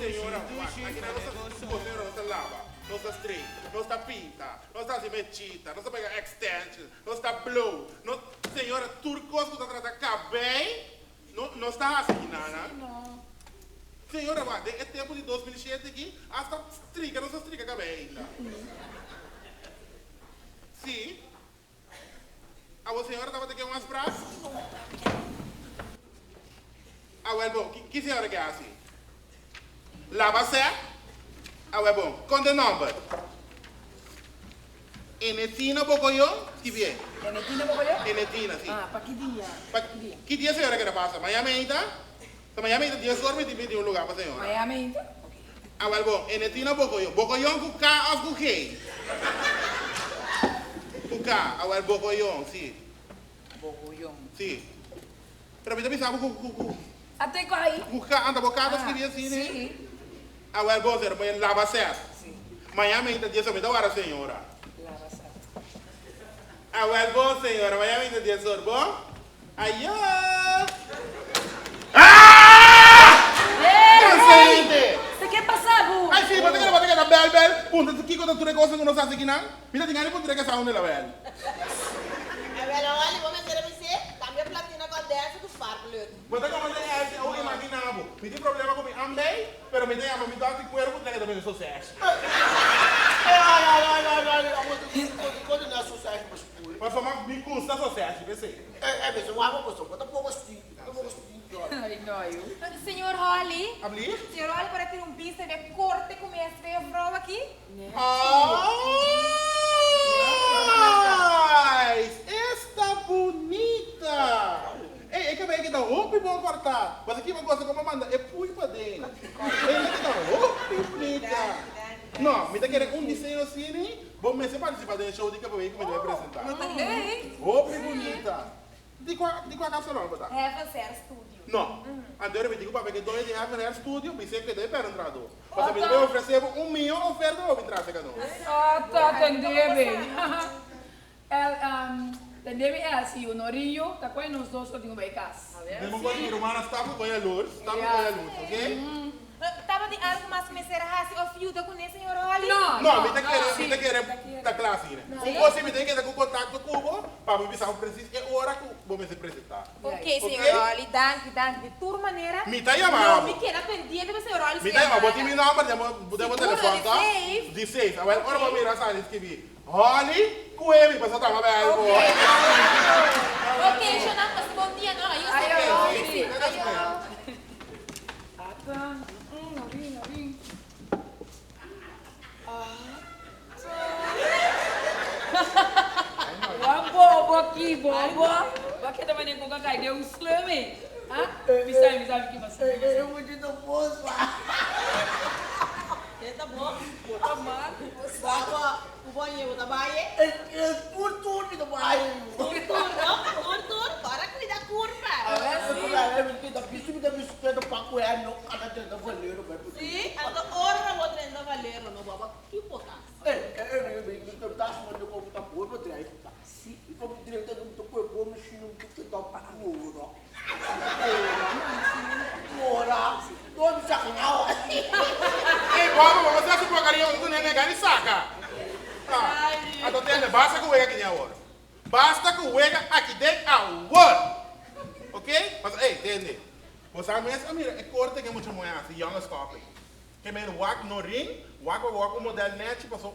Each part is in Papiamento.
Señora, wak, aki nan nos ta cosero, nos ta laba, nos ta straight, nos ta pinta, nos ta haci mechita, nos ta pega extensions, nos ta blow, nos, señora, tur cos cu ta trata cabey, no, nos ta haci aki nan, nan. Señora, wak, den e tempo di 2007 aki, hasta strica nos ta strica cabey ainda. Si. Awor señora tabata ke un afspraak? Awel bon, ki señora ke hasi? Laba sèk? Awel bon, konta e nòmber. Enetina Bogoyon? Skibié. Enetina Bogoyon? Enetina, si. Ah, pa ki dia? Pa ki dia señora keda pasa? Maña meinta? Ta maña meinta dies or mi tin pidi un lugar pa señora. Maña meinta? Ok. Awel bon, Enetina Bogoyon. Bogoyon ku K of ku G? Ku K. Awel Bogoyon, si. Bogoyon. Si. Pero mi ta bisa bo ku ku ku. Ate ku ai? Ku K, anta bo K ta skibi asina? Si. Awel bon, señora, bo laba sèt. Si. Maña meinta dies or mi ta wara señora. Laba sèt. Awel bon, señora, maña meinta dies or, bon? Ayo! Ah! Hey! Sa ke pasa bo? Ay si, bo ta kere bo ta keda bel bel puntra si kiko ta tur e kosnan ku nos hasi kinan? Mi ta tin gana di puntra e kasa unda el a bel. Awel awor bo mester a bis'é, Kambia platina ku adense ku sparkleut. Bo ta komo den Elsie, awor imagina bo, mi tin problema ku mi ambei, pero mi ta yama mi dòkter di kuero ku ta keda bende sosèshi. Pasobra mi gusta sosèshi, p'esei. Señor Holly. Abli? Señor Holly por a tira un bista riba e korte ku mi a escribi e vrouw aki? Ay! Esta bunita! Ey, e cabey aki ta hopi bon cortá. Bo sa kiba gosa como manda e pui paden. Ey ta keda hopi bunita. No, mi ta kere un diseño asini, bo mester participa den e show di cabey cu mi ta bay presenta. Hopi bunita. Di cua, di cua casalon bo ta? Heaven's Hair Studio. No. Anto e repeti cu papia cu e doño di Heaven Hair Studio, bis'é cu e ta e pera entrado. Pasobra mi ta bay ofrece bo un miyon oferta pa bo bin trase ca nos. Ata tende be. El, tende mi Elsie, Honorio, ta cua nos dos lo tin cu bay cas. Den bo cosa mi rumannan stap cu coge luz, stap cu coge luz, ok? Tabatin algo mas cu mester a haci of yuda cu ne, señor Holly? No, No, mi ta kere, mi ta kere ta cla asina. Un cos si mi tin keda cu contacto cu bo, pa mi bisa bo precies e ora cu bo mester presenta. Ok, señor Holly, danki, danki. Di tur manera, Mi ta yama lo bo. mi keda pendiente pa señor Holly su Mi ta yama bo. yamada. Tin mi nomber den bo, den bo Seguro, telefon, di to? safe. Di safe. Awel, ora bo mira sali skibi, Holly, cue mi, pasobra ta mabel bo. Ok, ok, shonnan, pasa bon dia, no? Ayo, señor Ok, Holly. si. Ayo. Ata, mm, norin, norin. Ata. Wa bobo aki, bobo. Bo keda manera ku ka kai den un slum ei. Ha? Mi sabi, mi sabi ki pasa. E muchacho ta bon swa. E ta bon? Bo ta mal. Baba, ku bo a yega bo ta bai e? Tur tur mi ta bai. Tur tur no? Tur tur? Ora cuida curpa. Si, anto ora bo drenta Valero no baba ki bo ta hasi? Ey baba bo sa si porcaria un cu nene gani saca. Ah, anto tende basta cu wega kini awor. Basta cu wega aki den awor. Ok? Pasobra ey tende. Bo sa mes a mira e corte cu e mucha muhe haci young stopping. Ke men wak no ring, wak pa wak un model nechi paso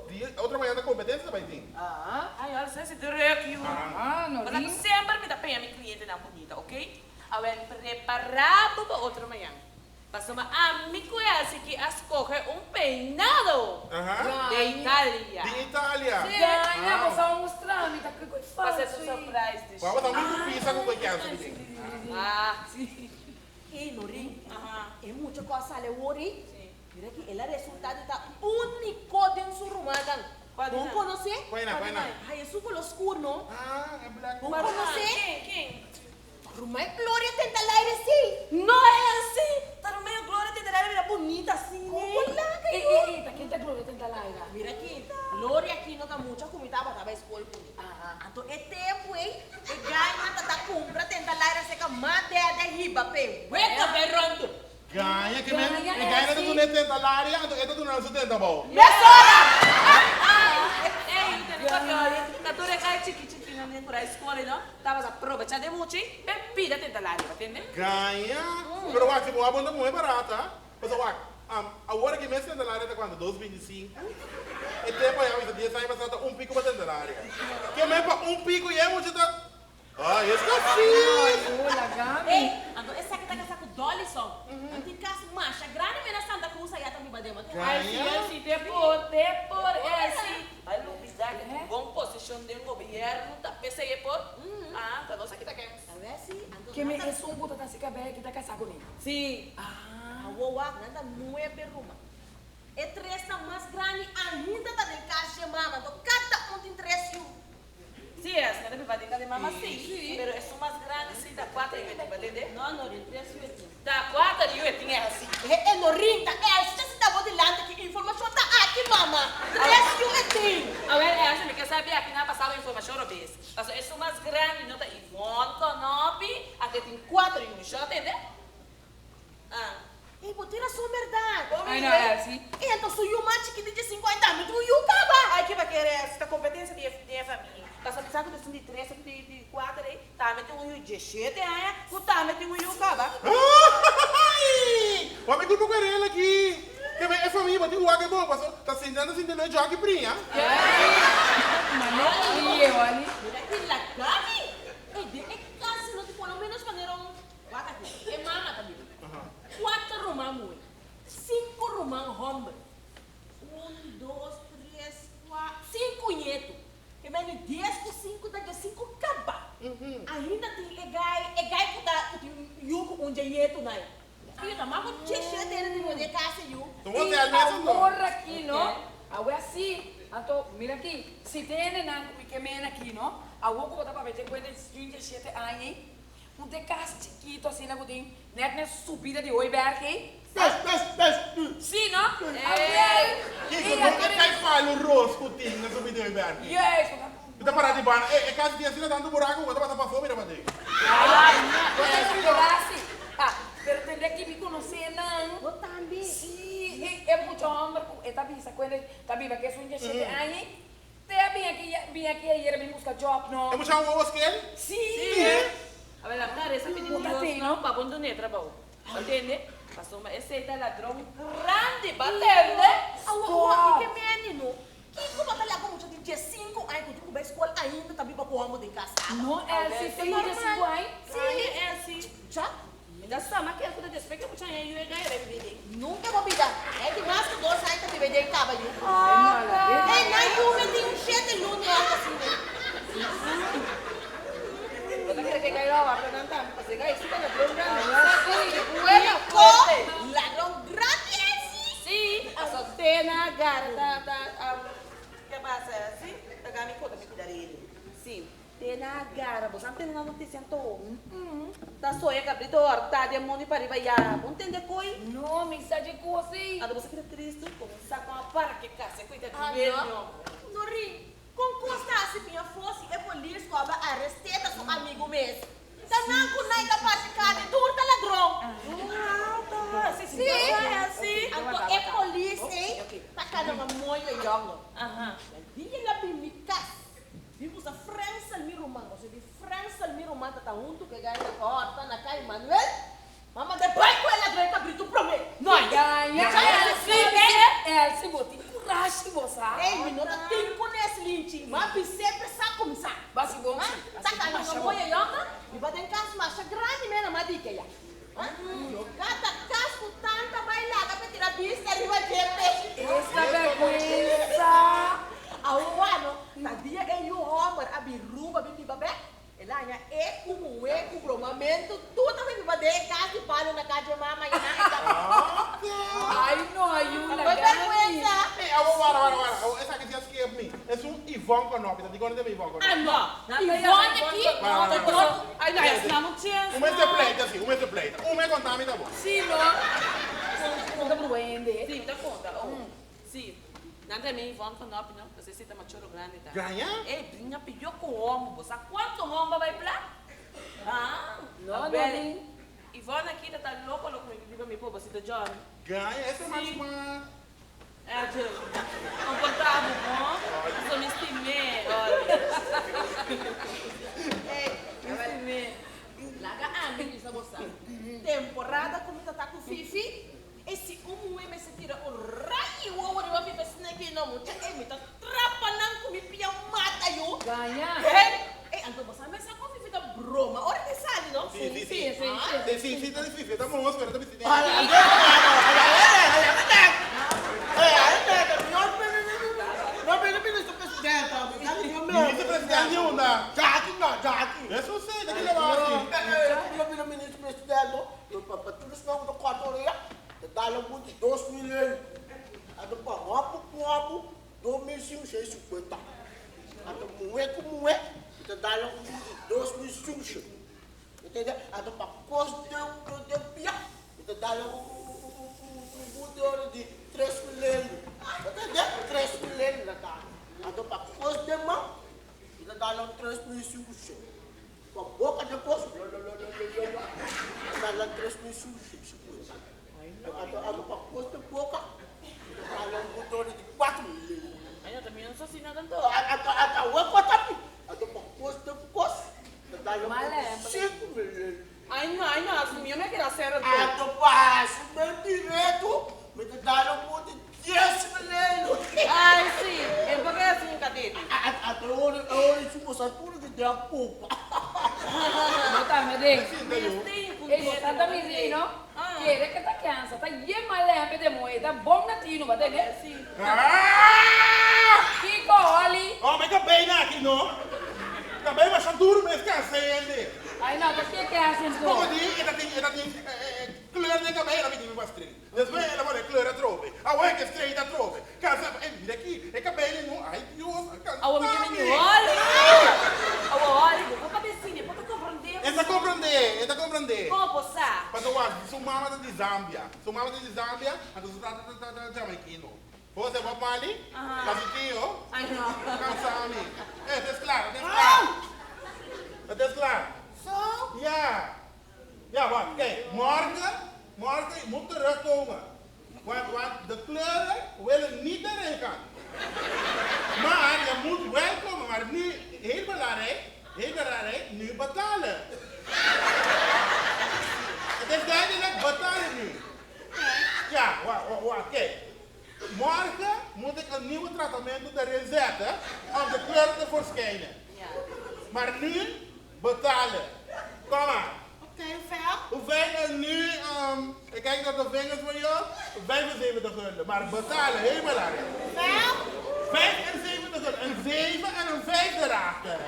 di otro mañana ta competencia ta bay tin. Ay, al sa si druk yu. Pasobra cu semper mi ta peña mi clientenan bunita, ok? Awel prepara bo pa otro mañan. Pasobra ami cu e haci ki a scoge un peinado de Italia. Di Italia. Gaña, bo sa mustra mi ta cu e falso. Pasa su surprise di Bo ta muy pisa cu e kenso di tin. Hey Norin, e mucha cu a sali awor ey, mira aki, el a resulta di ta unico den su rumannan. Bon conoce? Ay, esun color scur no? Bon conoce? Ruman Gloria tenta al aire si. No e asi, ta Ruman Gloria tenta al aire mira bunita asi ne. Como laga yo? Ey, ey, ta ken ta Gloria tenta al aire? Mira aki, Gloria aki no ta mucha cu mi tabata bay scol cu mi. Anto e tempo ey, e. mama dede hiba p'e wega bai ròndu. Gaña ke men, e gaña ta duna e tenta laria, anto e ta duna nan su tenta abou. Mesora! Ey, yu tene papia ori, ta tur e kai chiki chikinan den kura e skol ei no, tabata probecha den muchi p'e pida tenta laria, bo tende? Gaña, pero wak si bo a bon ta muhe barata, pasobra wak, awor aki mes tenta laria ta kuantu? Dos binti sinku? E tempo ei a bisa dies aña pasá ta un piku pa tenta laria. Ke men pa un piku i e mucha ta. Ay, es Ay, hola, Gaby. Ey, anto esaki ta casa cu Dolly son. Nan tin cas masha grandi mira Santa Cruz aya ta biba den. Ay, si, Elsie, te por, te por, Elsie. Bay lubida que tin bon posicion den gobierno ta p'esey e por. Ah, ta nos aki ta kens. Awe si, anto Ke mi nan ta. esun cu ta ta si cabey aki ta casa cu ne? Si. Ah. Awo wak, nan ta nuebe ruma. E tresnan mas grandi ainda ta den cas dje mama, anto cada un tin tres yu. Sí, es na biba den ka di mama sí, pero esun mas grandi sí ta kuater yu e tin, batende? No, no rin tres yu e tin. Ta kuater yu e tin e hasi. E e no rin, ta Elsie ta sinta bo dilanti ki informashon ta aki mama, tres yu e tin. Awel Elsie mi ke sabi aki nan a pasa bo informashon robes, pasobra esun mas grandi no ta Ivonne Konopi, anto e tin kuater yu, mi shon a tende? Ah. Ey, bo tin rason berdad. Ay no, Elsie. Ey, anto su yu mas chikito di sinku aña tambe tin un yu kaba. Ay, ke bakera Elsie, ta kompetensia di e famia. Pasobra mi sa ku esun di tres of di kuater ey tambe tin un yu dieshete aña ku tambe tin un yu kaba. Ay! Wak mi grupo ku e rel aki. Ke men e famia bo tin wak e bo paso ta sinti nan ta sinti lo e joki priña. Ma no rie, Holly. Mira ki lagami. Ey, den e kas no tin por lo menos manera un. Wak aki, e mama ta biba. Kuater ruman muhé, sinku ruman hòmber. Un, dos, tres, kua, sinku ñetu. E meni dies ku sinku ta dje sinku kaba. Ainda tin e gai, e gai ku ta ku tin yu ku un dje ñetu nai. Yu ta mas ku dje shete hende tin den e kas e yu. Ta un hotel mes anto. Awor aki no, awe asi, anto mira aki, si tin hendenan ku mi ke mena aki no, awor ku bo ta papia dje kuenta di dje shete aña ei, Un te cas chikito asina cu tin net na subida di Hooiberg ey. Bes, bes, bes, uh. Si, no? Awel! Kiko, no e cay palo ros cu tin na subida di Hooiberg ey? Juist. Mi ta para di banda, e cas di asina tanto buraco cu bo ta pasa pafó mira paden. Ay, no, pero asi. Ah, pero tendría ki mi conoce nan. Bo tambe. Si, e mucha homber cu e ta bisa cu e ta biba cu esun diecisiete aña ey. Te a bin aki, bin aki ayer a bin busca job no. E mucha un wowo skel? Sí. A ver, la reza pidi Dios no pa bon dune trabou. Bo tende? Pasobra esey ta ladron grandi, bo tende? Awo, awo, i ke meni no? Kiko bo ta laga mucha di diesinku aña ku tin ku bai skol ainda ta biba ku homo den kas kaba? No, Elsie, tin diesinku aña? Sí, Elsie. Mucha? Mi ta sama kel ku ta despues ke mucha aña yu e gaya bai bibi den. Nunka bo bida. E tin mas ku dos aña ta bibi den kaba yu. Ey nan yu me tin un shete luna òf asina. Bo ta kere ke gaya lo warda nan tambe pasobra e gaya si ta ladron grandi. Kiko ladron grandi esi. Si, pasobra te na gara ta ta ke pasa si ta gami kota mi pida rede. Si. Te na gara, bo sa tende na noticia anto? Ta soya cabrito horta den mondi pariba ya, bo ntende coi? No, mi sa dje cos ey. Anto bo sa keda tristo? Cuminsa con a para ke casa cu ita Ah, dueño. no. Norin, con cos ta haci piña fo si e polis cu a ba arresté ta su amigo mes? Ta nan cu nai ta parti carni, tur ta ladron. Ah, ta, si, si, Si. si. Anto e polis ey ta cana un moño yongo. Aha. Dia la bin mi cas. Mi usa Frensel mi ruman, osea di Frensel mi ruman ta ta huntu ku e gai na kòrta na kai Manuel, mama de bai ku e ladron e kabritu promé. No gaña Elsie, Elsie bo tin kurashi bo sa. Ey mi no ta tin ku nes linchi, ma bis'é p'e sa kuminsá. Basi bon si, Ta ka mi moya yònga, mi ba den kas masha grandi mena ma di ke ya. Yo kata kas ku tanta bai laga pe tira bista riba dje pe. Esta bèrgwensa! Awor no, ta dia e yu hòmber a bin ruba bin biba bèk, el a haña e ku muhé ku bromamentu tur ta bin biba den e kas di palo na kas dje mama i nan e ta. Ai no ayuda Awor Gandhi. bèrgwensa! Ey, awor wara wara wara, awor esaki si a skep mi. Esun Ivon Konopi, ta dikon e ta bin Ivon Konopi? Ah no, Ivon aki Wara ta wara wara. dor. Ai no, es nan un chens Un mes te pleita si, un mes te pleita. Un mes konta mi ta bon. Si no, konta por wende. Si, mi ta konta. Oh, si. Nan ta mi Ivon Konopi no, pasobra esei ta machoro grandi ta. Gaña? Ey, bringa pió ku homo. Bo sa kuantu homo a bai pla? Ah. No, Norin. Ivonne aki ta ta loko loko mi riba mi pobrecito John. Gaña, esta mas mas. Edwin, comporta bo bon, pasobra mi stim'é, Ollie. Mi stim'é. Laga ami bisa bo sa. Temporada ku mi ta ta ku Fifi, e si un muhé mester tira un rayi wowo riba mi pa sneki no mucha, e mi ta trapa nan ku mi pia mata yu. Gaña. Ey, anto bo sa mester ku Fifi ta broma ora di sali no? Si, si, si. Si, si, si, ta di Fifi, ta moho spera ta bisti den. Minister presidente di unda? Eso si, ta kila wak si. Anto muhé ku muhé, mi ta dal un di 2500. Entende? Anto pa kos den den pia, mi ta dal un un di 3000 euro. Entende? 3000 euro mi ta dal. Anto pa kos den man, mi ta dal un 3500. Pa boka den kos, lolololololo, mi ta dal un 3550. Anto anto pa kos den boka, mi ta dal un di 4000 euro. Ay, no ta mi no sa asina tanto. Anto anto awe kos ta mi. Anto pa kos den kos. Ay no, ay no, si mi yo me keda sero to. Anto pasa men direto, mi ta dal un bote 10.000 euro. Ay si, e por ke asi un kadete. Anto e ora e ora su cosa tur ki den a popa. No ta me den. Ey bo sa ta mi ri no. Kere ke ta cansa ta yen malembe de moe ta bon na tino ba tene. Kiko Holly? Oh mi kabei na aki no. Kabei masha duru mes cansa hende. Ay no ta ke cansa enton. Poko di e ta tin e ta tin kleur den kabei el a bini mi pa straight. Despues el a pone kleur atrobe. Awor ke straight atrobe. Cansa ey mira aki e kabei den no ay Dios a cansa mi. Awor mi ke bini Holly. Awor Holly bo por papia asina e por ta comprende. E ta comprende e ta comprende. Como bo sa? Pasobra su mama ta di Zambia. Su mama ta di Zambia anto su tata ta Jamaiquino. Jose Bob Marley, ta su tio. Cansa mi. Eh, het is klaar, het is klaar. Het is klaar. Zo? Ja. Ja, wacht, kijk. Morgen, morgen, je moet terugkomen. Want, want de kleuren willen niet erin gaan. Maar je moet wel komen, maar nu, heel belangrijk, heel belangrijk, nu betalen. Het is duidelijk, betalen nu. Ja, wacht, wacht, wacht, kijk. Morgen moet ik een nieuwe trattamento erin zetten om de kleur te verschijnen. Maar nu betalen. Kom maar. Oké, hoeveel? Hoeveel is nu, ik kijk naar de vingers van jou, 75 gulden. Maar betalen, heel belangrijk. Hoeveel? 75 gulden. Een 7 en een 5 erachter.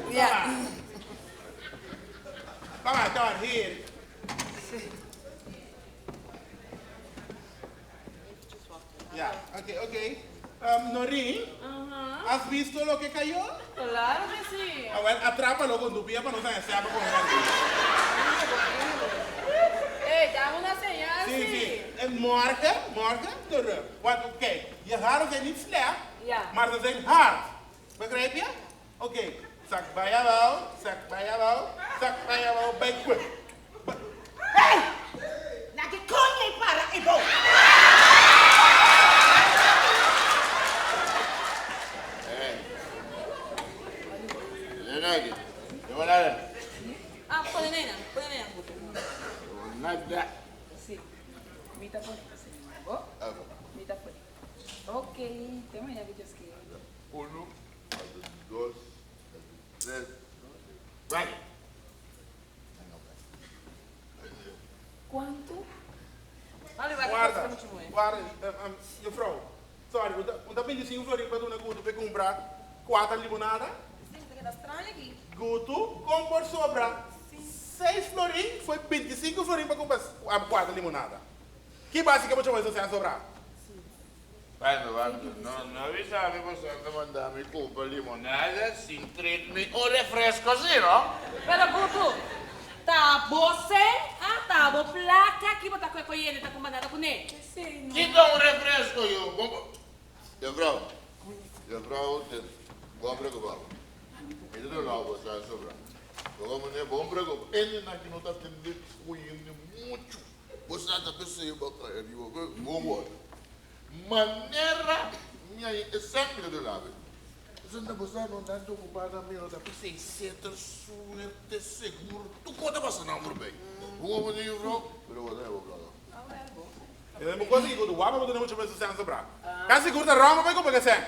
Ja. Kom maar, kom maar, hier. Ja, oké, oké. Noreen, has visto lo que cayó? Claro que sí. Ah, well, atrápalo con tu pie para no se sepa con Hey, dame una señal, Sí, sí. En morgen, morgen terug. Want kijk, je haren zijn niet slecht, Ja. maar ze zijn hard. Begrijp je? Oké, zak bij jou wel, zak bij jou wel, zak bij jou wel, bij kwik. Hey! Na ki kon je para ibo? Hey. Lenagi, limonada. Ah, pone nena, pone nena. Limonada. Si. Mi ta pone, señor. Bo? Mi ta pone. Ok, te mañana que Dios quiere. Uno, dos, tres, cuatro. Cuanto? Guarda, guarda, juffrouw. Sorry, un ta 25 florin pa duna Gutu pa cumpra cuater limonada? Sí, ta keda straño aki. Gutu, con por sobra 6 florin foi 25 florin pa cumpra cuater limonada. Ki basi ke bo chobo eso sea sobra? Bueno, bueno, no, no bisa mi boso ta manda mi cumpra limonada sin treat mi un refresco si, no? Pero Gutu, ta bo sen, ah, ta bo placa ki bo ta koe koe yende ta kumanda ta kuné. Kita un refresco yo, bo bo. Juffrouw, juffrouw, te bon preocupa bo. Mi ta duna bo sa sobra. Logo meneer, bon preocupa. Hendenan aki no ta atende ku hende muchu. Bo sa ta p'esei bo a kai ariba, bon wòrdu. Manera mi a e sangre di labe. Pasobra bo sa no nan ta ocupa nan mero ta p'esei seter suerte seguro tur cosa ta pasa nan voorbij. Bo como di juffrouw? Pero bo ta heba placa. E ta cosa ki ku wapa bo tene mucho mes sen sobra. Ka sigur ta ròm bo bai kumpra ke sen.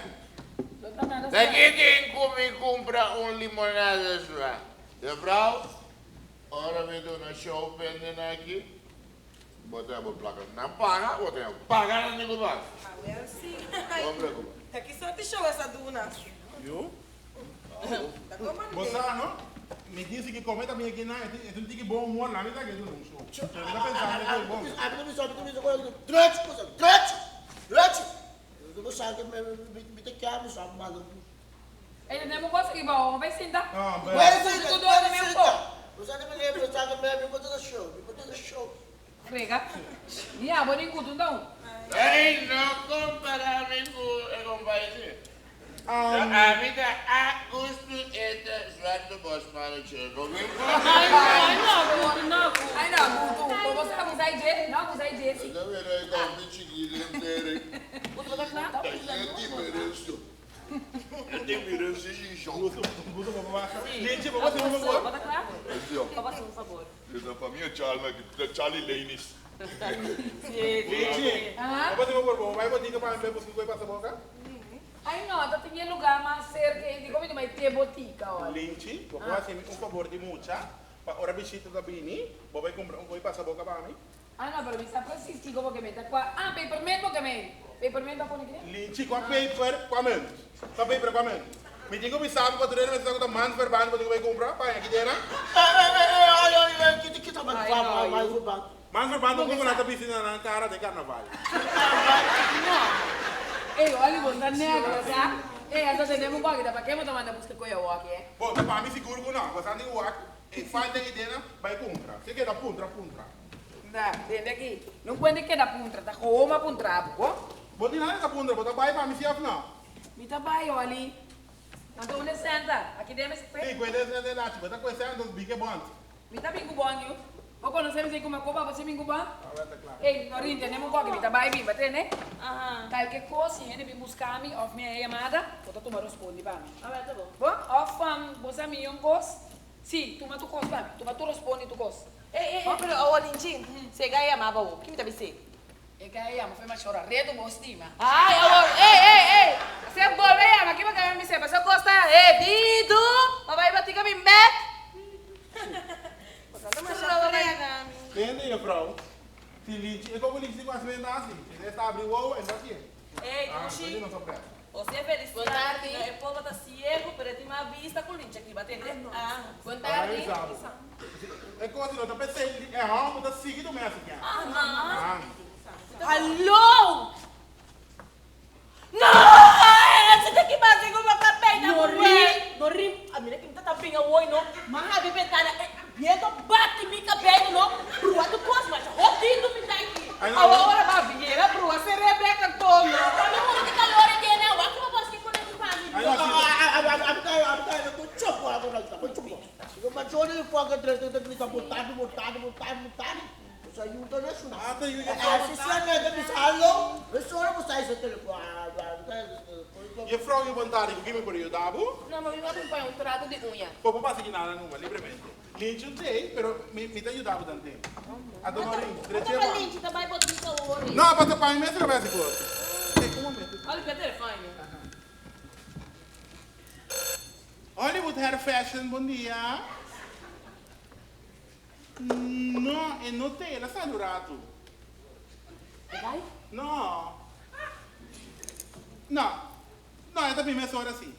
Ta ki tin ku mi kumpra un limonada sua? Juffrouw, ora mi duna show penden aki. Bo ta bo plaka nan paga, bo ta paga nan di ku paga. Awel si. Bo preocupa. Ta ki sorti show esa duna? Yo? Ta kon mande. Bo sa no? Mi tin sigui come tambe aki nan, e tin tiki bon humor, lami ta ke duna un show. Pero mi ta pensando ku e bon. Ami ta bisa, ami ta bisa ku druchi kusa, druchi, druchi. Bo sa ke mi ta kia mi sa manda. Ey ta tenemos cosa ki bao, bai sinta. No, Puede sinta, Tu puede duerme un sinta. poco. Bo sa di mi lebe, bo sa di mi bo ta na show, mi bo ta na show. Frega. Ni abo ni gutu nton. Ey no compara mi cu e compa ese. Ami ta a gusto e ta zwarte bos manager. Bo bin cu. Ay no, ay no, gutu no. Ay no, gutu. Bo bo sa abusa e dje? No abusa e dje si. E ta mira e compi chikito entero. Gutu bo ta cla? Ta e diferencia. Linchi, bo por hasi un favor? Bo ta kla? Bo por hasi un favor? Charlie Lainis. Linchi, bo por hasi un favor? Bo bai botica pa mi bai busca ku pasa boka? Ai no, ta tin e lugar mas cerca ei, dikon mi ta bai te botica ora? Linchi, bo por hasi mi un favor di mucha, pa ora bishita ta bini, bo bai cumpra un koe pasa boka pa mi? Ah no, pero mi sa precies kiko bo ke men ta kua. Ah, peperment bo ke men. Peperment bo pone kine? Linchi, kua peper, kua munt? Kua peper, kua munt? Mi tin ku bisa bo pa tur hende mester sa ku ta mans verband bo tin ku bai kumpra pa haña kidera. Mans verband ta ku nan ta bisti na nan kara den karnaval. No. Ey, Oli, bo ta negro, sa? Ey, anto tende bo ku aki ta pa ke bo ta manda buska koe awoki, eh? Bo ta pa mi sigur ku no. Bo sa tin ku wak e falta idea bai kumpra. Si keda puntra, puntra. Nda, tende aki. No puede keda puntra, ta gewoon a puntra bo, bo? Bo tin nada ta puntra, bo ta bai pa mi si of no? Mi ta bai, Oli. Anto unda e senta? Aki den mester Si, cu e den senta e lachi. Bo ta cu e senta, entos bin cu e bond. Mi ta bin cu bond, yu. Bo conoce mi si cu mi a coba bo si bin cu bond? Awel ta cla. Ey, Norin, tende mi un poco, mi ta bai bin, bo tende? Calke cos, si hende bin busca mi of mi a e yamada, bo ta tuma rospondi pa mi. Awel ta bon. Bo? Of bo sa mi un cos? Si, tuma tur kos pa mi. Tuma tur respondi tur kos. Ey, ey, ey, pero awor Linchi, si e gai yama bo, ki mi ta bis'é? E gai yama fue mashora reto bo stima. Ay, awor, ey, ey, ey, si e bolbe yama, ki bo ta bis'é? Pasobra kos ta hedidu, pa bai batica mi mek. Tende, juffrouw, si Linchi, e komo Linchi tin ku hasi menda hasi? Si e sta abri wowo, e no hasié. Ey, Ah, Dushi. entonces no sorpresa. O sea felicidad no e pobo ta ciego pero e tin mas vista cu lincha aki ba tende ah. Bon tardi. E cosa no ta pensei e homber ta sigui tu mes aki. Aha. Ah. Hallo! No! Ese ta ki base cu bo cabey ta Norin, muer. Norin, a mira ki mi ta ta bin awoy no, m'a habi bentana e viento bati mi cabey no, brua tu cos masha hodido mi ta aki. Awo ora ba viera brua se Rebecca Antonio. Ami mori di calor e tiene awa ki bo por ski pone tu mami. Juffrouw, yu bon tardi, ku ki mi por yuda bo? No, mi a bin pone un trato di uña. Bo por pasa ki nada numa, libremente. Linchi un tei, pero mi mi ta yuda bo tanten. Anto no rin, drechi e Ota Linchi ta bai botica awor. No, pasobra pa mi mes ta bai hasi cos. Ey, un momento. Holly, pia telefon. Hollywood Hair Fashion, bon dia. No, e no tei, el a sali un ratu. No. No. No, e ta bin mesora si.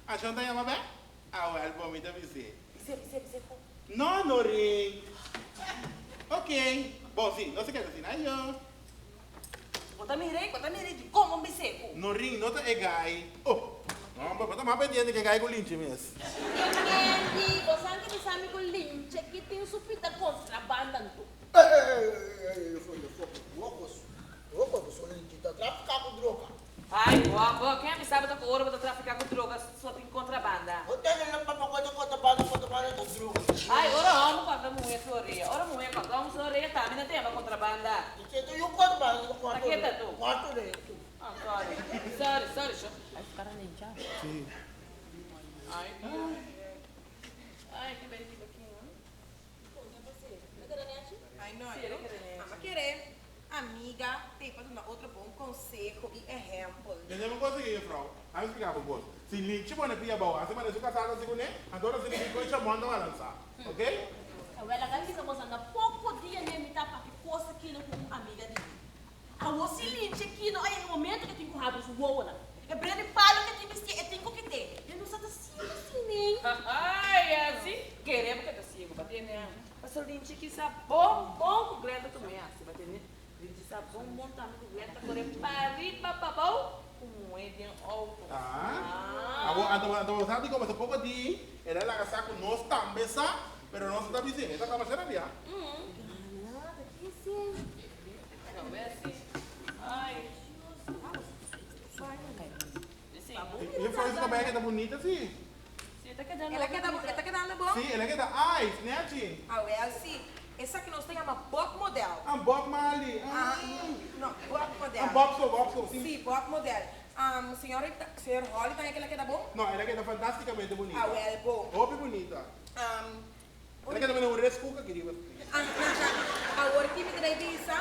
Ashon ta yama bek? Awel bo mi ta bis'é. Bis'é, bis'é, bis'é ku. No, Norin. Ok. Bon, si, no se keda asina. Ayo. Bo ta mir'é, bo ta mir'é dikon bo bis'é ku. Norin, no ta e gai. Oh, no, bo ta mas pendiente ku e gai ku linchi mes. Andy, bo sa ke bisa mi ku linchi aki tin su pita kontrabanda anto. Ey, ey, ey, ey, ey, ey, ey, Loco, bo so linchi ta trafica cu droga. Ay guapo, ken a bisa bo ta cu ora bo ta trafica cu droga so tin contrabanda? Bo tene nan papa cu ta contrabanda contrabanda. ta droga. Ai, ora hòmber kòrta muhé su orea, ora muhé kòrta hòmber su orea tambe nan ta yama kontrabanda. Di ke ta yu kontrabanda ta kòrta Ta ke ta orea? tu? Kòrta orea tu. Ah, sorry. Sorry, sorry, sho. Sí. Ai, Dios. Ai, ke bendito ki, no? Ai no, mama kere amiga te pa duna otro bon conseho y ehempel. Tende bo konsegui juffrouw? Ami splika bo kos. Si Lichi pone pia abou, hasi manera su kasá ta hasi kuné, anto ora si Lichi koe chamon ta balansa. Ok? Awel laga mi bisa boso na poko dia ne mi ta papia kos akino ku un amiga di mi. Awor si Lichi akino a yega e momento ke tin ku habri su wowonan. E brea di palo ke tin bistié e tin ku kit'é. E no sa ta siegu si nen. Ai, asi kere bo ke ta siegu pa tene. Paso Linchi kisa bon bon ku Glenda tu me hasi pa tene. Linchi sa bon bon tambe ku Glenda ta kore pariba pabou ku muhé den outo. Ah. Awor anto anto bo sa di como ta poco di el a laga sa cu nos tambe sa pero nos no ta bis'é. E ta kaba sera bia. Gana ta kisi. Juffrouw su cabello keda bunita si. El a keda e ta kedando bon? Si, el a keda ice, nechi. Awel si. Esaki nos ta yama bob model. Ah, Bob Marley. Ah. No, bob model. Ah, bob so, bob so, si. Si, bob model. Señor, señor Holly tambe el a keda bon? No, el a keda fantasticamente bunita. Awel bon. Hopi bunita. El a keda manera un rescook aki riba. Awor ki mi ta bay bisa,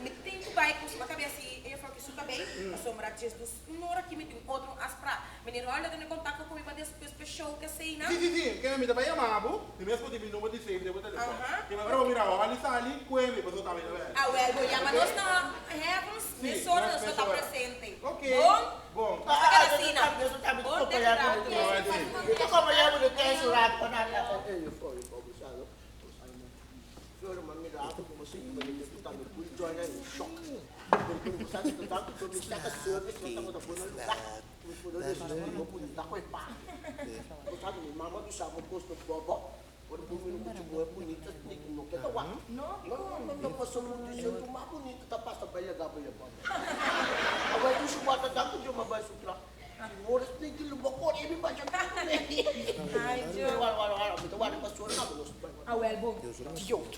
mi tin ku bay ku suma kabes si e juffrouw ki su kabei, pasobra djes dus un ora ki mi tin otro afsprak. Meneer Holder ta tene kontakto ku mi pa despues p'e show ke asina. Si, si, si, kende mi ta bay yama bo, mi mes por tin mi number di safe den bo telefon. Kende ora bo mira Holly sali, kue mi, pasobra ta bay ta bay. Awel, bo yama nos na Heavens, mesora nos lo ta presente. Ok. Bon? Bon. Nos ta keda asina. Bon te rato. Ora bo mira mucha muher bunita no ke ta wak. No no no pasobra un dicion tu mas bunita ta pasa bay laga bay laga. Awor tu su wak ta tantu djo ma bay su tra. Si ora snake di luba kore mi basha tantu me. Ay djo. Wara wara wara mi ta wara pa suela kaba nos bay. Awel bo diot.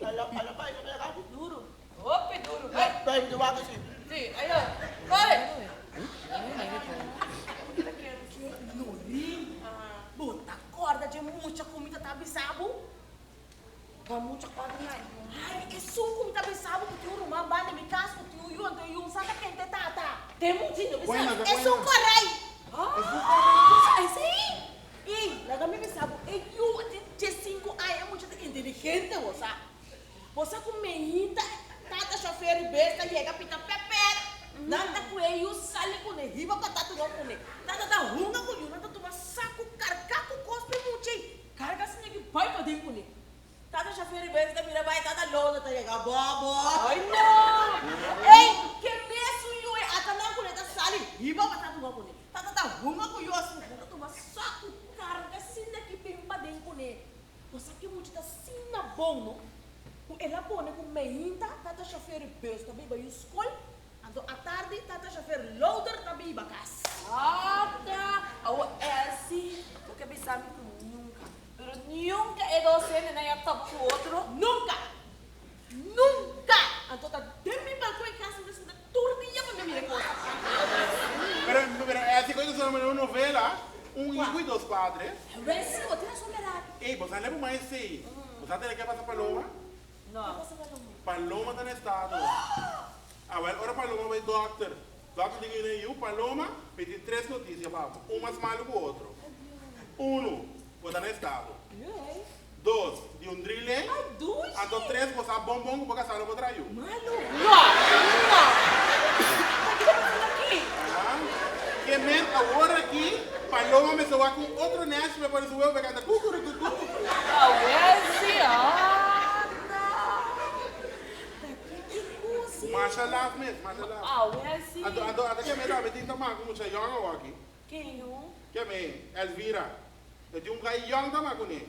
Ala ala bay laga laga. Duro. Hopi duro bay. Bay mi ta wak asi. Si ayo kore. Norin, bo ta corda dje mucha cu mi ta ta bisa bo? Cua mucha cua di nan? Ay, esun cu mi ta bisa bo cu tin un ruman banda mi cas cu tin un yu, anto e yu sa ta kende tata. Te mucha no bisa. Esun corai. Esun corai. Si. Ey, laga mi bisa bo, e yu tin diescinco aña, e mucha ta inteligente bo sa. Bo sa ku meinta tata shofer i bes ta yega pita pèpèr, nan ta kue yu sali kuné, hiba pa tata no kuné. Tata ta hunga ku yu, nan ta tuma saku kargá ku kos p'e mucha ei, karga siña ki bai paden kuné. Tata shofer i bes ta mira bai tata Lona ta yega bòbò. Ai no! Ei, ke mesun yu ei ata nan kuné ta sali hiba pa tata no kuné. Tata ta hunga ku yu asin, nan ta tuma saku karga siña ki bin paden kuné. Bo sa ki mucha ta asina bon no, ku el a pone ku meinta tata shofer bus ta biba yu skol, anto atardi tata shofer loader ta biba kas. Ata, awor Elsie, bo ke bisa mi ku nunka, pero nunka e dos hendenan ya topa ku otro? Nunka! Nunka! Anto ta den mi balkon e kas mi ta sinta tur dia pa mi mira e kos. Pero, pero Elsie, koe ta sona manera un novela, un hijo y dos padres. Wel si, bo tin rason berdad. Ey, bo sa leba un esey. Bo sa tene ke pasa Paloma? No. Ke pasa Paloma? Paloma ta na estado. Awel, ora Paloma bay dokter, dokter di gina yu, Paloma, mi tin tres noticia pa bo. Un mas malo ku otro. Uno, bo ta na estado. Dos, di un drilling. Ay, dushi! Anto tres, bo sa bon bon ku bo kasá lo bo traha yu. Malo. No, no. Ta kiko ta pasando aki? Ah, ke men awor aki, Paloma mester wak un otro nèshi pa e pone su webu pa e kanta kukurukuku. Awel si, anda. Ta kiko si? Masha laf mes, masha laf. Awel si. Anto, anto, anto ke men tambe tin ta maka ku mucha yòn awor aki. Ken yu? Ke men, Elvira. E tin un gai yòn ta bai kuné.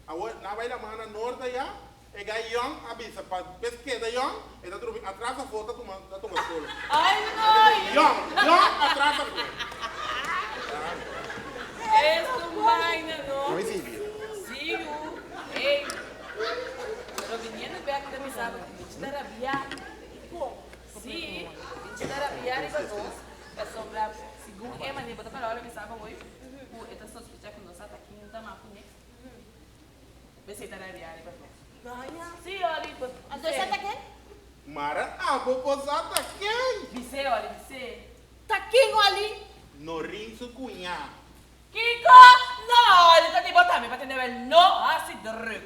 Awor nan a bai lamá na nort ayá, e gai yòn a bisa pa bes keda yòn, e ta drumi atras afó ta tuma ta tuma skol. Ai no! Yòn, yòn atras afó. ta rabia. Sí, Linchi ta rabia riba nos, pasobra segun e manera, bo ta para ora mi sa pa hoy, ku e ta sospecha ku nos a ta kinta mas kuné. P'esei ta rabia riba nos. Sí, Oli, bo Anto esei ta ken? Mara abo por sa ta ken? Bis'é, Oli, bis'é. Ta ken, Oli? Norin su cuñá. Kiko? No, Oli, ta di bo tambe pa tende wel no hasi druk.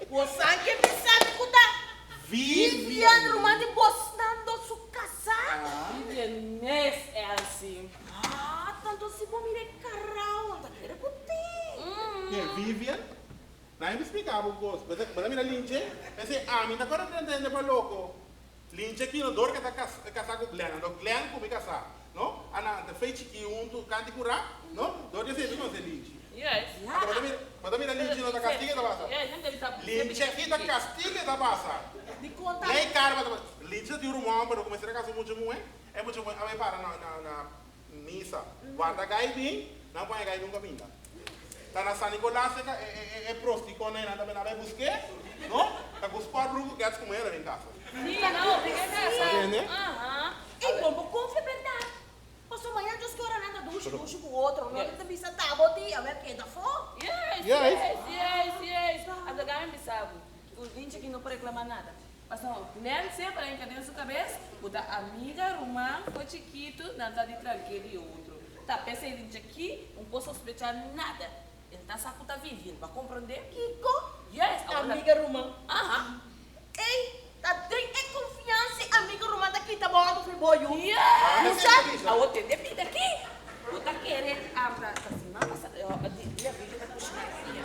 Bo sa ken bisa mi cu ta Vivian ruman di bosnan do su casá? Vivian mes, Elsie. Ah, tanto si bo mira e carao, ta kere cu te. Ken, Vivian? Nan a splica bo cos. Bo ta mira Linche? P'esei ami ta kore tende pa loco. Linche kino dor ke ta kasá ku Glenn, anto Glenn ku mi kasá, no? A nan ta fei chikí huntu kanti kurá, no? Dor di esei mi konosé Linchi. Anto bo ta mira, bo ta mira Linchi no ta kastig'e ta pasa. Linchi aki ta kastig'e ta pasa. Lei karma ta pasa. Linchi ta tin un ruman homber, no ku mester a kasa un mucha muhé, e mucha muhé a bai para na na misa. Warda gai bin, nan pon e gai nunka binda. Ta na San Nicolas e e e prosticon ei nan ta bini a bai busk'é, no? Ta ku sport broek ku kèts ku muhé ta bin kasa. Sí, no, den e casa. Entiende? Aha. Ey, bon, bo confia berdad. Pasobra mañana Dios ke ora nan ta dushi dushi ku otro, no ta bisa ta bo ti, awe a keda afó. Yes, yes, yes, yes. Anto gami bisa bo, ku Linchi aki no por reclama nada. Pasobra Glenn semper a hinka den su cabes ku ta amiga, ruman, for chikitu nan ta di tranke di otro. Ta p'esei Linchi aki un por sospecha nada. El ta sa ku ta Vivian, bo a comprende? Kiko? Yes, awor. Amiga, ruman. Aha. Ey, ta den e confiansa e amigo ruman ta kita bo auto for bo yu. Yes! Awor tende bida aki. Bo ta kere abra ta siman pasa dia Vivian ta cushina asia.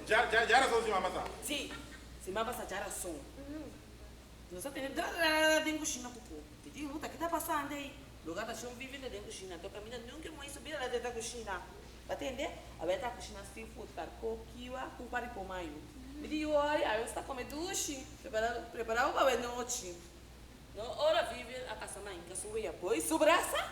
Ja ja rason siman pasa. Si, siman pasa ja rason. Nos a tende drararara den cushina cu cu. Mi di, Ruta, ki ta pasando ey? Lugar ta shon Vivian ta den cushina. Anto caminda nunca e muhe su bira la drenta cushina. Ba tende? Awel ta cushina seafood, carco, kiwa cu paricó mayo. Mi di, Yori, awe nos ta come dushi. Prepara, prepara bo pa awe nochi. No ora Vivian a pasa mainta su wea boy su brasa,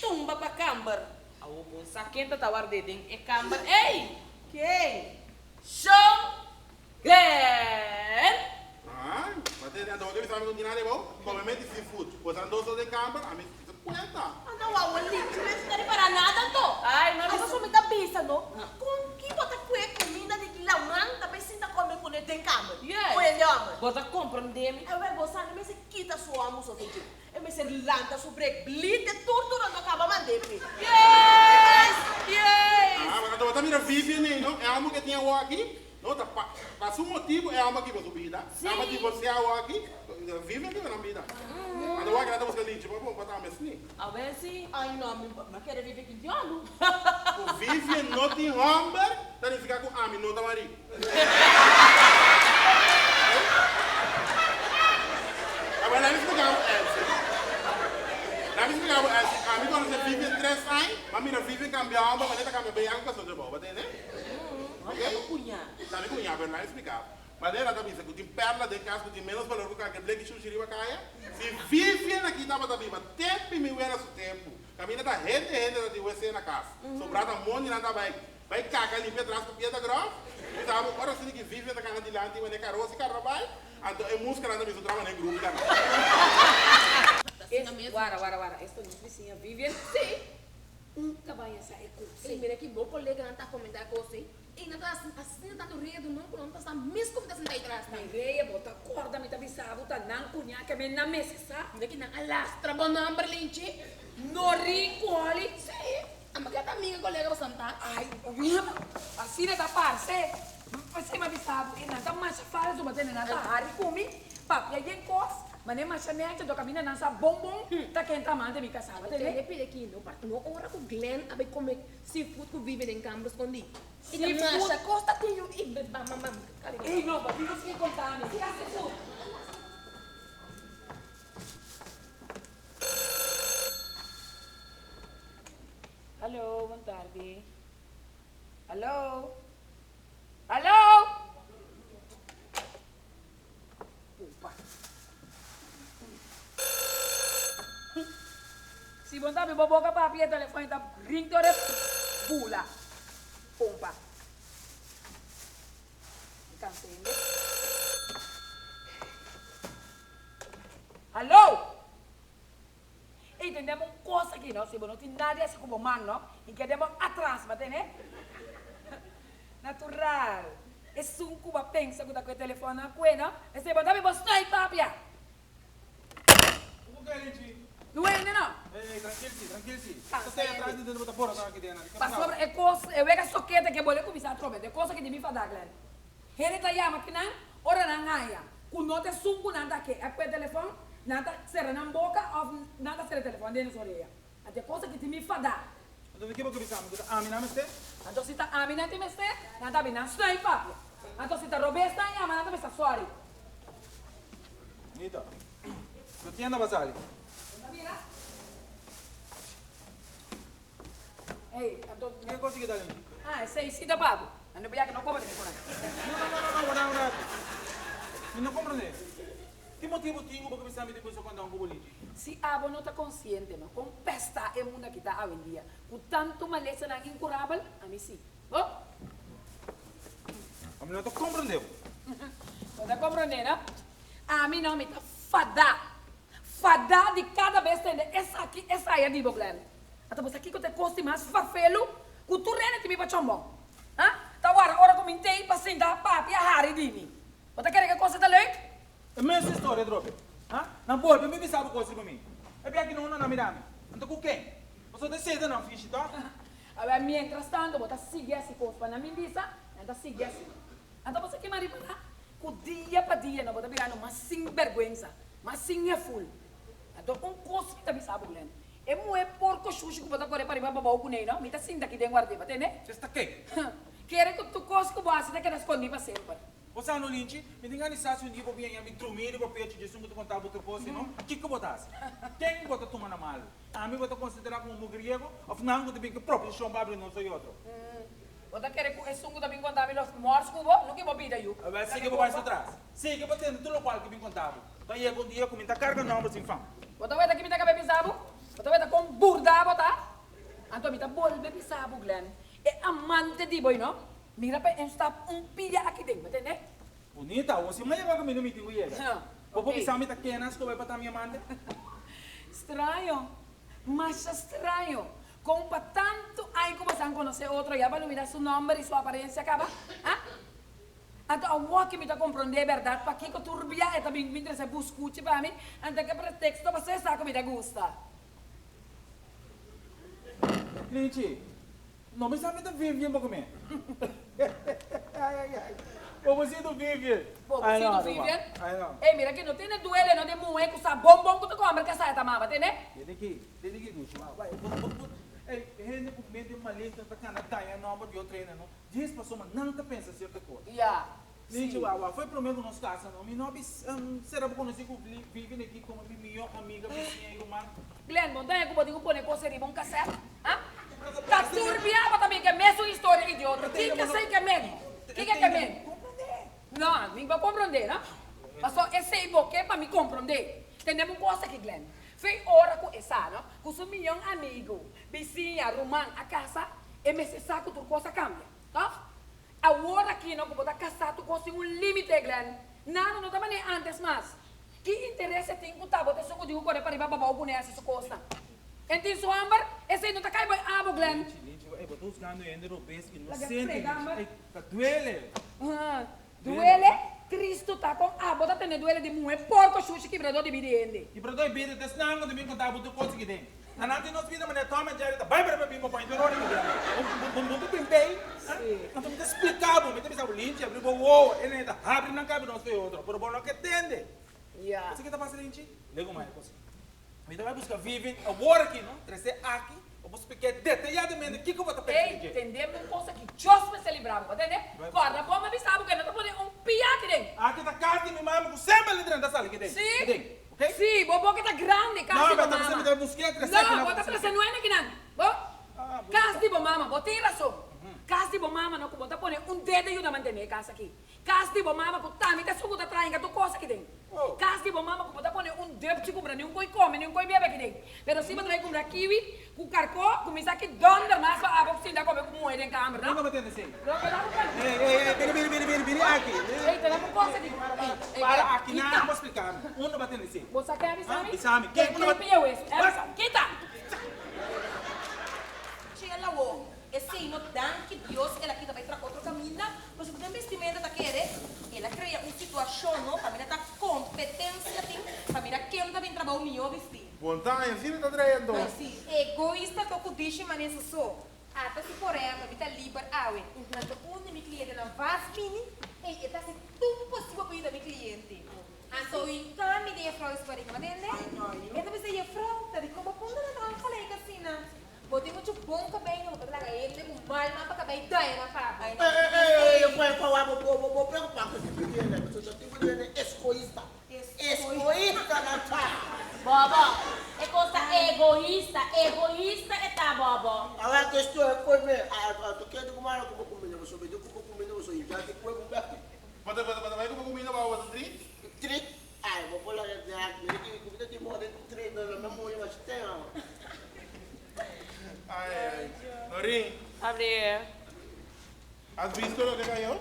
tumba pa camber. Awo bo sa ken ta ta ward'é den e camber ey? Ken? Shon Glenn! Ay, ba tende? Anto bo ke bisa mi ku tin nada bo? Come meti seafood. Bo sa dos den camber, ami ta cuenta. Anda wawo linchi mes no ta ripara nada anto. Ay, no Abo so mi ta bisa no, con ki bo ta cue cuminda di ki laman ta bay sinta come cune den camber? Yes. Cu hende homber. Bo ta comprende mi? Awel bo sa no mester kita su amo so fe dje. E mester lanta su brek blite tur tur anto caba mande pe. Yes! Yes! Ah, anto bo ta mira Vivian ey no, e amo ke tin awo aki, no ta pa pa su motibu e amo a kiba su bida, e amo a divorcia awo aki, Vivian kiba nan bida. Anto wak nan ta buska linchi pa bo pa tambe sni. Awel si. Ay no, mi a kere Vivian ki diablo. Ku Vivian no tin homber ta nifica ku ami no ta marido. Awel laat mi splika bo Elsie. Laat mi splika bo Elsie. Ami konosé Vivian tres aña, m'a mira Vivian kambia homber, ma e ta kambia beyaku ku asuntu bo, bo tende? Ok? Ta mi kuña, pero laat mi splika bo. Manera ta bisa ku tin perla den kas ku tin ménos balor ku kalker bleki shushi riba kaya. Si Vivian aki tabata biba tempu mi wera su tempu, kaminda ta hende hende ta tin wc na kas. Sobrá ta mondinan ta bai Bai kaka limpia tras ku piedra grof. Mi sa bo ora asina ki Vivian ta kana dilanti manera karos i karnaval, anto e muskanan ta bisa traha manera grupi tambe. Es, wara, wara, wara, esto nos bisiña Vivian. Sí. Un ta baña sa e kos ei. Mira ki bo koleganan ta komentá e kos ei. Ei nan ta asina tantu redu no ku nan ta sa mes ku mi ta sinta ei tras nan. Mireia, bo ta kòrda mi ta bisa bo ta nan kuñá ke men nan mester sa. Mira ki nan a lastra bo nòmber, Linchi. No rin ku Holly. Sí. Amba ke ta amiga kolega bo santa? Ai, Wilma, asina ta parse. P'esei mi a bisa bo, e nan ta masha falso, bo tende nan ta hari ku mi, papia yen kos, mane masha nechi, anto kaminda nan sa bon bon ta ken ta amante mi kasá, bo Abo tende? tende pide ki no par no ora ku Glenn a bai kome seafood ku Vivian den kamber skondí. I ta Seafood? masha kos ta tin yu i bam bam bam. Ey no, bo tin ku sigui konta mi, si a seafood? Hallo, bon tardi. Hallo. Hallo! Opa. Si bon ta bo boca papi e telefon ta ring todo bula. Pompa. Mi cansa hende. Hallo! Ey, tendem un kos aki no, si bo no tin nada di hasi ku bo man no, i kede bo atras, bo a tende? Natural, esun ku bo a pensa ku ta ku e telefòn a kue no, esei bo ta bin bo snuit papia. Ku ke Richie? No hende no. Ey, trankil si, trankil si. Cansa Ta te hende. atras di dende bo ta borota aki den. Ke pasaba? Pasobra e kos, e wega sokete ke bole kuminsá atrobe, e kos aki di mi fada Glenn. Hende ta yama kinan ora nan haña ku no ta esun ku nan ta ke a kue telefòn, nan ta sera nan boka òf nan ta sera e telefòn den nos orea. Anto e kos aki tin mi fada. Anto di ke bo ke bisa mi ku ta ami nan mester? Anto si ta ami nan tin mester, nan ta bin nan snuit papia. Anto si ta robes nan yama, nan ta bisa sòri. Nita, lo tienda ba sali? Bo ta mira? Ey, anto. Ke kos ki ta lin? Ah, esei si ta pago. Nan no biaha no koba di mi kunan. No, no, no, no, no, wara un ratu. Mi no komprende. Ki motibu tin ku bo ke bisa mi di kusa konta un ku bo lichi? Si abo no ta konsiente no kon pestá e mundu aki ta awendia ku tantu malesanan inkurabel, ami si. Bo? Ami no ta komprende bo. Bo ta komprende no? Ami no, mi ta fadá. Fadá di kada bes tende esaki esaya di bo, Glenn. Ata bo sa kiko ta e kos di mas farfelu ku tur rende tin mi pa chòmbòn? Ha? Ta wara ora ku mi ntei pa sinta papia hari di mi. Bo ta kere ku e kos ei ta leuk? E mes historia atrobe. Ha? Nan bolbe mi bisa bo kos riba mi. E bia ki no nan a mira mi. Anto ku ken? Pasobra ta esei ta nan fishi, tòg? Awor, mientrastanto bo ta sigui hasi kos pa nan bin bisa, nan ta sigui hasi. Anto bo sa kima ripará ku dia pa dia no bo ta birando mas sinbèrgwensa, mas sin heful. Anto un kos mi ta bisa bo, Glenn, E muhé porko shushi ku bo ta kore pariba pa bou kuné no, mi ta sinta aki den ward'é, bo tende? Ses ta ke? Kere ku tur kos ku bo hasi ta keda skondí pa semper. Bo sa no, Linchi, mi tin gana di sa si un dia bo biña mi drumí riba pechu dje esun ku ta konta bo tur kos, si no, kiko bo ta hasi? Ken bo ta tuma na malu? Ami bo ta konsiderá komo mugriego òf nan ku ta bin ku proposishon pa abri nos oy otro? Bo ta kere ku esun ku ta bin konta mi los mòrs ku bo? No ke bo bida yu. Awèl, sigui bo bai su tras. Sigui bo tende tur lokual ku bin konta bo. Ta yega un dia ku mi ta karga nòmber sin fam. Bo ta weta ki mi ta kabe bisa bo? Bo ta weta kon burda bo ta? Anto mi ta bolbe bisa bo, Glenn, e amante di bo, no? Mira pa e stap un pia aki den, bo tende? Bunita, awor si mi a yega kaminda mi tin ku yega. Bo por bisa mi ta ken a skohe pa ta mi amante? Straño, masha straño. Kon pa tantu ai ku boso a konosé otro ya bo a lubida su nòmber i su aparensia kaba? Ha? Anto awor ki mi ta komprondé bèrdat pakiko tur bia e ta bin bin trese buskuchi pa mi, anto ke preteksto pasobra e sa ku mi ta gusta. Lichi, no mi sa mi ta Vivian bo kume. Pobrecito Vivian. Pobrecito Vivian? Ey mira ki no tene duele no di muhe ku sa bon bon ku ta komber kasa e ta mama tene. Tene ki, tene ki dushi ma. Ey hende ku mente maligno ta kana daña nomber di otro hende no. Djis pasobra nan ta pensa sierto kos. Ya, Mi si. Chihuahua, foi promé ku nos kasa no. Mi no bis sera bo konosí ku Vivian aki komo mi mihó amiga, bisiña i ruman. Glenn, bo ta haña ku bo tin ku pone kos riba un kasèt? Ha? Ta turbia bo ta bin ke mesun historia idiota. Kiko esei ke men? Kiko ke men? No, mi bo komprondé, no? Pasobra esei bo ke pa mi komprondé. Tendem un kos aki, Glenn. Fin ora ku e sa, no, ku su mihó amigu, bisiña, ruman a kasa, e mester sa ku tur kos a kambia, tòg? Awor aki no ku bo ta kasá tur kos tin un límite, Glenn. Nada no ta manera ántes mas. Ki interes e tin ku ta bo ta esun ku di ku kore pariba pabou kuné hasi su kosnan? En tin su hòmber? Esei no ta kai bo e abo, Glenn. Linchi, Linchi, ey, bo ta husgando hende robes, Laga inosente, frega, Linchi. amber. Ey, ta duele. Duele? Tristu ta kon abo ta tene duele di muhe porko shushi kibradó di bida di hende. Kibradó di bida ta esnan ku ta bin kontá bo tur kos ki den. Na nan tin nos bida manera Tom and Jerry ta bai bai bai bin bo pon tur ora di bida. Bo bo ta bin bei? Anto mi ta splika bo, mi ta bisa bo Linchi abri bo wowo, e nan ta habri nan kabe nos ku e otro, pero bo no ke tende. Ya. Bo sa ke ta pasa Linchi? Lego mai e kos. Mi ta bai buska Vivian awor aki no, trese aki pa bo splik'é detayadamente kiko bo ta pensa di Ey, dje. tende mi un cosa ki Dios mester libra bo, bo tende? Kòrda bo mi bisa bo ke no ta pone un pia aki den. Aki ta kas di mi mama ku semper li drenta sali aki den, Sí? aki den, ok? Sí, bo boka ta grandi, kas No, di bo bo ta bisa mama. mi ta busk'é trese aki No, nan bo pa ta bo trese splik'é. nuene aki nan, bo? Kas di bo mama, bo tin rason. Kas di bo mama no ku bo ta pone un dedo yuda mantené e kas aki. Kas di bo mama ku tambe ta esun ku ta trainga tur kos aki den. Kas di bo mama ku bo ta pone un dupchi kumpra ni un koi kome ni un koi bebe aki den. Pero si bo trae kumpra kiwi ku karkó kuminsá ki dònder mas pa abo ku sinta kome ku muhé. muhé den kamer, no? Nunka bo tende esei. No, keda ku kal. Ei, ei, ei, bini, bini, bini, bini, bini aki. Ei, tene un kos aki. Ei, ei, Para aki, kita. nan bo splika mi. Unda bo a tende esei? Bo sa ke a bisa mi? Ha? Bisa mi. Ken unda bo. Ken pia wesu? E bisa mi. Kita! Chela wo, esei no danki Dios el a kita bai tra otro kaminda, pasobra den bestimenta ta kere el a krea un situashon no pa mira ta kompetensia tin pa mira ken ta bin trabou mihó bistí. Bon ta aña asina ta drei anto. Egoista to ku dishi manera su so. Ata si por ehempel mi ta liber awe, anto un di mi clientenan vas bini, ey e ta haci tur posibel pa yuda mi cliente. Anto hinca mi den juffrouw su bariga, matende? E ta bisa, Juffrouw, ta di con bo punta nan ta afgelijk asina? Bo tin mucho bon cabey, no bo ta laga hende cu mal man pa cabey daña nan pa bo. Ey, ey, ey, por favor, bo, bo, bo preocupa cu tipo di hende, pasobra tipo di hende escoista. Egoísta nan ta. Bobo, e kos ta egoísta, egoísta e ta Bobo. Awe ke estoy e koi me, a to kende ku mara ku bo kuminda boso, bende ku bo kuminda boso i ya di kue bo bek. Bata bata bata bai ku bo kuminda bo bata trit? Trit? Ai bo por laga de ak mira ki kuminda tin bo den trit no lo me muri mas ten awe. Ai ai Norin. Abri. Has visto loke cayó?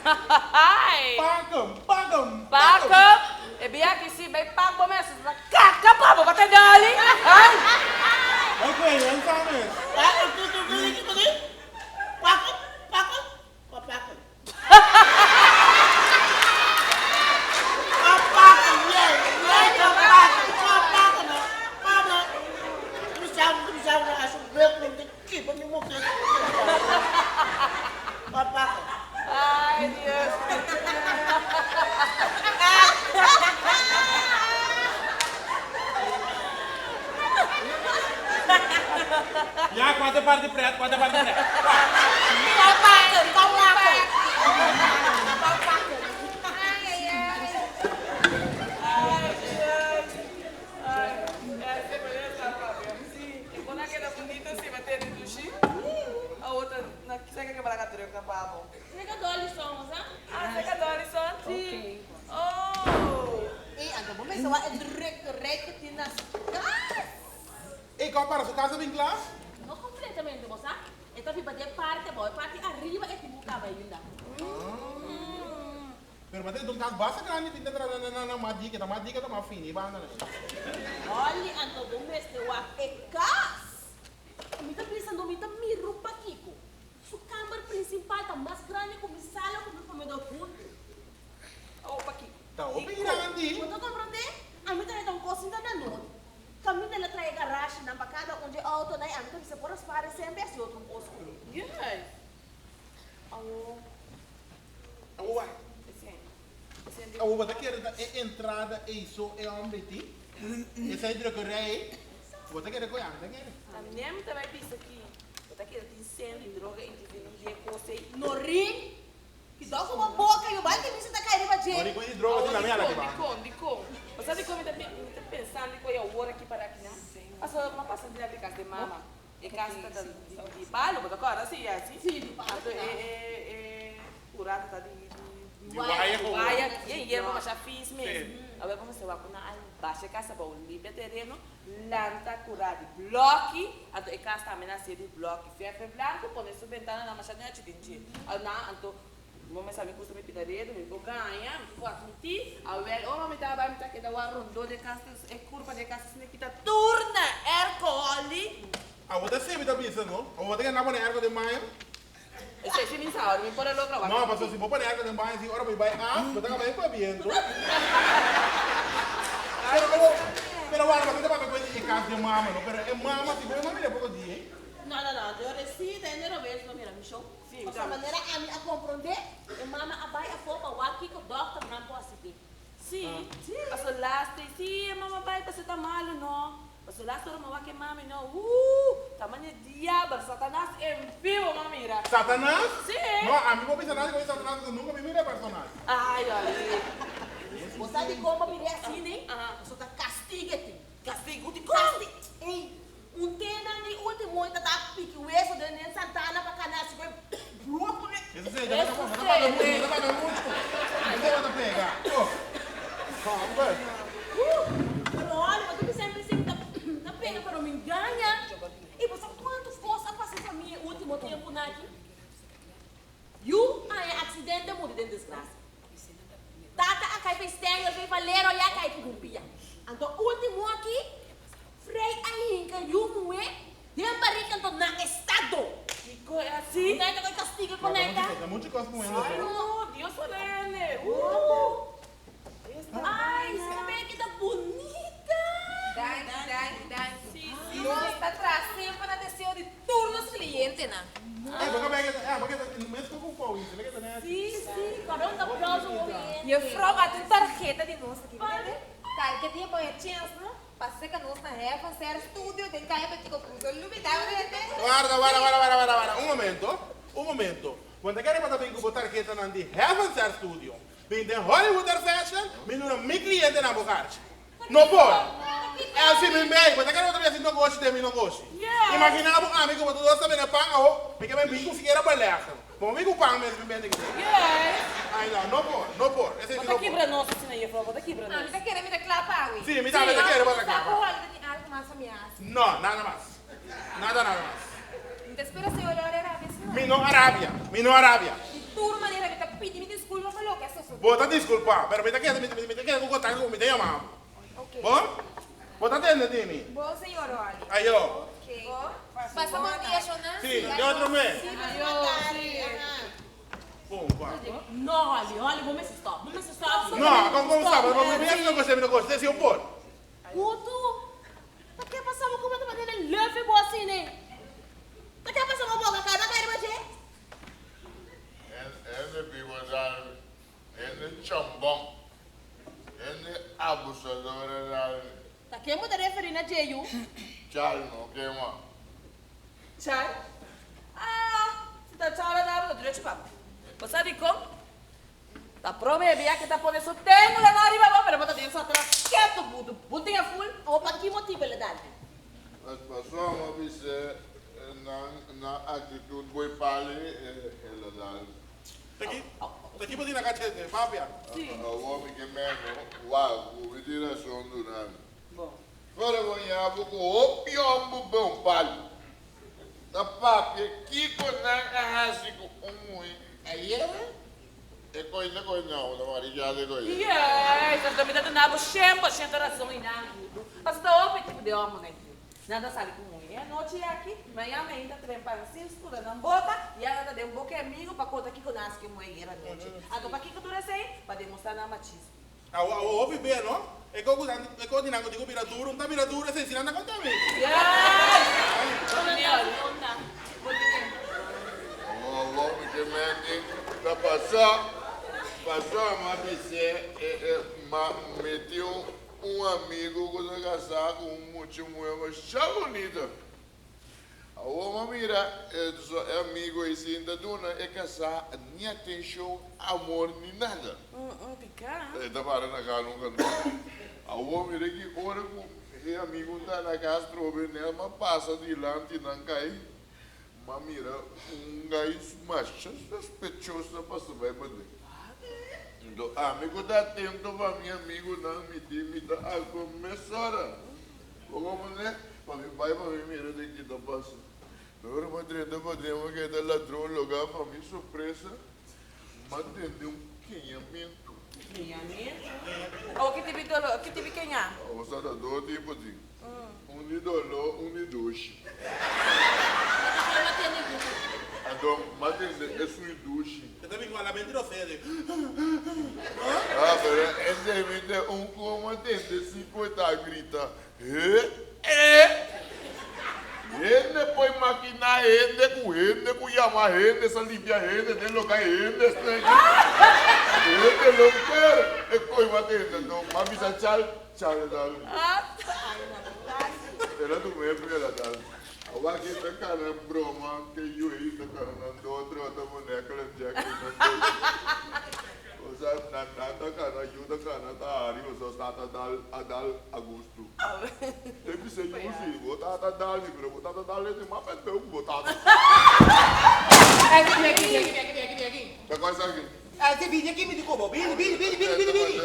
Ai! Pakem, pakem, pakem! E bia aki si bay pak bo mes ta kaka pa bo pa ta doli. Ai! Ok, wen sa mes. Ah, tu tu tu tu tu Pakem, pakem, pa pakem. Pa pakem, yeah, yeah, pa pakem, pa pakem, pa Mi sabi, mi sabi, asubek, mi Kico mi mujer Papá. Ay, Dios. Ya, cua ta parti pret, cua ta parti pret. Pau paken, pau paken. Pau paken. Ay, ay, ay. Ay, Dios. Ay, ese manera ta papia. Sí, e con a keda bonito si ba tene dushi. A otra na seka ke balaga druk na pabo. Seka Dolly son, sa? Ah, seka Dolly son, sí. Oh. Ey, anto bo mester wak e drukkerij ku tin na su kas. Ey, kòm para su kas a bin kla? No kompletamente, bo sa. E ta biba den parti abou, e parti ariba e tin ku kaba ainda. Pero mate don cas basta grandi tin ta tra na na na mas dike ta mas dike ta mas fini banda na. Holly anto bo mester wak e cas. Mi ta bisa no mi ta miru pakico. Su camber principal ta mas grandi cu mi sala cu mi comedor hunto. Oh pakico. Ta hopi grandi. Bo ta comprende? Ami ta heta un cos sinta na noti. Caminda el a trae garashinan pa cada un dje autonan y ami ta bisa por a spara semper y haci otro cos cu. Yes. Awo. Awo Awo bo ta kere ta e entrada ei so e hombre ti? Esei drukkerij ei? Bo ta kere koe ami ta kere. Ta nem ta bai bisa ki bo ta kere tin sen di droga interveni di e kos ei. Norin, ki dòk ku bo boka yo bai ke misa ta kai riba dje. Norin, koe di droga si lami ala ki ba. Dikon, dikon, bo sa dikon mi ta mi ta pensando di koe awor aki para aki nan? Pasobra mi a pasa dilanti kas di mama. E kas ta ta di palo, bo ta kòrda si Yetty? Si, di palo. Anto e e e kurá ta ta di di waya di waya yen yerba masha fis mes. Awor bo mester wak ku nan a basha e kas abou, limpia tereno, lanta kurá di blòki, anto e kas tambe nan hasié di blòki, verf e blanku, pone su bentananan masha nèchi den dje. Nan anto bo mester mi gusta mi pita redo, mi por gaña, mi por admití, awel ora mi ta bai mi ta keda wak rondó di e kas. E kurpa di e kas asina kita tur na airco Holly. Abo ta sibi ta bisa no. Abo ta keda pone airco den baño? Esei si mi sa ora mi por a logra wak. No, pasobra si bo pone airco den baño si ora bo bai af bo ta kaba e pabiento. Pero abo pero wak bo ta papia ku e kas di e mama no pero e mama si bo e mama mira poko di ei. No no no yo resi ta hende robes no mira mi show. Pasobra manera ami a komprondé e mama a bai afó pa wak kiko dòkternan por hasi den. Sí, paso laatste, sí, e mama bai paso ta malo no. Paso laatste ora mi wak e mami no, uh, ta mane diabel, Satanas en vivo m'a mira. Satanas? Sí. No, ami por bisa nada ku Satanas paso nunka mi mira e personal. Ay, Oli. Bo sa dikon bo mir'é asina, eh? Paso ta kastig'e tin. Kastigu dikon? Kasti, ey, un tenan di ultimo e ta ta piki weso den den santana pa kana así ku e brua ku ne. Eso sí, ya no ta paga mucho, no ta paga mucho. Eso no ta pega. Oh. Hombre. Pero Holly, bo ta bisa mi si ta pega pero mi gaña. Y bo sa cuanto cos a pasa e famia. tempu nan aki? Yu a haña aksidente muri den desgrasia. Tata a kai p'e Stengel, p'e Valero ya kai ku rumpia. Anto ultimo aki, Frei a hinka yu muhé den barika anto na estado. Kiko e hasi? Nan ta koi kastiga ku nan ta. Ay no, Dios solene. Uh. Ay, si kabei ki ta bunita. Danki, danki, danki. Nos ta traha semper na deseo di tur nos clientenan. Juffrouw a tin tarheta di nos aki, berde? Tarheta di bo e chens, no? Pa seca nos na Heaven Ser Studio den Caya Betico Cruz. No lubida, berde? Warda, warda, warda, warda, warda, warda. Un momento, un momento. Bo ta kere pa ta bin ku bo tarhetanan di Heaven Ser Studio bin den Hollywood Air Fashion, mi duna mi clientenan bo karchi. No por. Elsie mi mei, bo ta kere bo ta bin hasi nogoshi den mi nogoshi. Imagina bo ami ku bo ta dos ta bende pan awo, mi ke bin bin ku sikiera beleggen. Bo bin ku pan mes bin bende kiko. Ai no, no por, no por. Esei si no por. Bo ta kibra nos asina juffrouw, bo ta kibra nos. Ami ta kere mi ta kla pa awe. Si, mi tambe ta kere bo ta kla pa. Sa ku Holly ta tin algu mas pa mi hasi. No, nada mas. Nada, nada mas. Mi ta spera señor Lore a rabia si no. Mi no a rabia, mi no a rabia. Di tur manera mi ta pidi mi disculpa pa loke a sosode. Bo ta disculpa, pero mi ta keda, mi ta keda cu contacto cu mi ta yama bo. Ok. Bon? Bo ta tende di mi? Bon, señor Rolly. Ayo. Ok. Pasa bon dia, Shona. Si, di otro mes. Si, pasa bon tardi. Aha. Bon, pa. No, Holly, Holly, bo mester stop. Bo mester stop. No, con con stop? Mi no gosta, mi no gosta, si yo por. Gutu, Ta ke pasa bo ku bo ta manera leufi bo asina ei? Ta ke pasa bo boka kai? Bo a kai riba dje? Hende biba dal, hende chambon, hende abusador a dal mi. Ta ken bo ta referi na dje yu? Chal no kema. Chal? Ah, si ta chal a dal bo ta drechi pa bo. Bo sa dikon? Ta prome bia ke ta pone su tengula nan riba bo, pero bo ta den su atras ketu butu buntin e ful. Awo pa ki motibu el a dal mi? Mas pasobra mi a bis'é nan nan actitud boy pali el a dal mi. Ta ki ta ki bo tin na cachete, papia? Awo mi ke meno wak ku mi tin rason duna mi. Pero bo ña bo ku hopi homber bon pali ta papia kiko nan a hasi ku un muhe ayera. E koi ta koi nau, ta mari ya de koi. Yes, anto mi ta duna bo 100% rason i nan gudu. Pasobra ta hopi tipo di homo nan aki. Nan ta sali ku muhé anochi aki, mañana ainda trempa nan sin skura nan bota, i nan ta den boka e amigu pa konta kiko nan hasi ku e muhé ayera anochi. Anto pakiko tur esei? Pa demostrá nan machismo. Awo awo hopi be no? E ko ku nan e ko di nan ku tin ku bira duru, n'ta bira duru esei si nan ta konta mi. Yes! Awo awo mi ke menti ta pasa pasa m'a bis'é e e m'a meti un un amigu ku ta kasá ku un mucha muhé masha bunita. Awor m'a mira e e amigu ei sin ta duna e kasá ni atenshon, amor ni nada. E ta para na kas nunka no. Awor mira ki ora ku e amigu ta na kas trobe nel m'a pasa dilanti nan kai, m'a mira un gai masha sospechoso ta pasa bai paden. Enton ami ku ta atento pa mi amigunan mi di mi ta aktua mesora. Bo comprende? Pa mi bai pa mi mira den ki ta pasa. Pero ora mi a drenta paden mi a keda ladron loga pa mi sorpresa mi a tende un keñamentu. Keñamentu? Awo ki tipi dolo, ki tipi keña? Awo sa ta dos tipo tin. Un di dolo, un di dushi. Anto mi a tende esun di dushi. E ta bin ku alabenti rosea di. Ah, pero esei mi ta un ku a tende si ku e ta grita, He, eh! Hende por imaginá hende ku hende ku yama hende sa limpia hende den loke hay hende esnan aki. Hende lo ker e koi bo a tende anto m'a bisa chal, chal e dal. El a tuma e primer a dal. Awor aki ta kana broma ke yu ei ta kana nan do otro ta pone a klan jack ei nan do. Osa nan nan ta kana yu ta kana ta hari osa tata dal a dal a gustu. Te bisa yu si bo tata dal mi pero bo tata dal e mas pendeho ku bo tata. Aki bini aki bini aki bini aki. Ta kua esaki? Aki bini aki mi di kobo bini bini bini bini bini bini.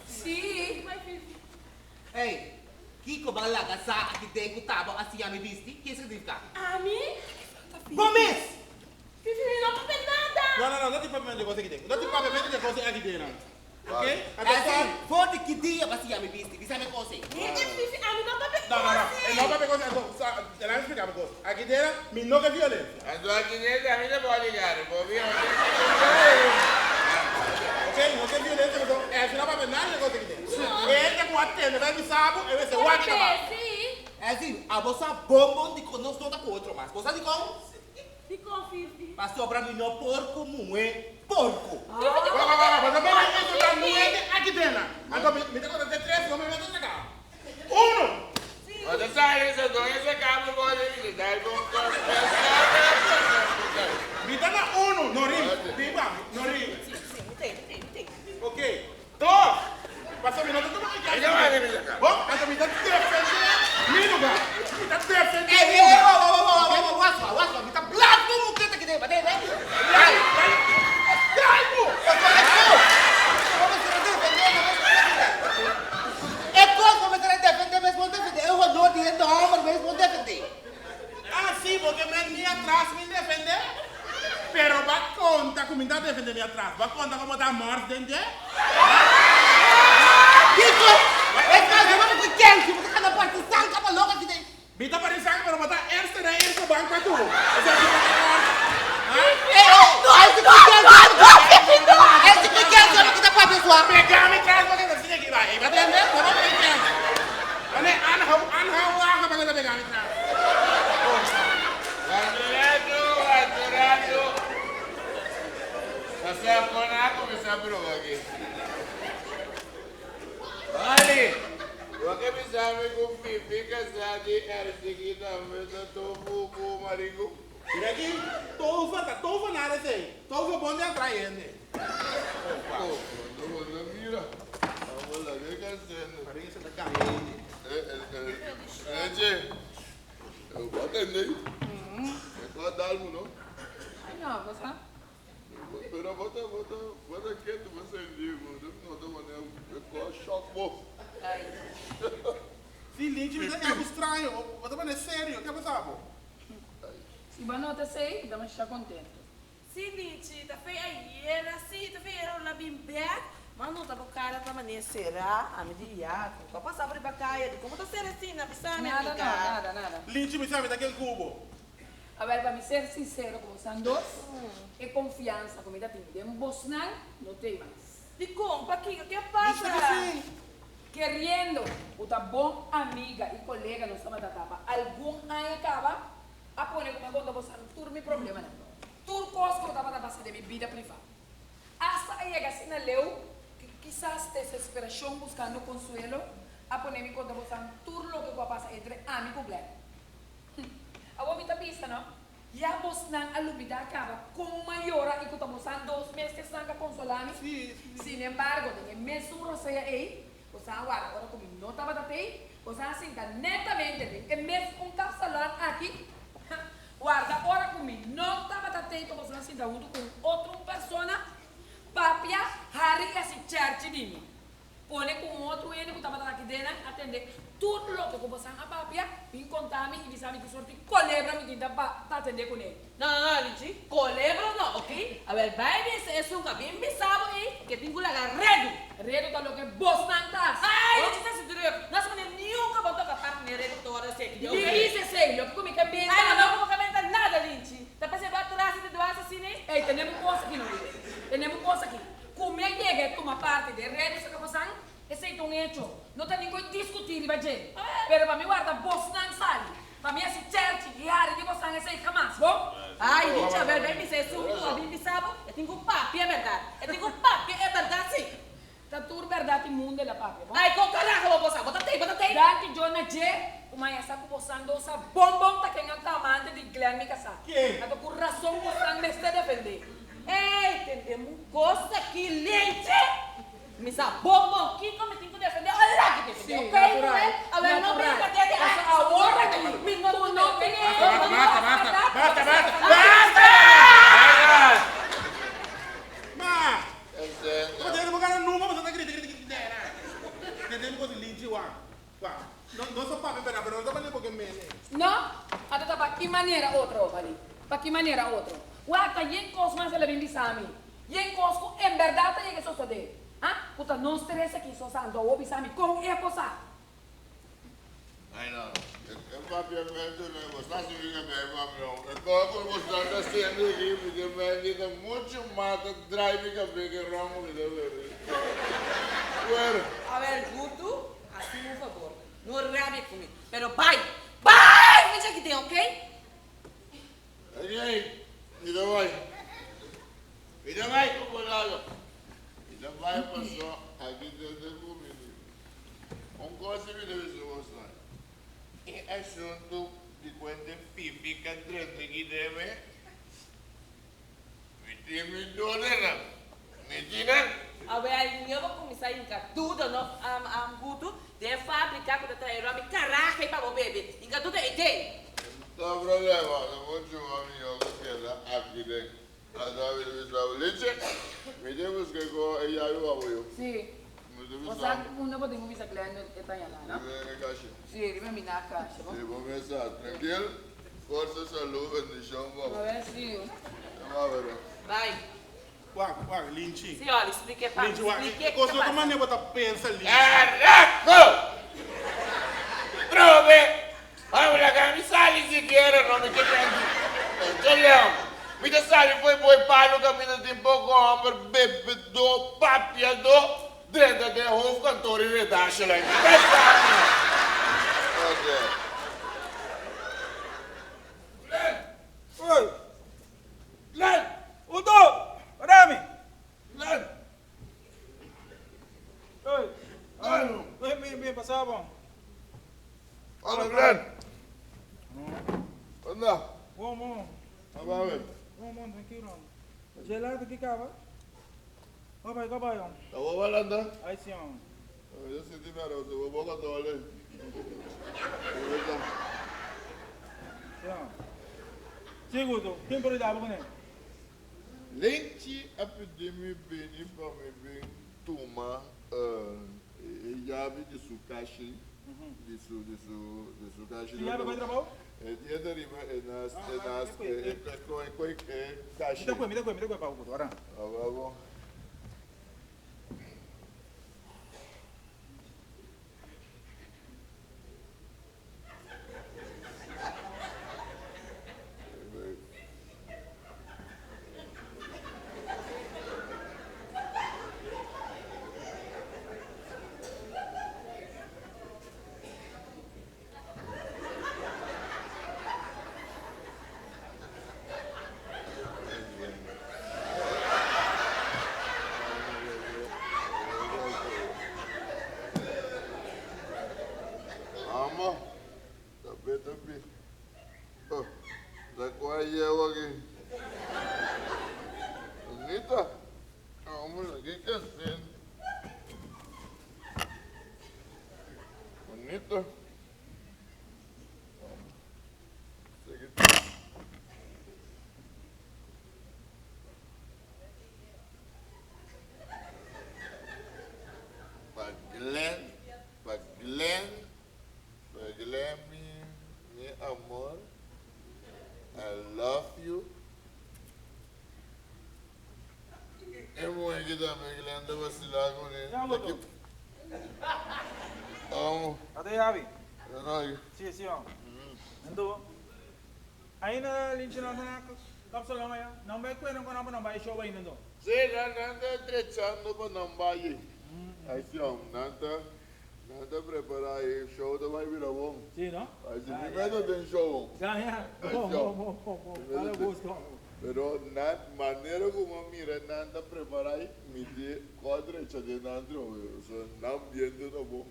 Si. Ey, kiko bo a laga sa aki den ku tabo a siña mi bisti? Ke significa? Ami? Bo mes! Fifi, mi no papia nada! No, no, no, no tin papiamento di cos aki den. No tin papiamento di cos aki den nan. Ok? Anto Elsie, sa. for di ki dia bo a siña mi bisti? Bisa mi cos ei. Mira, Fifi, ami no papia No, no, no. cos E ei. no papia cos ei. Anto sa, laga mi splica bo cos. Aki den nan, mi no ke violencia. Anto aki den tambe ta bodyguard. Bo violencia ku violencia. Ok, no ke violencia, pasobra Elsie no papia nada di cos aki den. E ta cu a tende bai bisa bo, e mester wak e ta ba. Elsie, abo sa bon bon dikon nos no ta ku otro mas. Bo sa dikon? Dikon, Fifi? Pasobra mi no por ku muhé porko. Wa, wa, wa, wa, bo ta bira insultá muhé di aki den nan. Anto mi, mi ta konta te tres, no mi mester saka. Uno! Bo ta sali so don e saka bo bo di visitá e bon kos Mi ta na uno, Norin. Bin pa mi, Norin. Si, si, mi ta ei, mi ta ei, mi ta ei. Ok. Dos! Pasobra mi no ta tuma mi kèns tambe. Bon, anto mi ta defendé mi lugar. Mi ta defendé mi lugar. Ey, ey, wa, wa, wa, wa, wa, waswa, waswa. Mi ta blanco muketa ki den, ba den, eh? Dai, dai, dai bo! Pasobra e kos ku bo mester a defendé, bo mester a defendé. E kos bo mester a defendé, mes bo defendé. E honor di hende hòmber mes bo defendé. Ah, sí, bo ke men mi atras mi defendé? Pero bo a konta ku mi ta defendé mi atras. Bo a konta ku bo ta mòrs den dje? Kiko? E kos bo ta ku kenchi, bo ta kana parti sanka pa loka ki den. Mi ta parti sanka pero bo ta eerste na eerste bank pa tur. Esei ki bo ta kòrda. Ha? Ey, ey, ey, si ku kenchi, ey, si ku kenchi ora ki ta papia sua. Pega mi tras pa keda siña ki bai. Ey, bo tende? Bo ta pega kenchi. Ane anhou, anhou waga pa keda pega mi tras. Waturado, waturado. Pasá kon a kuminsá broga aki. Wally, bo ke bisa mi ku Fifi kasá di Elsie tambe ta tofu ku mariku? Mira aki, tofa ta tofa nada esei. Tofa bon di atrae hende. Oh, no, no, no, mira. Amo laga e kasende. Parece ta gana hende. Eh, eh, eh, eh, che. Bo a tende? E ko a dal mu no. Ay no, bo sa. Pero bo ta, bo ta, bo ta ketu, bo senti, bo ta nota wanneer e ko a shock bo. Ay. Si Linchi mi ta algo straño, bo ta pone serio, ke a pasa bo? Si bo a nota esey, mi ta masha contento. Si Lichi, ta fe ayera, si ta fe ayera ora bin bek, ma nota bo cara ta manera sera, ami di ya, con cu a pasa bo riba caya, di como ta sera asina, bisa mi Nada no, amiga. nada, nada. Lichi mi sa mi ta ken cubo. Awel pa mi ser sincero cu bosan dos, e confiansa cu mi ta tin den bosnan no t'ey mas. Dicon? Pakico? Ke a Lichi pasa? ta kisi. Keriendo cu ta bon amiga y colega nos tabata ta pa algun aña caba, a pone cu mi a conta bosan tur mi problemanan. Tur kos ku tabata pasa den mi bida privá. Asta a yega asina leu ku kisas desesperashon buskando konsuelo a pone mi konta bosan tur loke ku a pasa entre ami ku Glenn. Hm, awor mi ta bisa no, ya bosnan a lubidá kaba kon m'a yora i ku ta bosan dos mes esnan ka konsolá mi? Sinembargo, den e mesun rosea ei, bosan a wara ora ku mi no tabata t'ei, bosan a sinta netamente den e mes un kapsalòn aki. Warda ora ku mi no tabata tei pa boso nan sinta huntu ku un otro un persona, papia, hari i hasi chèrchi di mi. Pone ku un otro hende ku tabata aki den nan a tende tur loke ku bosan a papia, bin konta mi i bisa mi ki sort di kolebra mi tin ta pa ta atendé kuné. No, no, no, Lichi, kolebra no, oké? Awel, bai bisa esun ku a bin bisa bo ei ke tin ku laga redu. Redu ta loke bosnan ta hasi. Ai, Lichi ta hasi drùk. No hasi manera niunka bo toka parti n'e redu ku ta wòrdu hasi aki, oké? Mi bisa esei, loke ku mi ke menta Ai, no, no. no ku bo ke menta nada, Lichi. Ta p'esei bo a trasa di duas asina ei? Ei, tene bo kos aki, no, Lichi. Tene bo kos aki. Ku mi a yega e tuma parti den redu sa kapasan, esei ta un hecho. No ta ningun diskutí riba dje. Pero pa mi warda bosnan sali, pa mi hasi chèrchi i hari di bosan esei hamas, bo? Ai, Lichi, awel bai bisa esun ku a bin bisa bo, e tin ku papia e bèrdat. E tin ku papia e bèrdat, sí. Ta tur bèrdat i mundu el a papia, bo? Ai, kon karaho bo bosa? Bo ta tei, bo ta tei? Danki John na dje, ku maña sa ku bosan dos a bon bon ta ken a ta amante di Glenn mi kasá. Anto ku rason bosan mester defendé. Ey, tende un kos aki, Lichi! Mi sa bon bon kiko mi tin ku defende o la ki defende, Sí, ok, natural, muhé? Awel no natural. brinka te di Paso ay, awor aki, mi no ku no tin e Basta, basta, basta, basta, basta, basta! Ma, bo tende bo gana numa bo sa ta grita, grita, grita, grita. Tende mi kos Lichi wak, wak. No, no sa papia berdad, pero no ta bali bo ke mene. No, anto ta pa ki manera otro, Bali? Pa ki manera otro? Wak, ta yen kos mas el a bin bisa mi. Yen kos ku en bèrdat ta yega sosodé. Ha? Ku ta nos tres aki so sa. Anto awor bisa mi kon e por sa. Ay no, e papiamentu no e bo sa si mi ta bay papia. E kos ku bo sa ta haciendo aki mi ta bay di ta muchu mas ta draai mi kabes ke ron ku mi ta bebe. Bueno. Awel Gutu, hasi mi un fabor, no rabia ku mi, pero bay, bay mi djaki den, oke? Oke, mi ta bay. Mi ta bay ku bo lado. Mi ta bay paso aki tende ku mi. Un kos si mi ta bisa bo sa, e asuntu di kuente Fifi ka drenta aki den mi, mi tin mi dudanan, mi tin nan. Awel, mi a bo kuminsá hinka duda no, Gutu, den e fábrika ku ta trae ròm i karahe pa bo bebe, hinka duda ei den. No problema, ta muchu mas mihó ku keda aki den. Ata mi ta bisa bo, Linche, mi tin buska ku e yabi pa bo yu. Sí. Mi ta Bo bisa sa bo. ku unda bo tin ku bisa Glenda e ta yana, no? Riba mi kashi. Sí, riba mi na kashi, bo. Sí, bo mester sa. Trankil, forsa, salú, bendishon pa bo. A ver si. Ta bárbaro. Bai. Wak, wak, Linchi. Sí, Oli, spliké pa mi. Linchi, wak. Spliké E kos kiko no ta pasa. manera bo ta pensa, Linchi. Carajo! Trobe! Bai laga mi sali sikiera no mi ke tranki. Ocho leon. Mi ta sali fo'i bo e palu kaminda tin poko homber bebedó, papiadó, drenta den hoofdkantoor i redactielijn. Besa mi! Oké. Glen! Oi! Glen! Udo! Rami! Glen! Oi! Glen! Bien, bien, bien, pasaba bon. Hola Glen. Onda? Bon, bon. Aba we. Bon, bon, tranquilo. Gelato ki kaba? Kaba, kaba yon. Ta bo balanda? Ay, si yon. Yo sinti mi aroso, bo boca dole. Si yon. Si gusto, kin por dabo kune? Lenchi a pidi mi bini pa mi bin tuma e yabi di su kashi, di su, di su, di su kashi. Su yabi bai trabou? E dia ta riba e nas, e nas, e e e e kashi. Mi ta kue, mi ta kue, mi ta kue pa bo, ora. Aba bo. Amo, tabi tabi. Oh, ta kua yewa aki. Bonita. Amo, aki kasin. Bonita. Pa Glen, pa Glen, pa Glen mi, mi amor, I love you. E muhe ki tambe Glen ta vacila con e. Ya boto. Amo. Ate Javi. Roy. Si, si, oh. Anto, ainda linchi nan ta na kapsalon aya? Nan bai kue nan ku nan pa nan bai show ainda anto? Si, nan nan ta trechando pa nan bai. Ai si, oh. Nan ta, nan ta prepara e show ta bai bira bon. Si, no? Ai si, mi mes ta den show. Ya, ya. Bon, bon, bon, bon, bon. Dale gusto. Pero nan, manera ku mi a mira nan ta prepara ei, mi di kò drecha den nan trobe. Pasobra nan ambiente ta bon.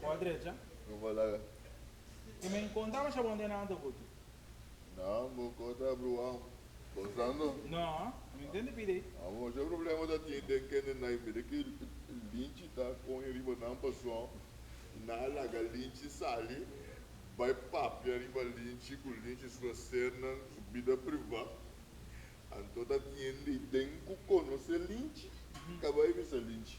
Kò drecha? No balaga. I mi konta masha bon den nan ta gutu. Nan bo kò ta bruha konsando? No, mi no tende pidi. Amo, e problema ta tin den kende nan mira ki linchi ta koño riba nan pasobra nan a laga linchi sali. Bai papia riba Linchi ku Linchi su asernan su bida privá, anto ta tiende den ku konosé Linchi ka bai bisa Linchi.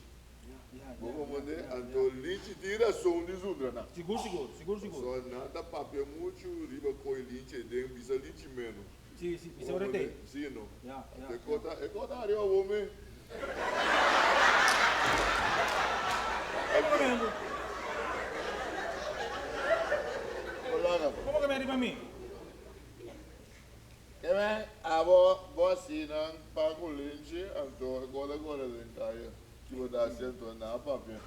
Bo komprendé? Anto Linchi tin rason di zundra nan. Sigur sigur, sigur sigur. Pasobra nan ta papia muchu riba koi Linchi e den bisa Linchi ménos. Si, si, mi sobre te. Si, no. Ya, ya. E kota, e kota ariba bo me. Como que me? Hola, Como que me arriba mi? Ke men, abo bo sinan pa ku Linchi, anto e kota kore den kaya. Ki bo ta hasi anto na papia.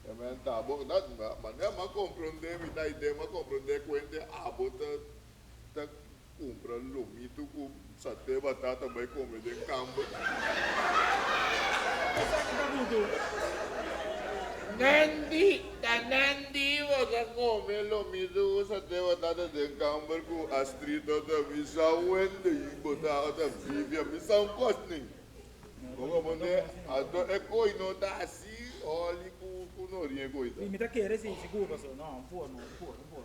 Ke men ta bo, dat, manera m'a komprondé, mi ta idea m'a komprondé kuente abo ta ta kumpra lomito ku saté batata bai kome den kamber. Esaki ta gutu. Nandy, ta Nandy bo ta kome lomito ku saté batata den kamber ku Astrid o ta bisa Wendy bo ta o ta Vivian mi sa un kos nin. Bo komprende? Anto e koi no ta asi Holly ku ku Norien koi ta. Mi ta kere si sigur paso no un por no un por un por.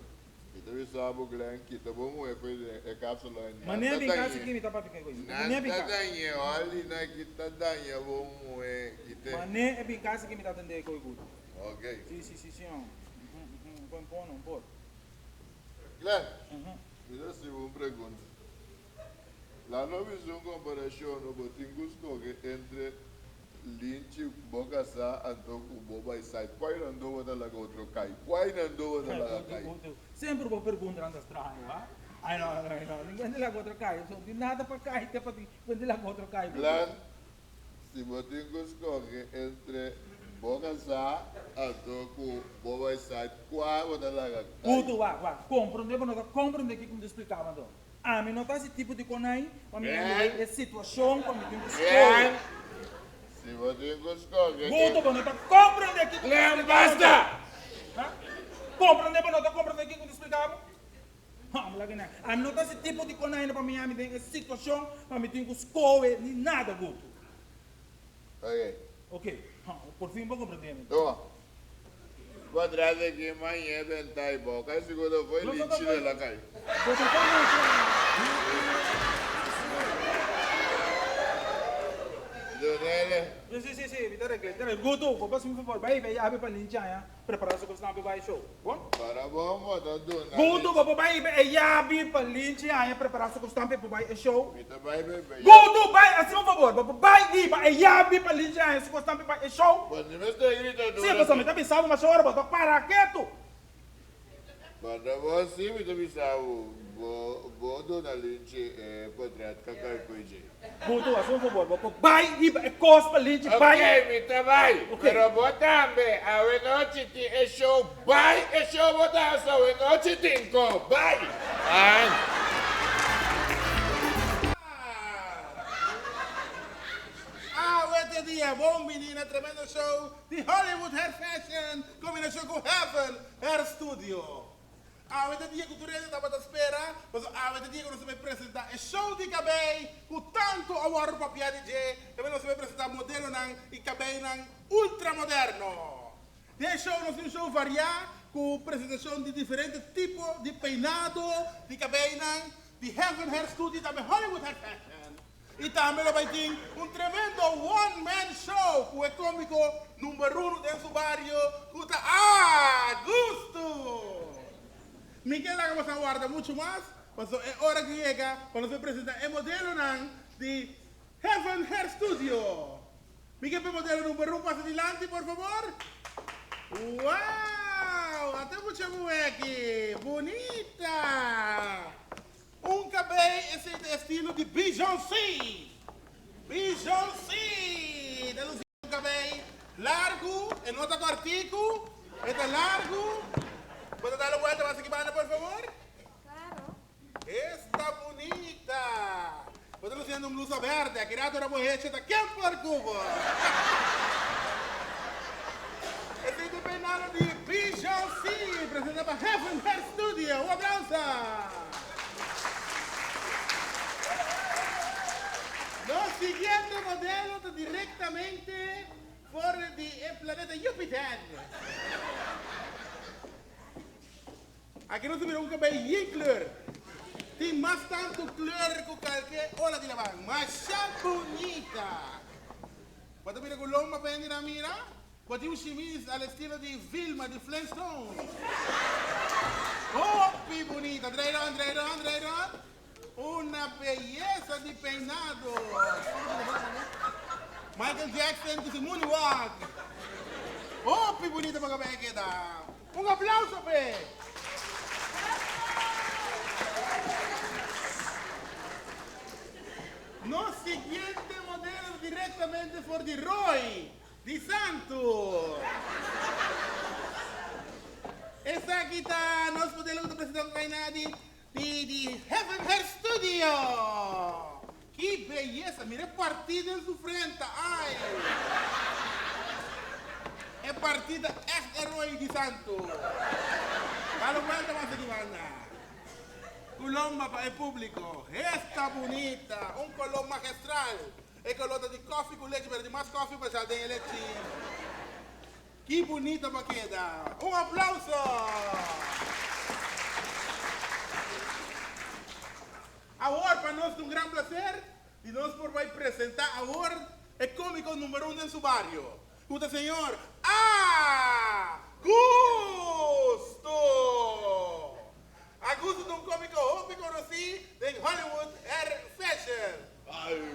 Mi ta bisa bo Glen kita bo muhe fo'i den e kapsula nan Manera ta bin kasi dañ'e. ki mi ta papia koi. Nan Manera bin ta kasi. dañ'e Holly nan ki ta daña bo muhe kite. Manera bin kasi ki mi ta tende koi gut. Ok. Si si si si un un un por no un por. Glen mi ta hasi bo un pregunta. La no bisa un komparashon no bo tin ku skohe entre Linchi bo kasá anto ku bo bai sai kuai nan do bo ta laga otro kai kuai nan do bo ta laga kai. Semper bo preguntanan ta straño ha. Ai no ai no ningun hende laga otro kai so tin nada pa kai te pa tin hende laga otro kai. Glen si bo tin ku skohe entre bo kasá anto ku bo bai sai kua bo ta laga kai. Gutu wak wak komprende bo no ta komprende kiko mi ta splika bo anto. Ami no ta hasi tipo di konai pa mi hende den e situashon ku mi tin ku skohe. Si bo tin ku skohe. Guto, bo no ta komprende kiko mi ta Glen, splika bo. basta! Ha? Komprende bo no ta komprende kiko mi ta splika bo? Ha, mi laga nan. Ami no ta hasi tipo di konai pa mi hende den e situashon pa mi tin ku skohe ni nada, Guto. Ok. Ok. Ha, por fin bo komprende mi. Tuma. Cuadra de ki mañe benta y boca y sigur foi lichi de la cai. Donele. Si, si, si, si, mi ta regle, mi ta regle. Guto, bo pasa mi favor, bai bai yabi pa Lincha ya, prepara su cosnan pa bai show. Bon? Para bo bo ta duna. Guto, bo por bai bai yabi pa Lincha ya, prepara su cosnan pa bai e show. Mi ta bai bai bai. Guto, bai, hasi un favor, bo por bai riba e yabi pa Lincha ya su cosnan pa bai e show. Bo ni mester grita duro. Si, pasobra mi ta bisa bo masha ora bo ta para ketu. Cuando bo si mi ta bisa bo, bo bo duna Linchi e potret kakarkuiji. Guto, hasi un favor, bo por bai riba e kos pa Linchi bai. Ok, mi ta bai. Ok. Pero bo tambe, awe nochi tin e show, bai e show bo ta hasi awe nochi tin ko, bai. An. Awe t'e dia, bon bini na tremendo show di Hollywood Hair Fashion kombinashon ku Heaven Hair Studio. Awe ta dia ku tur hende tabata spera, pasobra awe ta dia ku nos ta bai presentá e show di kabei ku tantu a wòrdu papiá di dje. Tambe nos ta bai presentá modelonan i kabeinan ultramoderno. Den e show nos tin un show variá ku presentashon di diferente tipo di peinado di kabeinan di Heaven Hair Studio i tambe Hollywood Hair Fashion. I tambe lo bai tin un tremendo one man show ku e komiko number uno den su bario ku ta Agusto! Mi ke laga boso a warda muchu mas, paso e ora ku yega pa nos bai presenta e modelonan di Heaven Hair Studio. Mi ke pa e modelo number uno pasa dilanti por fabor. Wow! Ata mucha muhé aki! Bunita! Un kabei esei ta estilo di Beyoncé. Beyoncé ta lusi un kabei largu, e no ta kòrtiku, e ta largu. Bo ta dal un buelta mas aki banda por fabor? Claro. Esta bunita! Bo ta lusiendo un blusa berde, aki rato ora bo hecha ta ken por ku bo. Esei ta e peinado di Beyoncé, presenta pa Heaven Hair Studio. Un aplauso! Nos siguiente modelo ta directamente for di e planeta Jupiter. Aki nos ta mira un kabei yen kleur. Tin mas tantu kleur ku kalke ola di laman. Masha bunita! Bo ta mira ku lomba pa hende nan mira? Bo tin un shimis al estilo di Vilma di Flintstones. Hopi bunita! Draai rond, draai rond, draai rond. Una belleza di peinado. Michael Jackson cu su moonwalk. Hopi bunita bo cabey a keda. Un aplauso p'e. Nos siguiente modelo directamente for di Roy di Santo. Esaki ta nos modelo cu ta presenta cu Kaina di Di di Heaven Hair Studio! Ki beyesa! Mira e partida den su frenta, ay! E partida echt e roi di santo! Dalo vuelta mas aki banda. Colomba pa e publico. Esta bunita! Un color magestral! E color ta di koffie cu lechi, pero tin mas koffie basá den e lechi. Ki bunita bo a keda! Un aplauso! Awor pa nos ta un gran placer di nos por bai presenta awor e comico number un den su bario, cu ta señor Agusto! Agusto ta un comico hopi conoci den Hollywood Hair Fashion.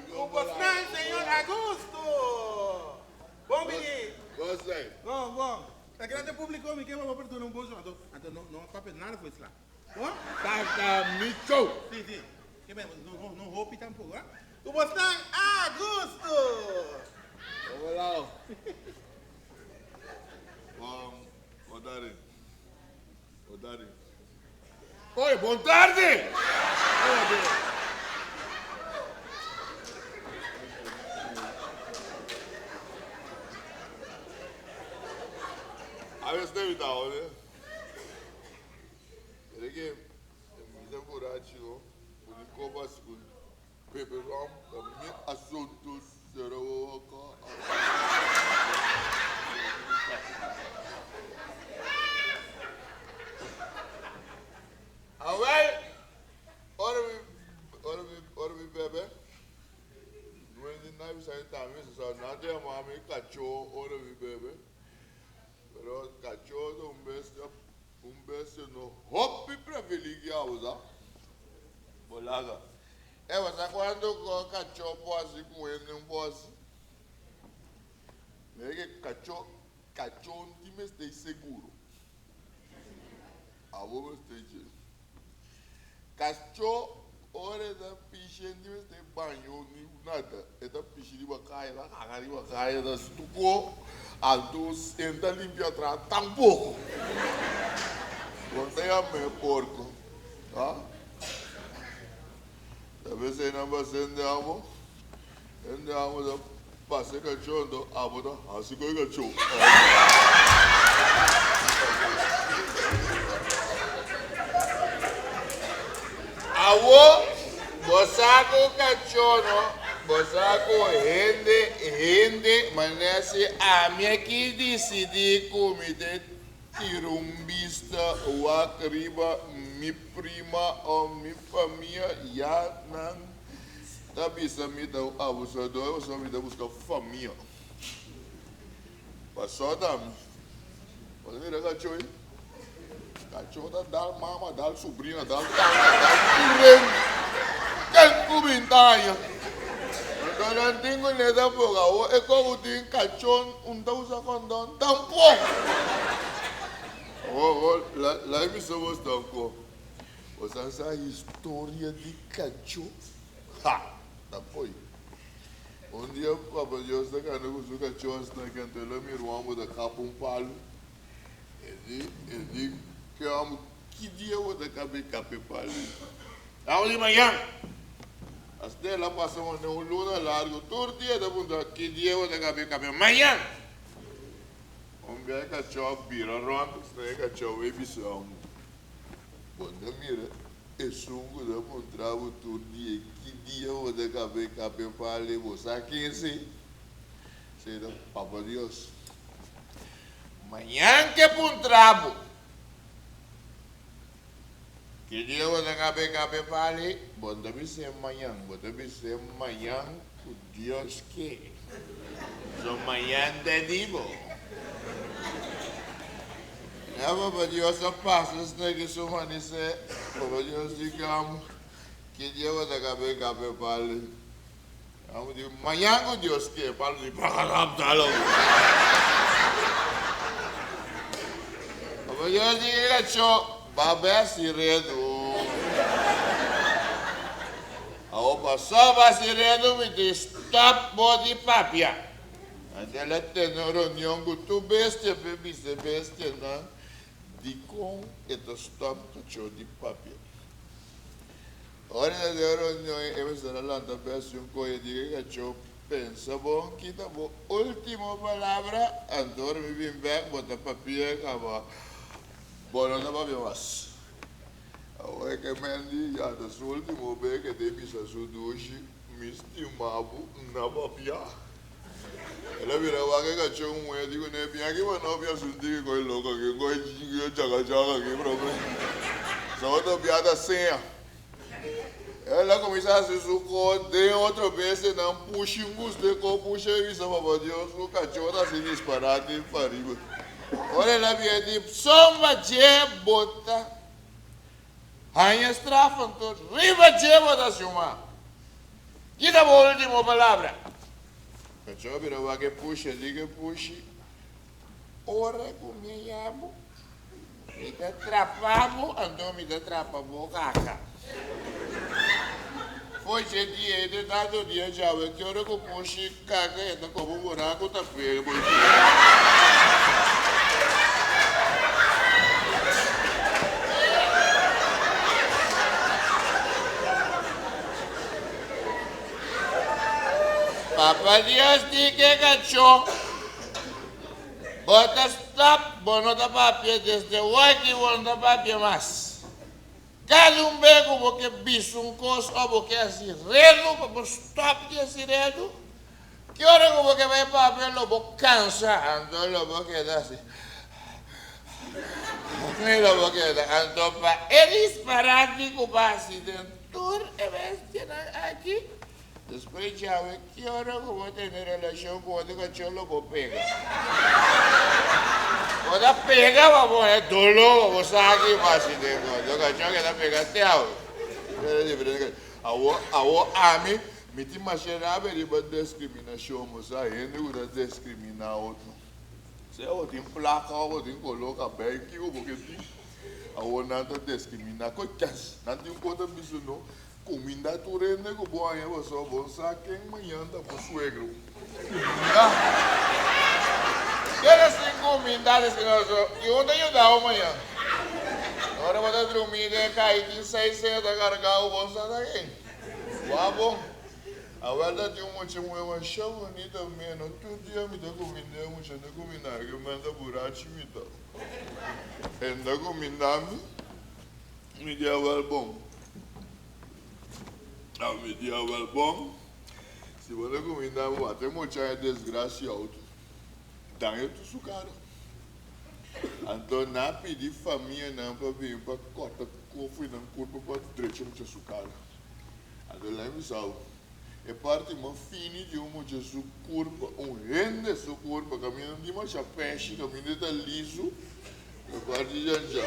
Cu bosnan señor Agusto! Bon bini. Bon sai. Bon, bon. Ta grande publico mi ke pa bo perdona un boso anto anto no no papia nada fu esla. Bon? Tata Micho. Si, si. Ke ben no no no hopi tampoco ha. Ku bo stan a gusto. Hola. Bon, bon tarde. Bon tarde. Oye, bon tarde! A veces te evitado, ¿eh? Mira que mi ta borracho, con copas con pepe rum, mi asunto será acá. Awel, ora mi, ora mi, ora mi bebe, nueve di nave sa tambe, sa nan ta yama mi kachó ora mi bebe. Pero kachó ta un bestia, un bestia no hopi prefiligiado, sa. Bo laga. E bo sa cuanto cu kachó por haci cu hende un por haci? Mira que kachó, kachó no tin mester seguro. Abo mester dje. Kachó ora e ta pishi e no tin mester baño ni nada. E ta pishi riba kaya, ta caga riba kaya, ta stuko, anto e no ta limpia atras tampoco. Bo ta yama e porco, ha? Ta bes einan basa hende amo, hende amo ta pasa e kachó anto abo ta hasi ku e kachó. Awo bo sa ku kachó no, bo sa ku hende, hende manera si ami aki disidí ku mi ta Tira un bista wak riba mi prima o mi famia ya nan ta bisa mi ta un abusador pasobra mi ta buska famia. Pasó ta mi. Bo ta mira kachó ei? Kachó ta dal mama, dal subrina, dal tanta, dal tur hende. Ken ku bin ta haña? Anto nan tin ku neta boka. Awor e koku tin kachó un ta usa kondon tampoko. Awor, awor, la'i bisa bos tampo. Bos a sa historia di kachó? Ha! Ta koi. Un dia Papa Dios ta kanda ku su kachó asina aki anto el a mira un hòmber ta kap un palu. E di, e di, Ke hòmber, ki dia bo ta kabe kap e palu ei? Awe di mañan! Asina el a pasa manera un luna largu, tur dia ta puntra, Ki dia bo ta kabe kabe? Mañan! Un bia e kachó a bira rònt, asina e kachó bai bisa amo, Bo ta mira esun ku ta puntra bo tur dia, ki dia bo ta kabe kabe pali? Bo sa ken esei? Esei ta Papa Dios. Mañan ke puntra bo. Ki dia bo ta kabe kabe pali? Bo no ta bis'é mañan, bo ta bis'é mañan ku Dios ke. So mañan ta di bo. Ya Papa Dios a pasa esaki su manisé, Papa Dios di kamo. Ki dia bo ta kabe kape pali? Amo di, mañan ku Dios ke. Pablo di, Brakadabdalo. Papa Dios di ke kachó, ba bèsti redu. Awor pasó basti redu mi tin stòp bo di papia. Anto el a tene un reunion ku tur bestia p'e bisa e bestianan dikon e ta stòp kachó di papia. Ora ta den reunion e mester a lanta bes un koe di e kachó pensa bon kita bo ultimo palabra anto ora mi bin bek bo ta papia kaba bo no ta papia mas. Awor e ke men di ya ta su ultimo be ke ta bisa su dushi mi stima bo na papia. El a bira wak e kachó muhé di kuné bin aki pa no bia su diki koe loko aki koe chaka chaka aki prome sa otro bia ta seña. El a kuminsá hasi su ko den otro bes e nan pushi un guste ko pushi a bisa papa Dios ku kachó ta hasi disparate pariba. Ora el a bia di somba dje bota haña straf anto riba dje bota suma. Kita bo ultimo palabra. Kachó bira wak e pushi a di ku e pushi, Ora ku mi a yabu, mi ta trapa bo, anto mi ta trapa bo kaka. Foi dje dia ei te tantu dia djawe ki ora ku pushi kaka e ta koba un buraku ta pega bo i pega. Papa Dios di ke kachó, Bo ta stop, bo no ta papia desde waki bo no ta papia mas. Kada un be ku bo ke bisa un kos o bo ke hasi redu pa bo stop di hasi redu, ki ora ku bo ke bai papia lo bo kansa, anto lo bo keda hasi mi lo bo keda anto pa e disparati ku bo hasi den Tur e bestianan aki, despues djawe ki ora ku bo tene relashon ku otro kachó lo bo pega. Bo ta pega pa bo haña doló pa bo sa ki bo hasi den ku otro kachó ke ta pega te awe. Awor, awor ami, mi tin masha rabia riba deskriminashon, bo sa, hende ku ta deskriminá otro. Sea bo tin plaka o bo tin koló kabei, kiko bo ke tin? Awor nan ta deskriminá koe kens. Nan tin un kos ta bisa no, kuminda tur hende ku bo haña pasobra bo sa ken mañan ta bo suegro. Kuminda. Keda sin kuminda diskriminá i un ta yuda bo mañan. Ora bo ta drumí den kai tin seis señor ta karga bo, bo sa ta ken. Wak bon. Awel ta tin un mucha muhé masha bunita meno tur dia mi ta kumind'é mucha ta kumindá ke men ta burachi mi ta. Hende kumindá mi, mi di awel bon. A mi di awel bon, si bo ta kumindá mi wak e mucha e desgrasiao daño tur su kara. Anto nan a pidi famianan pa bin pa kòrta kofi nan kurpa pa drecha mucha su kara. Anto el a bisa, E parti mas fini di un mucha su kurpa, un hende su kurpa, kaminda no tin masha pèshi, kaminda e ta lisu, e parti djancha.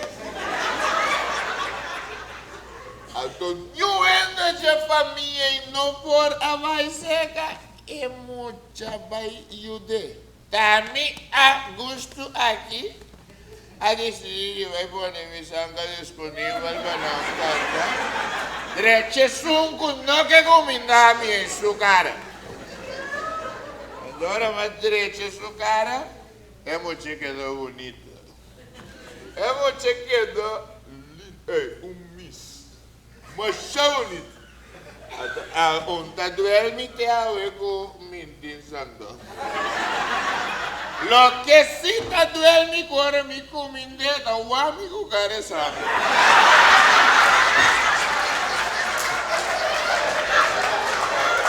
Anto niun hende dje famia ei no por a bai seka e mucha bai yud'é. Ta mi a gustu aki a disidí di bai pone mi sanka disponibel pa nan kanta drecha esun ku no ke kuminda mi en su kara. Anto ora mi a drecha su kara, e mucha keda bunita. E mucha keda linda, ey, un miss. Masha bonito. A un ta duermi te awe ku mintin sando. Loke si ta duermi ku ora mi kumind'é ta wak mi ku kara esaki.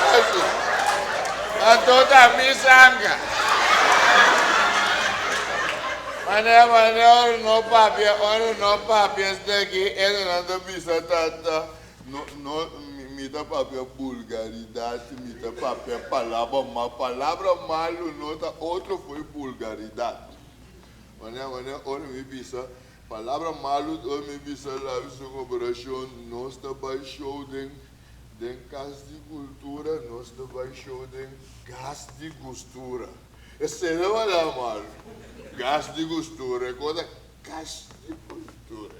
Asi. Anto ta mi sanga. Mane mane ora no papia ora no papia esaki e nan ta bisa tata no no mi ta papia bulgaridad mi ta papia palabra ma palabra malo no ta otro fo'i bulgaridad mane mane ora mi bisa palabra malo ora mi bisa labi su cooperacion nos ta bay show den. Den Kas di Kultura nos ta bai show den Gas di Gustura. Esei ta wala mal. Gas di Gustura, e kos ta Kas di Kultura.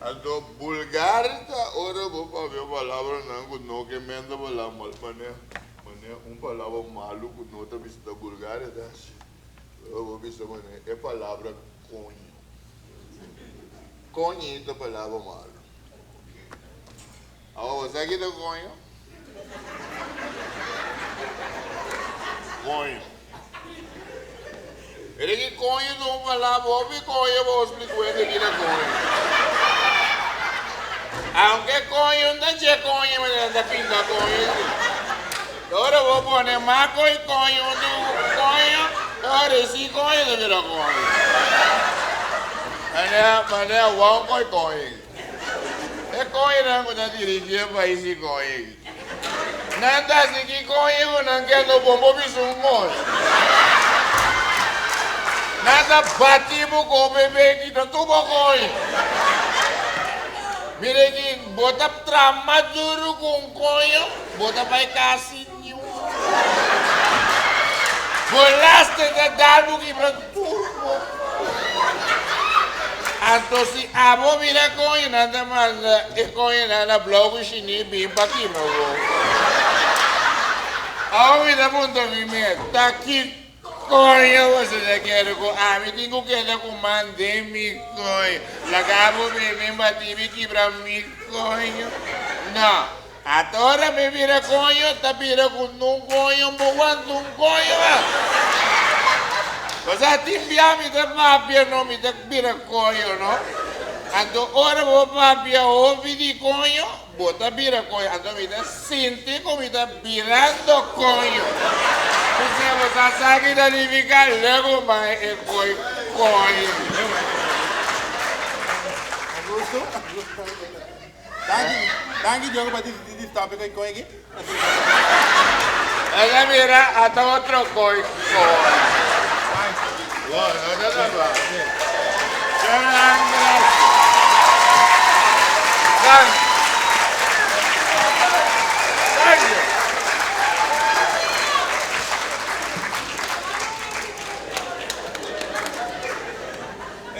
Anto bulgar ta ora bo papia palabranan ku no ke men ta bala mal. Manera manera un palabra malu ku no ta bisa ta bulgar e ta hasi. Ora bo bisa manera e palabra koño. Koño ta palabra malu. Awa bo sa ki ta koño? Koño. Mira ki koño ta un palabra hopi koño pa bo splika hende ki ta koño. Aunke koño no ta dje koño manera nan ta pinta koño si. Ora bo pone mas koy koño huntu ku koño, ta pareci koño ta bira koño. Manera manera wou koy koño. E koñonan ku ta dirigí e pais di koño aki. Nan ta hasi ki koño ku nan ke no bon por bisa un kos. Nan ta bati bo ku bebe kita tur bo koño. Mira aki, bo ta traha mas duru ku un koño, bo ta bai kasi niun. Bo laster ta dal bo kibra tur bo. Anto si abo mira koñonan ta manda e koñonan na blou ku shiní bin pa kibra bo. Abo mi ta puntra mi mes, ta ki koño boso ta kere ku ami tin ku keda ku man den mi koño? Laga abo bebe bati mi kibra mi koño? No. Ata ora mi bira koño, ta bira ku nun koño bo wanta un koño mas. Pasá tin bia mi ta papia no, mi ta bira koño no. Anto ora bo papia hopi di koño, bo ta bira koño. Anto mi ta sinti ku mi ta birando koño. P'esei bo sa sa ki ta nifiká lego mai e koi koño. Danki, danki Diogo pa disiti di stop e koi koi aki. Ela mira ata otro koi koi. Lo, no ta ta ba. Gran gracias. Danki. Thank you.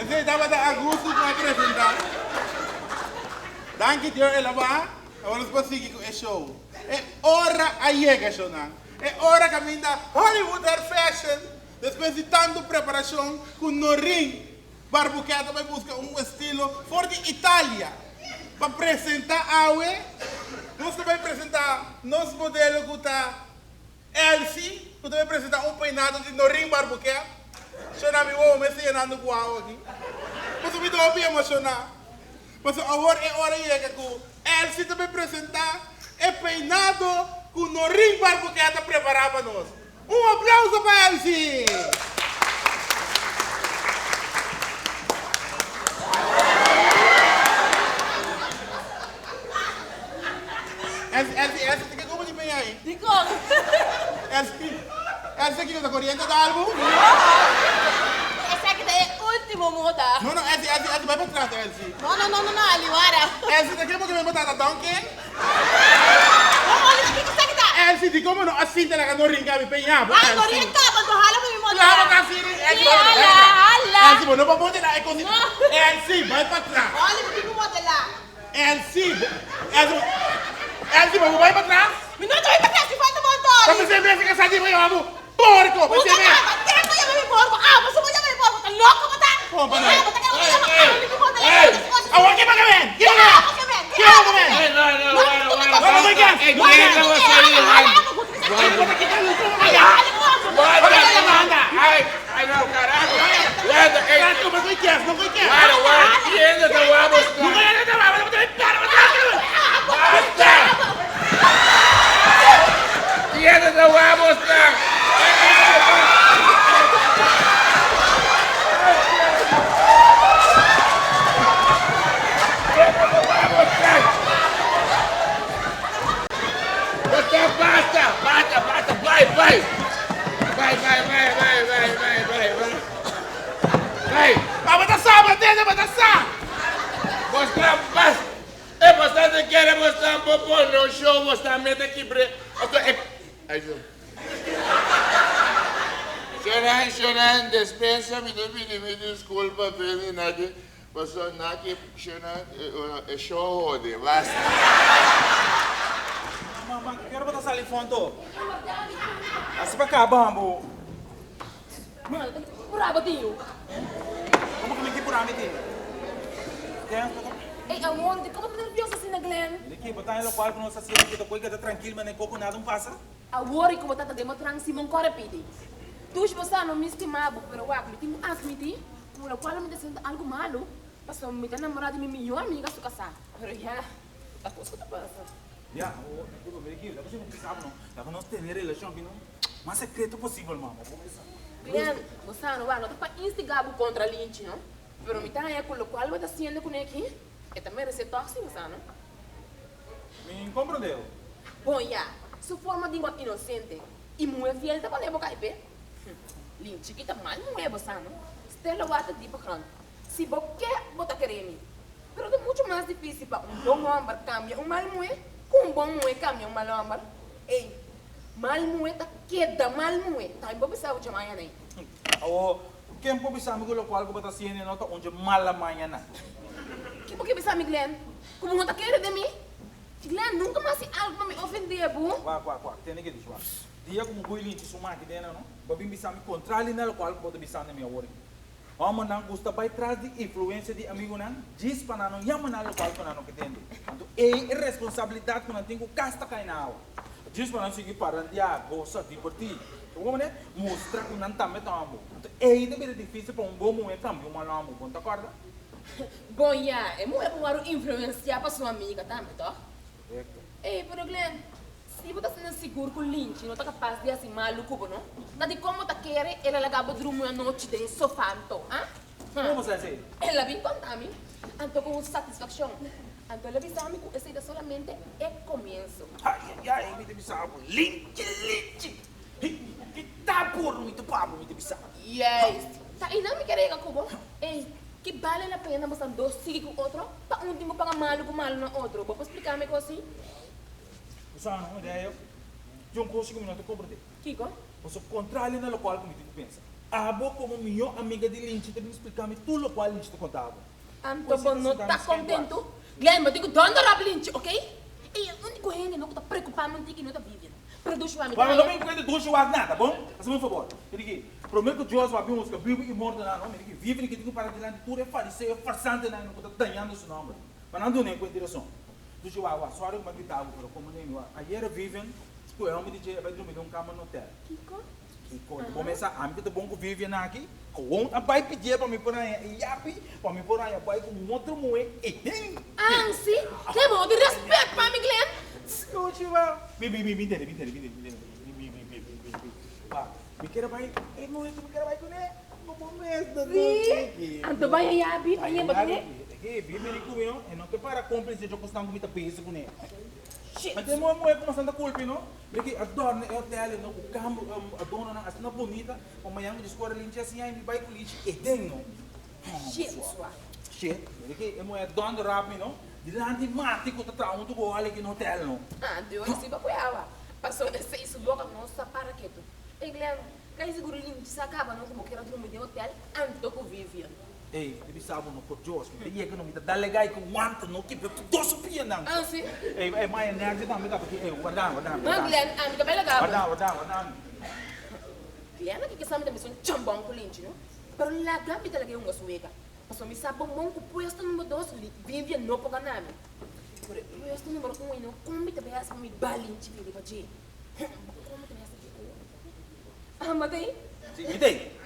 Esei tabata Augusto ku a presentá. Danki Dios el a baha, awor nos por sigui ku e show. E ora a yega shownan. E ora kaminda Hollywood Hair Fashion, despues di tantu preparashon ku Noreen Barbuquet a bai buska un estilo for di Italia pa presentá awe, nos ta bai presentá nos modelo ku ta Elsie, ku ta bai presentá un peinado di Noreen Barbuquet. Shownan mi wowo mester yenando ku awa aki. Pasobra mi ta hopi emoshoná. Pasobra awor e ora yega ku Elsie ta bai presentá e peinado ku Noreen Barbuquet a prepará pa nos. Un aplauso pa Elsie! Elsie, Elsie, Elsie, ta ke komo di peña ei? Dikon? Elsie, Elsie kiko ta koriente ta algu? No! Esaki ta e ultimo moda. No, no, Elsie, Elsie, Elsie, bai pa tras, Elsie. No, no, no, no, no, Aliwara. Elsie, ta ke bo ke mi batata donkey? No, Oli, ta kiko esaki ta? Elsie, dikon bo no a sinta laga no ringa mi peña bo, Ay, no Elsie? ringa kaba, anto hala pa mi moda. Laga bo ta así, Elsie, Sí, bai pa tras, hala, bai pa tras. hala. Elsie, bo no por modela e kos. No. Elsie, bai pa tras. Oli, bo tin ku modela. Elsie, bo, Elsie, bo, Elsie, bo por bai pa tras? Mi no ta bai pa tras, mi falta monton. Ta pensé mes ke sa di bo yama bo porco, pensé Puta mes. kaba, ken bo yama mi porco? Abo si bo yama mi porco, ta loko bo ta? Kompa no. Abo ta kere bo yama abo mi modelá Ey, e kos. awor ke bo ke men? Ke bo ke men? Abo ke men? Ke bo ke men? Ey, no, no, No, wara, tu wara. me No, no, no, Ey, no, ken ta bo sali, Hala, man? abo, ku tu Wara, bo ta kita luz, bo Ay, ta hala, porco. Wara, Wara, manda. Ay, ay, no, carajo. Wara, ey. No, no, no, no, Wara, wara, ken ta wou mostra? Basta! Ken ta wou mostra? Basta, basta, basta, basta, bai, bai. Bai, bai, bai, bai, bai, bai, bai, bai. Bai. Tabata sa, batende, bata sa. Basta, basta. E bosta ta kere bosta por pone un show bosta mete kibre oto e Ay so. Shonan shonan despensa mi ta pidi mi disculpa p'e naki paso naki shonan e show hode basta. Mama, mama, ki ora bo ta sali fondo? Asi pa caba bo. Mano, ta purá bo tin yu. Como cu mi ki purá mi tin? Ey, amor, di como ta nervioso asina, Glenn? Di ki? Bo ta en locual cu nos ta haciendo aki ta coy keda trankil manera coco nada un pasa? Awor y como ta ta den bo tran Simon core pidi. Tush bo sa no mi stima bo, pero wak mi tin cu admiti cu locual mi ta haciendo ta algo malo, pasobra mi ta namora di mi mihor amiga su casá. Pero ya, ta cos cu ta pasa. Ya, awor, disculpa, mira aki, ta posible cu bisa bo no, laga nos tene relacion aki no. Mas secreto posibel, mama. Bo mester sa. Glenn, bo sa no, wak, no ta pa instiga bo contra Linchi, no. Pero mi ta haña cu locual bo ta haciendo cune aki, e ta merece toch si, bo sa no. Mi comprende bo. Bon, ya. Su forma di bo inocente y muhe fiel ta pone bo cay p'e. Linchi ki ta mal muhe, bo sa no. Stella wak ta diepe grond. Si bo ke, bo ta kere mi. Pero ta mucho mas dificil pa un bon homber cambia un mal muhe cu un bon muhe cambia un mal homber. Ey, mal muhe ta keda mal muhe. Tambe bo bisa bo dje mañana ey. Awo, ken por bisa mi ku lokual ku bo ta hasiendo no ta un dje mala mañana? Ke bo ke bisa mi, Glenn? Ku bo no ta kere den mi? Glenn, nunka mas si algu pa mi ofendé bo. Wak, wak, wak, tende ke dish, wak. Dia ku mi bui linchi su maki den nan no, bo a bin bisa mi kontrali na lokual ku bo ta bisando mi awor aki. Hòmbernan gusta bai tras di influensia di amigunan djis pa nan no yama nan lokual ku nan no ke tende. Anto ei e responsabilidat ku nan tin ku kas ta kai na awa. Djis pa nan sigui parandiá, gosa, dibertí. Bo komo ne? Mustra ku nan tambe ta hòmber. Anto ei ta bira difísil pa un bon muhé kambia un mal hòmber. Bo no ta kòrda? Bon ya, e muhé por wòrdu influensiá pa su amiga tambe, tòg? Korekto. Ei, pero Glenn, Si bo ta sinti sigur ku Linchi no ta kapas di hasi malu ku bo, no? Ta dikon bo ta kere el a laga bo drumi un anochi den sofa anto, ah? Kon bo sa esei? El a bin konta mi, anto ku un satisfakshon. Anto el a bisa mi ku esei ta solamente e komienso. Ai, ai, ai, mi ta bisa bo, Linchi, Linchi! Hi, ki ta burro mi ta pa bo, mi ta bisa bo. Juist! Ta einan mi kere yega ku bo. Ei, ki bale la pena bo sta dos sigui ku otro pa un tin ku paga malu ku malu na otro? Bo por splika mi kos si? Bo sa no, Mireia, tin un kos ku mi no ta komprendé. Kiko? Pasobra kontrali na lokual ku mi tin ku pensa. Abo komo mihó amiga di Linchi ta bin splika mi tur lokual Linchi ta konta abo. Anto bo no ta kontentu? Glenn, bo tin ku dònder op Linchi, oké? Ei e úniko hende no ku ta preokupá mi un tiki no ta Vivian. Pero Dushi wak mi ta Wak, no haña. bin kuenta Dushi wak nada, bon? Hasi mi un fabor. Mi di ki, promé ku Dios wak bin husga bibu i mortonan, no? Mi di ki, Vivian ki tin ku para dilanti tur e fariseo farsantenan no ku ta dañando su nòmber. Pa nan duna e kuenta i rason. Dushi wa wa sorry ku mi a grita bo pero komo nemi wa ayer Vivian ku e homber di dje a bai drumi den un kama na hotel. Kiko? Kiko? Bo mesa ami ku ta bon ku Vivian aki gewoon a bai pidié pa mi por haña e yapi pa mi por haña bai ku un otro muhé e hende. Ansi, ke bo no tin respet pa mi Glen? Dushi wa mi mi mi tende mi tende mi tende mi tende mi mi mi mi mi mi wa mi kier a bai e muhé ku mi kier a bai kuné no bo mes ta Si? Anto bai a yapi pa yeba kuné? Hey, bi bini ku mi no, e no ke para cómplice djo kosnan ku mi ta bezig kuné. Ma den moe moe kuma santa kulpi no, mi ke adorna e hotel no ku kamber adornonan asina bonita, pa mañan mi discorda linchi asin ai mi bai ku lichi eden no. Shit swa. Shit, mi ke e moe adorno rap mi no, dilanti mati ku ta traha huntu ku Holly aki na hotel no. Ah, Dios si bo kue awa, pasobra esei su boka no sa para ketu. Ey Glen, kai sigur linchi sa kaba no ku bo kier a drumi den hotel anto ku Vivian. Ey, mi bisa bo no por Dios, mi ta yega no, mi ta dal gai ku wanta no kibra tur dos su pianan. Ah, si? Ey, ey, mai energy tambe ta paki, ey, warda mi, warda mi, No, warda mi. Glenn, ami ta bai laga bo. Warda, warda, warda mi. Glenn aki kisa mi ta bisa un chambon ku linchi no, pero laga mi ta laga e hunga su wega, pasobra mi sa bonbon ku puesto number dos Vivian no por gana mi. Pero e puesto number un ei no, kon mi ta bai hasi pa mi ba linchi bini pa dje? Hum, kon mi ta bai hasi kiko? Ah, ma ta ei? Si, mi ta ei.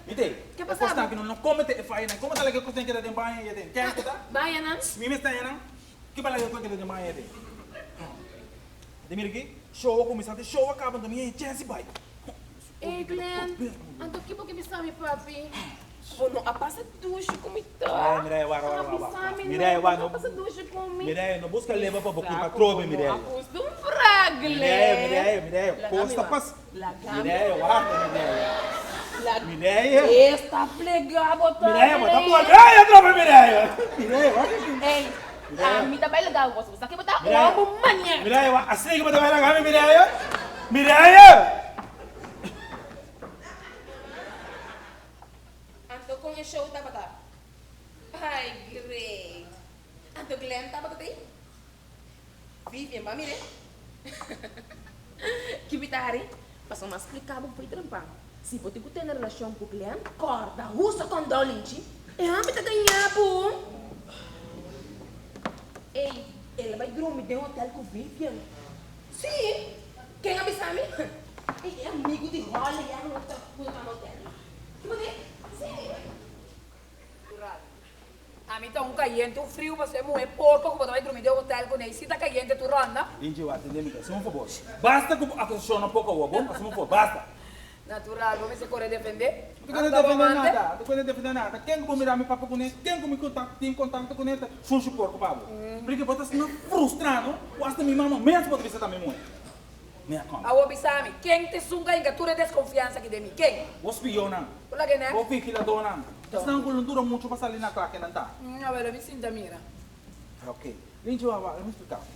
Mi ta ei. Ke E pasaba? kosnan ku no no komete e fayanan. Komo ta laga e kosnan keda den baña ei aden? Ken ku ta? Bañanan? Mi mes ta haña nan. Ke pa laga e kos keda den baña ei aden? Te mira aki, show a kuminsá, te show a kaba, anto mi haña chèns di bai. Ey, Glenn, anto ki bo ke bisa mi, papi? Bo no a pasa dushi ku mi tò? Mireia, Mireia, wak, wak, wak, wak. Bisa mi Mireia, no, wak, bo no no. a pasa dushi ku mi. Mireia, no buska leba pa bo kurpa atrobe, Mireia. Mi sa ku bo no a kustumbrá, Glenn. Mireia, Mireia, Mireia, Laga kos mi ta wak. pas. Laga mi Mireia, wak. wak, Mireia. Laga. Mireia. Esta plegá bo ta, Mireia, bo ta Glenn. bolbe atrobe, Mireia. Mireia, wak aki. Ey. Ami ta bai laga bo, bo sa ke bo ta un hòmber mañana. Mireia, wak, asina ke bo ta bai laga mi, Mireia? Mireia! Anto kon e show tabata? Ai, great. Anto Glenn tabata tei? Vivian, ba mir'é. Ki mi ta hari? Pasobra mi a splika bo fo'i trempan. Si bo tin ku tene relashon ku Glenn, kòrda husa kòndò Linchi. E hòmber ta gañá bo. Ey, el a bai drumi den hotèl ku Vivian. Sí! Ken a bisa mi? Ey, e amigu di Holly ya no ta ku ta na hotèl. Ki bo di? Sí! Natural. Ami ta un cayente, un friu pasobra e muhe porco cu bo ta bay drumi den hotel cu ne. Si ta cayente tur ronda. Linchi wak tende mi ta hasi un fabor. Basta cu bo acusacionnan poco awor bon, hasi un fabor, basta. Natural, bo mester core defende. No ta core defende nada, no ta core defende nada. Ken cu bo mira mi papia cune, ken cu mi contact, tin contacto cune ta sushi porco pa bo. Porque bo ta asina frustra no, cu hasta mi mama mes bo ta bisa ta mi muhe. Mea come. Awor bisa mi, ken ta esun cu a hinca tur e desconfiansa aki den mi? Ken? Bo spionnan. Bo laga e nek? Bo vigiladornan. Esnan cu lo dura mucho pa sali na cla kenan ta. Awel, mi sinta mira. Ok. Linchi wawa, lo mi splica bo.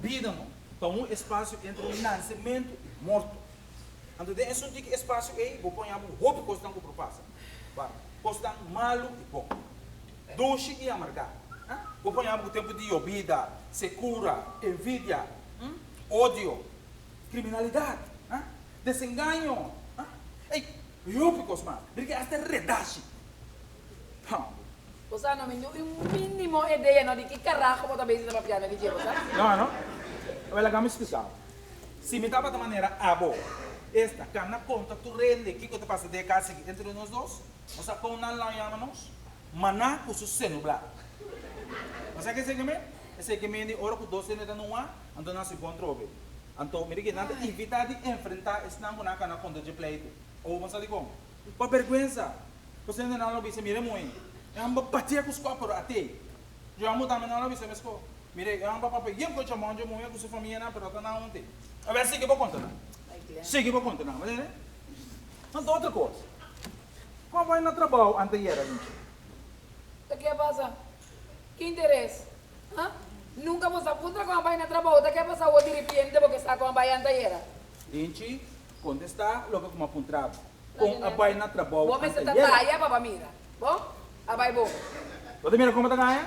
Bida no ta un espacio entre un nancemento y morto. Anto den esun tiki espacio ey bo por haña bo hopi cosnan cu por pasa. Wak, cosnan malo y bon. Dushi y amarga. Bo por haña bo cu tempo di yobida, secura, envidia, odio, criminalidad, desengaño, ey, hopi cos mas. Mira ke hasta redashi. Bo sa no mi no un minimo idea no di ki carajo bo ta bezig ta papiando di dje, bo sa? No, no. Awel laga mi splica bo. Si mi tabata manera abo, esta cana conta tur rende kico ta pasa den e cas aki entre nos dos, bo sa con nan lo yama nos? Maná cu su senubla. Bo sa ke esey ke men? Esey ke men di ora cu dos hende ta nua, anto nan si bon trobe. Anto, mira ke nan ta invita di enfrenta esnan cu nan cana conta dje pleitu. Owo bo sa dicon? Pa berguensa. Pasobra nan lo bisa, Mira moe, e hamba batia ku skòp, pero at'é. Yo amo tambe nan lo bisa meskó, Mira, e hamba papia yen ku e chamon dje muhé ku su famianan, pero ta nan hunte. Awor sigui bo konta nan. Sigui bo konta nan, bo tende? Anto otro kos, kon bai na trabou anteyera Michi? Ta ke pasa? Ki interes? Ha? Nunka bo sa puntra kon a bai na trabou, ta ke pasa awor diripiente bo ke sa kon a bai antayera? Linchi, kontestá loke ku mi a puntra bo. Kon a bai na trabou Bo mester ta antayera? taya pa bo mira. Bo a bai bo. Bo ta mira kon bo ta gaña?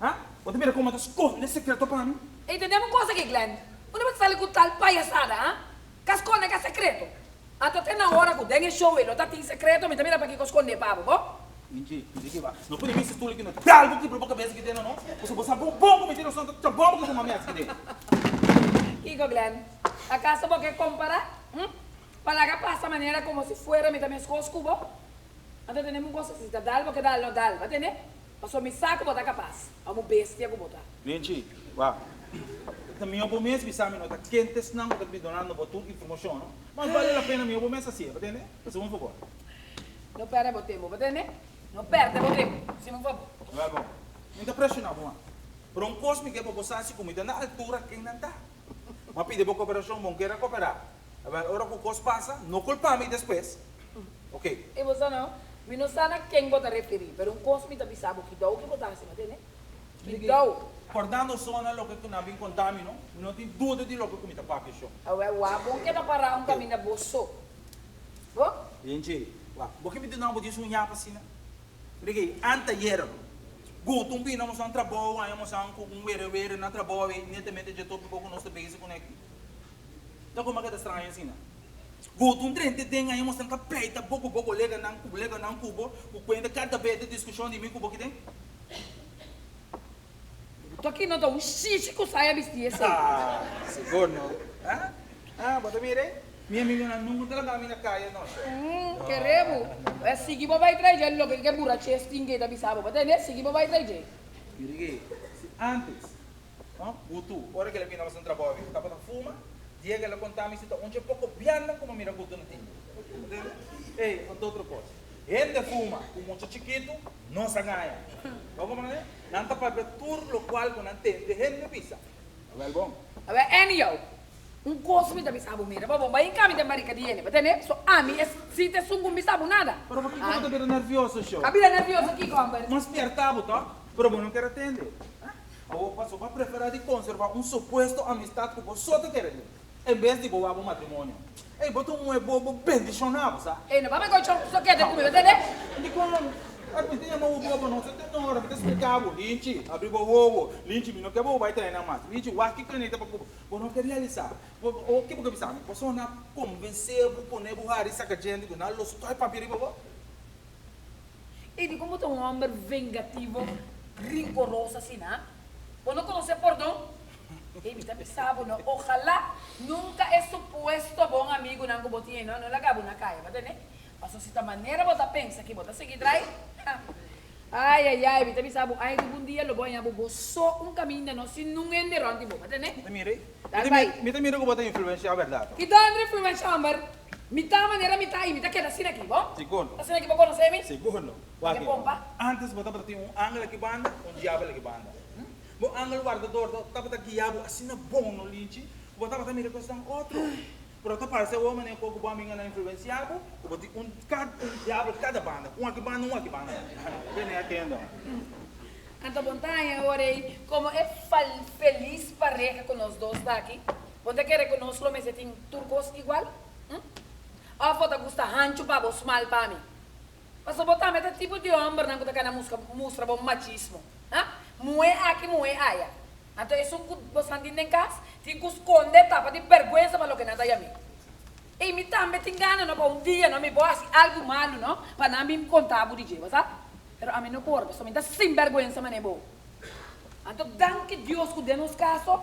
Ha? Bo ta mira kon bo ta skonde sekreto pa mi? Ey, tende un kos aki, Glenn. Unda bo ta sali ku tal payasada, ha? Ka skonde ka sekreto. Anto te na ora ku den e show e lo ta tin sekreto, mi ta mira pakiko skonde pa bo, bo? Minchi, minchi ki ba. No pone mi stoel aki no dal bo kibra bo kabes aki den no. Pasobra bo sa bon bon ku mi tin rason ta trabou bo ku bo mami hasi aki den. Kiko, Glenn? Akaso bo ke kompará? Hm? Pa laga pasa manera komo si fuera mi ta meskos ku bo? Anto tene un kos si ta dal bo ke dal no dal, bo tende? Pasobra mi sa ku bo ta kapas, amo bestia ku bo ta. Minchi, wak. Ta mihó bo mes bisa mi no ta kente esnan ku ta bidonando bo tur informashon no. Mas bale la pena mihó bo mes hasié, bo tende? Hasi un fabor. No pèrdè bo tempu, bo tende? No pèrdè bo tempu. Hasi un fabor. Wèl bon, mi ta preshoná bo man. Pero un kos mi ke pa bo sa si ku mi ta na altura ken nan ta. Mi a pidi bo koperashon, bo no kier a koperá. Awèl, ora ku kos pasa, no kulpa mi despues. Oké. I bo sa no? Mi no sa na ken bo ta referí, pero un kos mi ta bisa bo, kidou ke bo ta hasi, bo tende? Kidou. Kordando so na loke ku nan a bin konta mi no, mi no tin duda di loke ku mi ta papia sho. Awèl, wak bon keda pará un kaminda bo so. Bo? Benji, wak, bo ke mi duna bo djis un yap asina? Rigi, anteayer, gutu un bini nos nan trabou, aña nos nan ku un were were na trabou awe, netamente dje tópiko ku nos ta bezig kuné aki. Ta komo a keda straño asina? Gutu un drente den aña nos nan ta pleita bo ku bo koleganan, ku koleganan ku bo, ku kuenta kada bes de diskushon di mi ku bo kiten. Gutu aki no ta un shishi ku saya bisti esei. Ah, sigur no. Ah, ah, bo ta mira ei? Mi amigonan nunca ta laga mi na caya no sho. Mm, kere bo. Wè sigui bo bai trae dje loke ke buraches tin ke ta bisa bo. Bo tende? Sigui bo bai trae dje. Mira ke, si antes, no, Gutu, ora ke el a bini na trabou awe, tabata fuma, dia ke el a konta mi si ta un dje poko biannan ku mi a mira Gutu na tin. Bo tende? Ey, anto otro kos. Hende fuma ku mucha chikitu no sa gaña. Bo komprende? Nan ta papia tur lokual ku nan tende hende bisa. Awel bon. Awel, anyhow, Un kos mi ta bisa bo mira pa bo bai kami den barika di hende bo tende so ami e si ta esun ku bisa bo nada. Pero pakiko bo ta bira nervioso sho? A bira nervioso kiko homber? Mas spierta bo to, pero bo no kier atende. Awor paso bo a preferá di konservá un supuesto amistat ku bo so ta kere den, en bes di bo wak bo matrimonio. Ey, bo ta un muhé bobo bendishoná, bo sa. Ey, no papia ku e sokete ku mi, bo tende? Dikon? Ora mi ta yama bo bobo, no sa te ora mi ta splika bo. Linchi, abri bo wowo. Linchi, mi no ke bo bai traina mas. Linchi, wak kiko e ta pa ku bo. Bo no ke realisá. Bo, o ke bo ke bisa mi? Bo so na konvensé bo, pone bo hari saka djente ku nan lo stòi papia riba bo? I di komo ta un hòmber vengativo, rinkoroso asina? Bo no konosé pordon? Ei, mi ta bisa bo no, ojalá nunka e supuesto bon amigunan ku bo tin ei no no laga bo na kaya, bo tende? Pasobra si ta manera bo ta pensa ki bo ta sigui drai, ha! Ai, ai, ai, mi ta bisa bo, ai riba un dia lo bo haña bo bo so un kaminda no sin nun hende rònt di bo, bo tende? Mi ta mira ei. Dal bai. Mi ta mira ku bo ta influensiá bèrdat. Ki dòndre influensiá, hòmber? Mi ta manera mi ta i mi ta keda asina aki, bo? Sigur no. Asina aki bo konosé mi? Sigur no. Wak e pompa. Antes bo tabata tin un angel aki banda, un diabel aki banda. Bo angel wardador tabata guia bo asina bon no Linchi, ku bo tabata mira kosnan otro. Pero ta parse awor manera ku bo amiganan a influensia bo, ku bo tin un un diabel kada banda, un aki banda, un aki banda. Bene atendo. Anto bo ta haña awor ei komo e felis pareha ku nos dos ta aki? Bo ta kere ku nos lo mester tin tur kos igual? Hm? Òf bo ta gusta hanchu pa bo, smal pa mi? Pasobra bo tambe ta tipo di hòmbernan ku ta kana muska mustra bo machismo. Ha? Muhé aki, muhé aya. Anto esun ku bosan tin den kas tin ku skonde tapa di bèrgwensa pa loke nan ta yam'é. Ey, mi tambe tin gana no pa un dia no mi bo hasi algu malu no pa nan bin konta bo di dje, bo sa? Pero ami no por, pasobra mi ta sinbèrgwensa manera bo. Anto danki Dios ku den nos kaso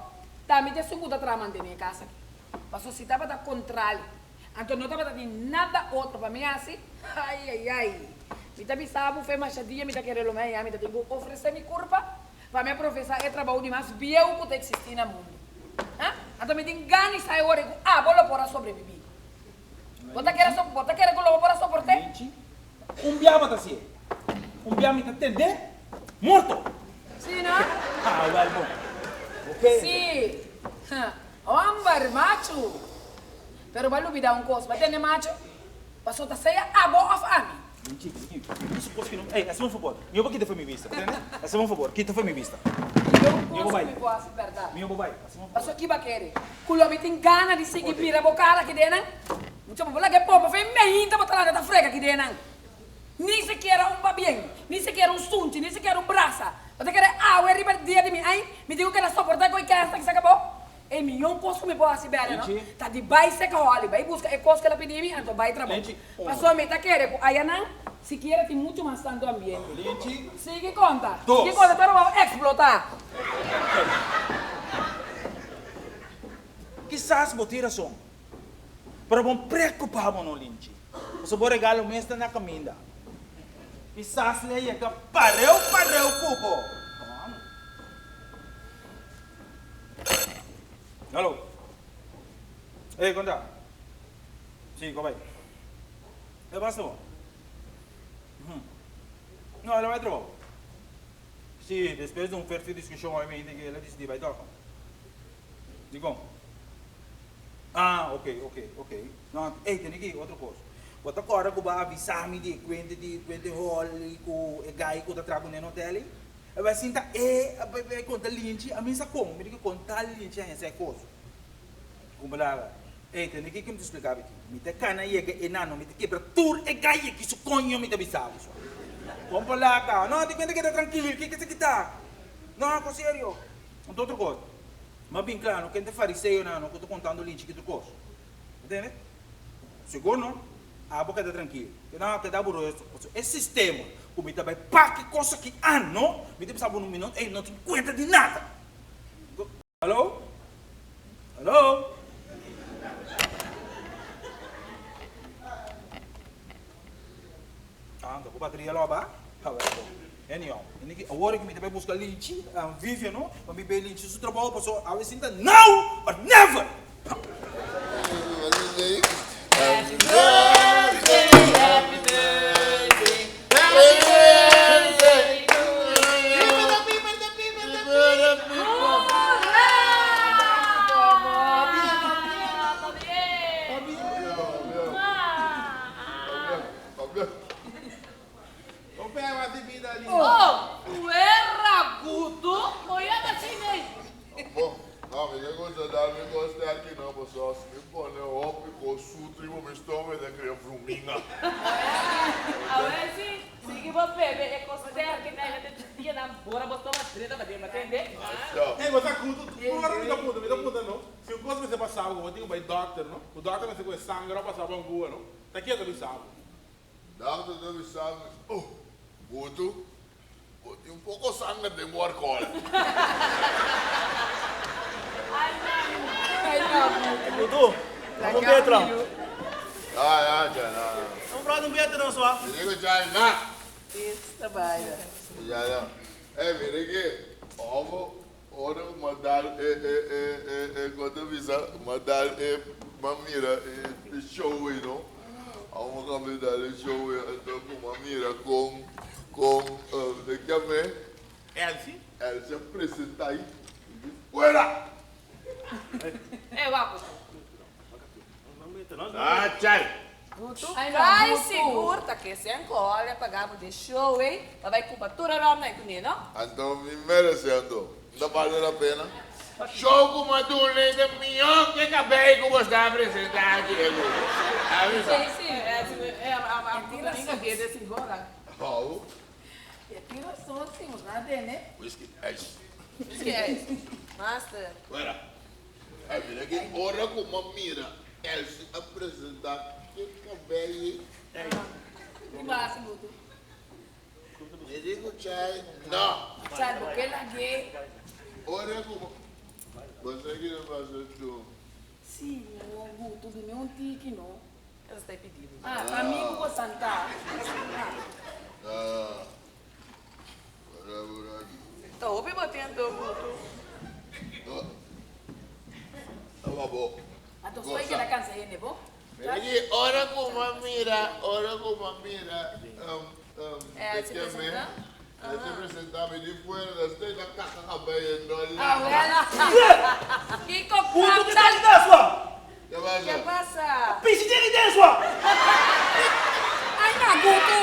ta mi ta esun ku ta traha mantené e kas aki. Pasobra si tabata kontrali, anto no tabata tin nada otro pa mi hasi. Ai, ai, ai! Mi ta bisa bo fe masha dia mi ta kere lo mi haña, mi ta tin ku ofresé mi kurpa pa mi a profesá e trabou di mas bieu ku ta eksistí na mundu. Ha? Anto mi tin gana di sa e ora ku abo lo por a sobrebibí. Bo ta kere so, bo ta kere ku lo bo por a soport'é? Un bia bo ta hasié. Un bia mi ta tendé morto. Sí, no? Ah, wèl bon. Ok. Sí. Hòmber, machu. Pero bo a lubidá un kos. Bo a tende machu? Pasobra ta sea abo òf ami. Minchi, minchi, mi supos ki no. Ey, hasi un fabor. Mi bo kita for mi bista, bo tende? Hasi un fabor, kita for mi bista. Mi bo bai. Mi bo hasi bèrdat. Mi bo bai. Hasi un fabor. Pasobra ki bo a kere? Ku lo mi tin gana di sigui mira bo kara aki den nan? Mucha bo por laga e pompa fe meinta bo ta lanta ta frega ki den nan. Ni sikiera un pabien, ni sikiera un sunchi, ni sikiera un brasa. Bo ta kere awe riba dia di mi ai, mi tin ku keda soporta ku e kèns aki sa kabo? E mion kos ku mi por hasi bèlè no, ta di bai seka hòli, bai buska e kos ku el a pidi mi, anto bai trabou. Pasobra mi ta kere ku ayanan sikiera tin muchu mas tantu ambiente. Sigui konta, sigui konta pero bo eksplotá. Kisas bo tin rason. Pero bon preocupa bo no Linchi. Pasobra bo regalo mes ta na caminda. Kisas le yega pareu pareu cu bo. Hallo. Ey, con ta? Si, con bay? E pasa bo? No, el a bay trabao. Si, despues di un fuerte discusion obviamente el a dicidi bay toca. Dikon? Ah, ok, ok, ok. No, ey, tene ki otro kos. Bo ta kòrda ku bo a avisá mi di e kuente di kuente Holly ku e gai ku ta traha kuné na hotel ei? E bai sinta e a bai bai konta Linchi, a mi sa kon, mi di ku konta Linchi a hesei kos. Ku bo laga, ey, tene ki ke mi ta splika bo aki. Mi ta kana yega e nano, mi ta kebra tur e gai aki su koño mi ta bisa bo. Kon por laga? No, di kuenta keda trankil, ke ke sa kita? No, ko serio. Un otro kos, ma bin kla no ken ta e fariseonan no ku ta kontando linchi ki tur kos. Bo tende? Sigur no, abo keda trankil. Keda keda bo rust, pasobra e sistema ku mi ta bai pak e kos aki an no, mi ta bisa bo mi no, ey no tin kuenta di nada. Hallo? Hallo? Ah, anto ku bateria lo aba? Awel bo. Anyhow, awor ku mi ta bai buska Linchi, Vivian no, pa mi bay Linchi su trabou paso awe sinta now or never! Happy birthday, happy birthday, happy birthday to Con pega di bida li. Oh, fuera gudu, bo yama No, si mi pone hopi cos sutu riba mi stoma mi ta crea fruminga. Awel si, sigui bo bebe e cos sterki na e te dia nan bora bo stoma drenta pa den, bo tende? Ey, bo sa cu tur ora mi ta puntra, mi ta puntra no, si un cos mester pasa bo, bo tin cu bay dokter no, cu dokter mester cu e sanger a pasa bo angua no, ta kier ta bisa bo? Dokter ta bisa mi, oh, Gutu, Bo tin un poko sanger den bo alcohol. Dudu, vamos un betra. Ya, ya, ya, ya. Vamos pra un betra no swa. Mi digo ya, na. Esta baila. Ya, ya. Eh, mira que, omo, ora ku m'a dal e, e, e, e, e, kon ta bisa, m'a dal e, m'a mira e show ei, no. Amo kambia dal e show ei, anto ku m'a mira kon. Con de kiame? Elsie. Elsie a presenta ahí. Fuera! Eh, waku. Ah, chai. Kai sigur ta ke sen alcohol a paga bo de show ei, pa bai cuba tur a rom na kuné, no? Anto mi merece anto. No ta bale la pena? Show cu Maduro e ta mihor ke cabey cu bo sta presenta aki, ego. Avisa. Si, si. Eh, a a How? E tin rason si, nos nan a tende. Whisky ijs. Whisky ijs. Master. Fuera. Ay, mira ki ora ku m'a mira Elsie a presenta ke kabei. Ki base bo tu? Mi di ku Chai no. Chai bo ke lag'é. Ora ku m'a. Bo sa ki ta pasa tu? Si no, Guto, dune un tiki no. Esa ta e pidido. Ah, pa mi ku bo santa. Ah. Ora ora aki. Ta hopi bo tin anto Gutu. Taba bo. Anto soy keda kansa hende bo. Mira aki, ora ku mi a mira, ora ku mi a mira, um, um, El se presenta? El se presenta, mi di fuera, da stay ta kaka kabei e no Ah, laga. wel. Kiko Gutu ke kapta. ta di swa? Ke pasa? Ke pasa? Pishi den di den swa. Ay no, Gutu.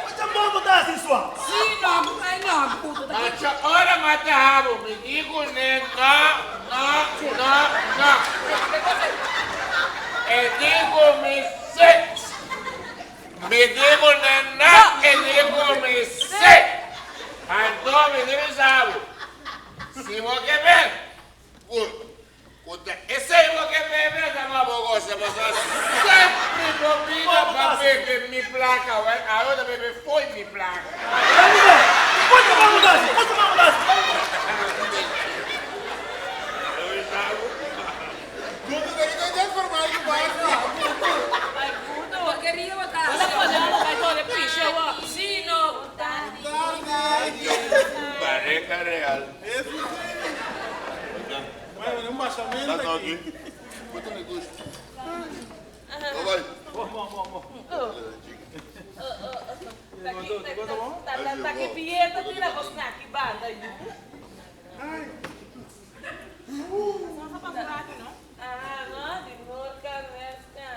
Ocha mambo ta hasi swa. Si no, ay no, Gutu. Macho ora mata habo, mi di ku ne no, no, no, no. E di ku mi si. Mi di ku ne no, e di ku mi si. Anto mi di bisa bo, si bo ke ben, ku Ku ta esei bo ke bebe ta pa bo gosa pasobra sempri bo bida pa bebe mi plaka wèl awe ta bebe fo'i mi plaka. Pareha real. Bueno, un bashamento aki. Bota na gusto. Bye bye. Bon, bon, bon, bon. Ta ki pieta tira bo snaki banda yu. Ah, no, di Norca, Merca.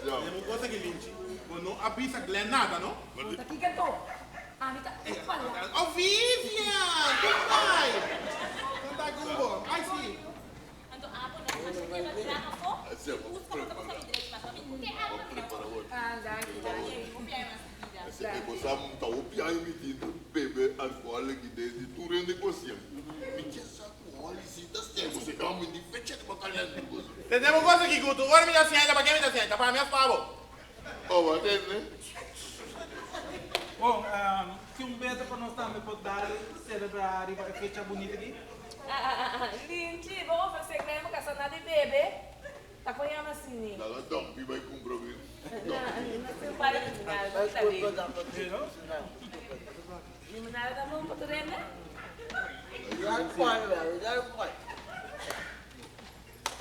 Tem un cosa ki Linchi, bo no a bisa Glenn nada, no? Ta kiko anto? Ami ta palabra. Oh Vivian! Goodbye! Con ta Gumbo? Ay si! Ah, danki, danki. Tende bo cosa ki Gutu, ora mi ta sienta, pa ke mi ta sienta? Pa mi of pa bo? Bon, tin un beta pa nos tambe por dal celebra riba e fecha bunita aki. Linchi, bo ofrece Glenn bo casa na di bebe? Ta con yama asini? Laga Dompy bai cumpra mi. No sin para di nada, ta bien. Limonada ta bon pa tur hende?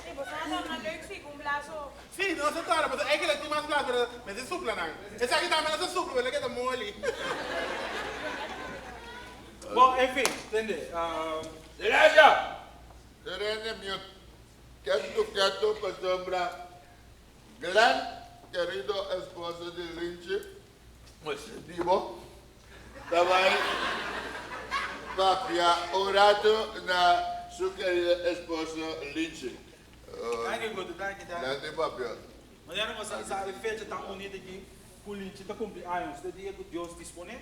Ey, bo sa nan na leuk si, cu un blaso. Sí, nos a tora, pasobra eigenlijk tin mas blas, pero mester supla nan. Esaki tambe nos a supla, pero el a keda moli. Bon, en fin, tende. Silencio! Serene mute. Ketu ketu pasobra Glenn, kerido esposo di Linchi, di bo, ta bai papia un ratu na su kerido esposo Linchi. Danki Guto, danki, danki. Lente papia. Manera nos a sa e fecha tan bunita aki ku Linchi ta kumpli años, te dia ku Dios disponé.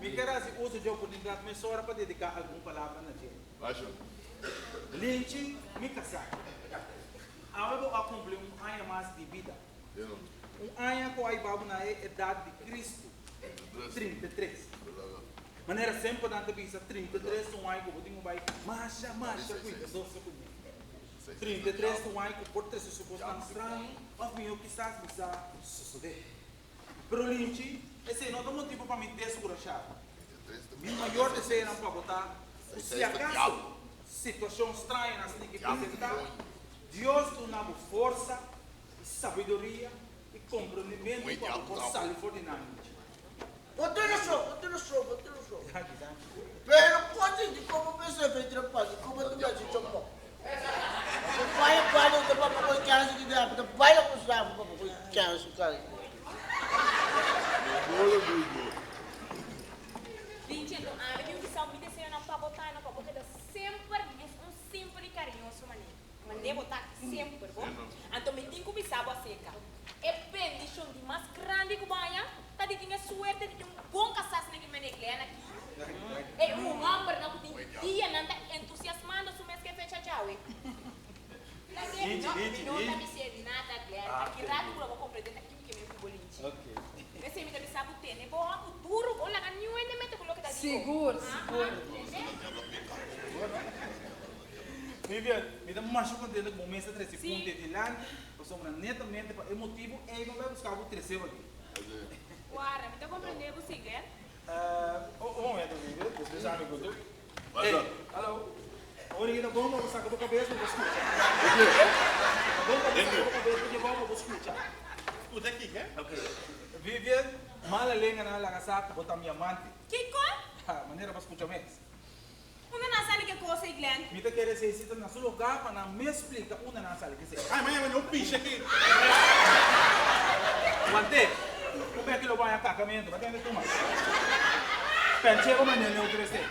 Mi kier hasi uso dje oportunidat mesora pa dediká algun palabra na dje. Basha. Linchi, mi kasá. Awe bo a kumpli un aña mas di bida. Un aña ku a hiba bo na e edat di Kristu, 33. Manera semper nan ta bisa, 33 ta un aña ku bo tin ku bai masha, masha kuidadoso kuné. 33 ta un aña ku por trese su kosnan straño òf mihó kisas bisa sosodé. Pero Linchi, esei no ta motibu pa mi deskurashá bo. Mi mayor deseonan pa bo ta ku si akaso situashon strañonan tin ki presentá, Dios duna bo forsa i sabiduria i komprendimentu pa bo por sali for di nan, Linchi. Bo tin rason, bo tin rason, bo tin rason. Pero kos di komo mester ventra pa di komo ta mester chombo. Bo bai baila ta papia ku e chance di dap, ta baila ku safu papia ku e chance kai. Vincent, ami tin bisa mi deseonan pa bo ta no pa bo keda semper mes un simpel i kariñoso manera. Mande bo ta semper bo. Anto mi tin ku bisa bo aserka e bendishon di mas grandi ku bo haña ta di tin e suerte di tin un bon kasá asina ki mene Glenn aki. E un hòmbernan ku tin dianan ta entusiasmando su mes ku e fecha djawe. Lag'é, no, mi no ta bis'é nada Glenn. Aki ratu ku lo bo komprendé ta kiko ke mi ku bo linchi. P'esei mi ta bisa bo tene bo hòmber duru, bo laga niun hende mete ku loke ta di bo. Sigur, sigur. Tende? Vivian, mi ta masha contento cu bo mes a trece punto e dilanti, pasobra netamente pa e motibo ey bo bai busca bo trece bo aki. Guarda, mi ta comprende bo si, Glenn. Un momento, Vivian, despues ami cu tu. Ey, hallo. Ora ki ta bon pa bo saca bo cabes pa bo scucha. Ta bon pa bo saca bo cabes pa djebao pa bo scucha. Scucha kiko? Ok. Vivian, mala lenga nan a laga sa cu bo ta mi amante. Kiko? Ha, manera bo scucha mes. Unda nan sali ke kos ei, Glenn? Mi ta kere esei si ta na su lugá pa nan mes splika unda nan sali ke esei. Ai, mañana no pisha aki. Wante, un beki lo baña kakamentu, ba tende tuma. Penchego manera neutro esei.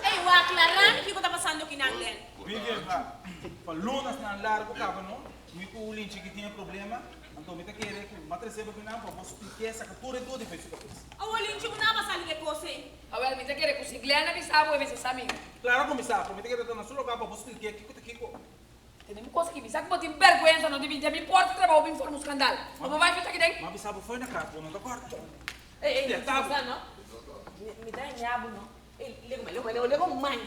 Ei, wak, aclará mi kiko ta pasando aki nan, Glenn. Vivian, pa, pa lunasnan largu kaba no, mi ku Linchi ki tin e problema. Anto mi ta kere ku m'a trese bo kinan pa bo splik'é saka tur e duda di fe su kabes. Awor Linchi un naba sali di e kos ei. Awel, mi ta kere ku si Glenn a bisa bo e mester sa mi. Klaro ku mi sa, pero mi ta kere ta na su lugá pa bo splik'é kiko ta kiko. Tene mi kos aki, mi sa ku bo tin bèrgwensa no di bin den mi porta trabou bin forma un skandal. Ma bo bai fita aki den? M'a bisa bo foi na kas, bo no ta kòrda. Ei, ei, Spierta bo. no. Mi ta haña bo no. Ei, lego mai, lego mai, lego mai.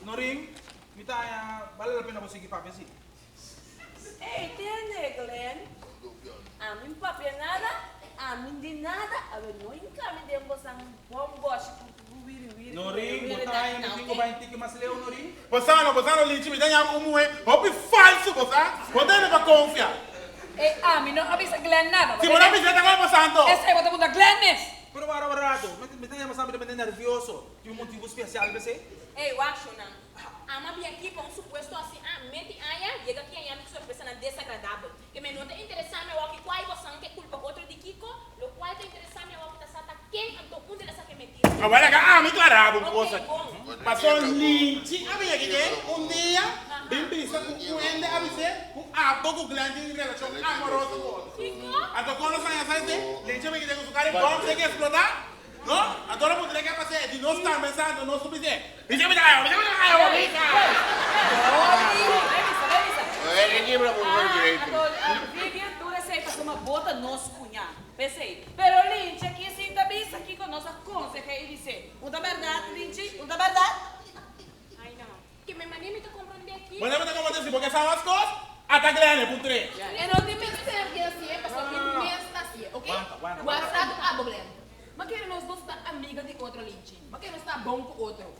Norin, mi ta haña bale la pena bo sigui papia si. Ey, tende, Glenn. Ami n papia nada, ami n di nada, awe no hinca mi den bosan bon boshi cu wiri wiri cu Norin, bo wiri ta na haña mi na, tin cu ok? bai un tiki mas leu, Norin? Bosa no, bosa no Linchi, mi ta yama un muhe hopi falsu, bo sa? Bo debe pa confia. Ey, ami no a bisa Glenn nada, bo Si bo no tende? bisa ta con bosa anto. Esey bo ta puntra Glenn mes. Pero wara un rato, mi ta yama sa mi ta mete nervioso. Tin un motibu special p'esey? Ey, wak, shownan. Ama bin aki pa un supuesto asi a menti aña, yega aki aña mi ku sorpresanan desagradabel. Ke me no ta interesá mi awor ki kua i bosan ke kulpa otro di kiko, lo kual ta interesá mi awor ku ta sa ta ken anto un de la sa ke mentira. Awor laga ami klará bo un kos Oké, aki. bon. Paso Linchi a bin aki ke un dia bin bisa ku un hende a bis'é ku abo ku Glenn tin relashon amoroso ku otro. Kiko? Anto kon nos haña sa esei? Linchi a bin aki ku su kara i bòm se ke eksplotá. No, anto lo puntra ke a pas'é, di nos tambe sa, anto nos ku bis'é, Bisa mi ta kaya, bisa mi ta kaya, bo bisa! Vivian tur esei pasobra bo ta nos cuña, p'esei. Pero Linchi aki sin ta bisa kico nos a conseh'é i bis'é. Un ta berdad, Linchi? Un ta berdad? Ai no. Ke me mane mi ta comprende aki? Bo ta comprende si bo ke sa mas cos, ata Glenn e puntr'é. E no tin mester di hacié pasobra mi mes ta hacié, ok? Wak abo Glenn. Ma kere nos dos ta amiga di otro Linchi. Ma kere nos ta bon ku otro.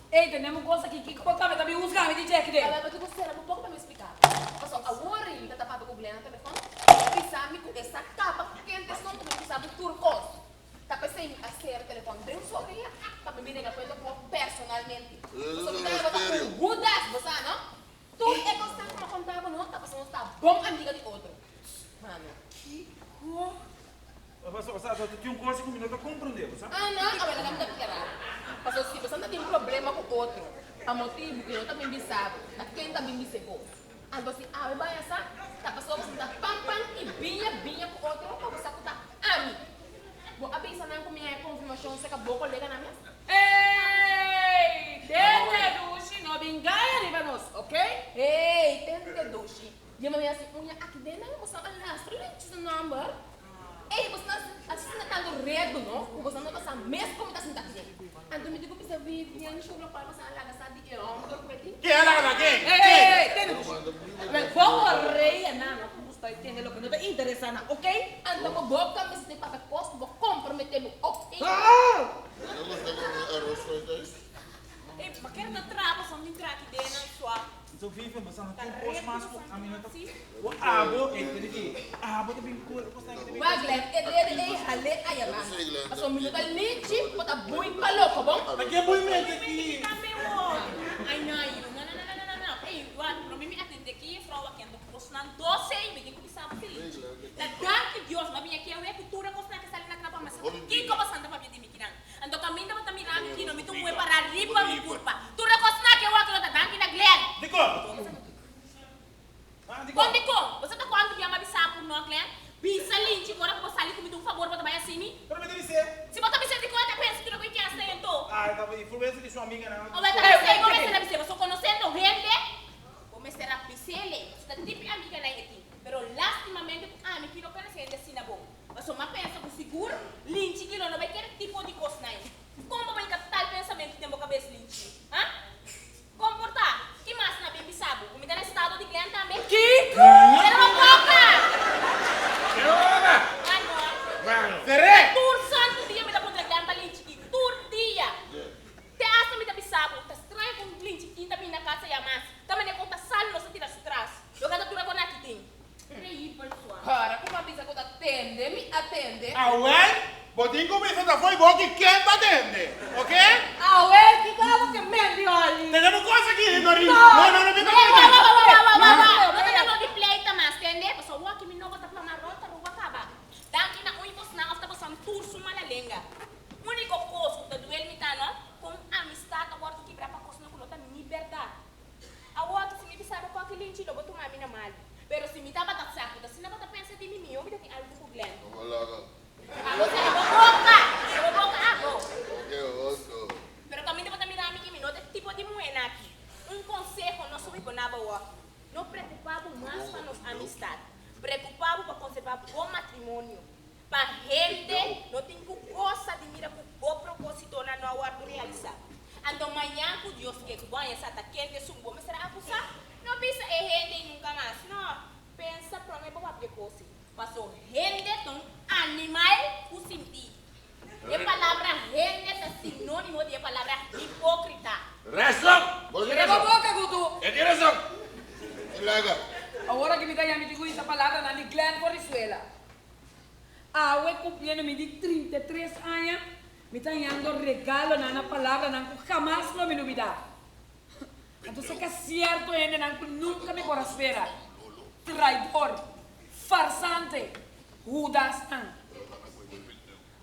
Ey, tenemos un cosa aki, kiko bo tambe ta bin husga mi di dje kide? Awel, pakico sera bo poco pa mi splica bo. Pasobra awor mi ta ta papia cu Glenn na telefon, e bisa mi cu e sa caba kende son cu mi bisa bo tur cos. Ta pesey mi a sera telefon den su orea pa mi bin rega cuenta cu bo personalmente. Pasobra mi ta heba ta un Judas, bo sa no? Tur e cosnan cu mi a conta bo no ta pasobra nos ta bon amiga di otro. Mano, Kico? Paso, sa, sa, tin un cosa cu mi no ta comprende, bo sa? Ah, no, awel laga mi ta aclará. Paso, si boso ta tin problema cu otro, pa motibu cu no ta bin bisa bo, ta ken ta bin bis'é bo? Anto si awe baña sa, ta pasobra boso ta pan pan i biña biña ku otro pa bo sa ku ta ami. Bo a bisa nan ku mi haña konfirmashon serka bo koleganan mes? Ey! Tende dushi, no bin gaya riba nos, ok? Ey! Tende dushi, yama mi hasi uña aki den nan, boso a lastra lenchi su nòmber. Ey, boso ta asina tantu redu, no, ku boso no ta sa mes kon mi ta sinta aki den. Anto mi di ku bisa Vivian shor lokual boso a laga sa di e hòmber ku e tin. Ken a laga sa? Ken? Ey, ey, ey, tende dushi. Wel, bo orea nan, no ku gusta e tende loke no ta interesá nan, ok? Anto bo boka mester papia kos ku bo komprometé bo, ok? Bo gusta come arroz fried rice? Ey, pa kere ta traha boso mi traha aki den nan sua. Zo Vivian, bo sa no tin kos mas ku ami no ta ku abo, ey tene ki abo ta bin kore kos nan ki ta bin. Wak Glen, e dede ey hal'é aya banda. Pasobra mi no ta linchi, bo ta bui pa loko, bon? Ta ke bui mente ki? Ay no, yu, no, no, no, no, no, no, ey, wak, prome mi atende ki juffrouw a kende kosnan dose y mi tin ku bisa bo si linchi. Ta danki Dios, mi a bini aki awe ku tur e kosnan ke sali na knapa, ma sa ta kiko bo santa papia di mi kinan. Anto kaminda bo ta mira mi kino, mi ta muhe para riba mi kurpa. Tur e kosnan ke wak lo ta danki na Glenn. Dikon? Kon dikon? Bo sa ta kuantu bia mi a bisa bo no, Glenn? Bisa Linchi ku ora ku bo sali ku mi ta un fabor bo ta bai hasi mi? Pero mi ta bis'é. Si bo ta bis'é dikon e ta pensa tur e ku e kier hasi anto? Ah, e ta influensia di su amiganan. Owe ta bis'é, bo mester a bis'é. Bo so konosendo hende, bo mester a bis'é. Pasobra ta tipi amiganan e tin. Pero lastimamente ku ami ki no konosé hende asina bon. Pasobra mi a pensa ku sigur Linchi ki lo no bai kere tipo di kosnan ei. Kon bo bai ka tal pensamentu den bo kabes, Linchi? Ha? Kon por ta? Ki mas na bin bisa bo? Ku mi ta na estado di Glen tambe? Kiko? Sera bo boka! Sera bo boka! Mano. Mano. Ser'é! Tur santu dia mi ta puntra Glen pa Linchi ki. Tur dia! Te asta mi ta bisa bo, ta straño ku Linchi ki ta bini na kasa ya mas. Ta manera kon ta sali nos ta tira su tras. Loke a ta dura kon aki tin. Ora ku mi a bisa ku ta tende, mi a tende. Awel, bo tin ku bisa ta fo'i bo ki ken ta tende, oke? Awel, kiko abo ke men di Holly? Tende bo kos aki, Norin. No, no, no, bita Wa, wa, wa, wa, wa, wa, wa. No ta no di pleita mas, tende? Pasobra wak mi nobo ta plama rònt Aruba kaba. Danki na un bosnan òf ta bosan tur su mala lenga. Úniko kos ku ta duel mi ta no, ku un amistat a wòrdu kibrá pa kosnan ku no ta ni bèrdat. Awor si mi bisa bo koki linchi lo bo tuma mi na malu. Pero si mi tabata sa ku ta asina bo ta pensa di mi, mihó mi ta tin algu ku Glenn. No bo laga. Abo sera bo boka! Sera bo boka abo! Oke oso. Pero kaminda bo ta mira mi ki mi no ta e tipo di muhé aki. Un konseho no subi bo na bo wòki. No preokupá bo mas pa nos amistat. Preokupá bo pa konservá bo matrimonio. Pa hende no tin ku gosa di mira ku bo propósitonan no a wòrdu realisá. Anto mañan ku Dios ke ku bo haña sa ta ken ta esun bo mester a akusá, no bisa e hende ei nunka mas. No, pensa promé bo papia kos ei. Paso hende ta un animal ku sintí. E palabra hende ta sinónimo di e palabra hipókrita. Rason! Bo tin Cierra bo rason. boca, Gutu! E tin rason. E laga. Awor aki mi ta yami tin ku hisa palabranan di Glenn Forisuela. Awe cumpliendo mi di 33 aña, mi ta hañando regalonan na palabranan cu hamas lo mi lubida. Anto sa ca cierto hendenan cu nunca mi por a spera, traidor, farsante, Judasnan.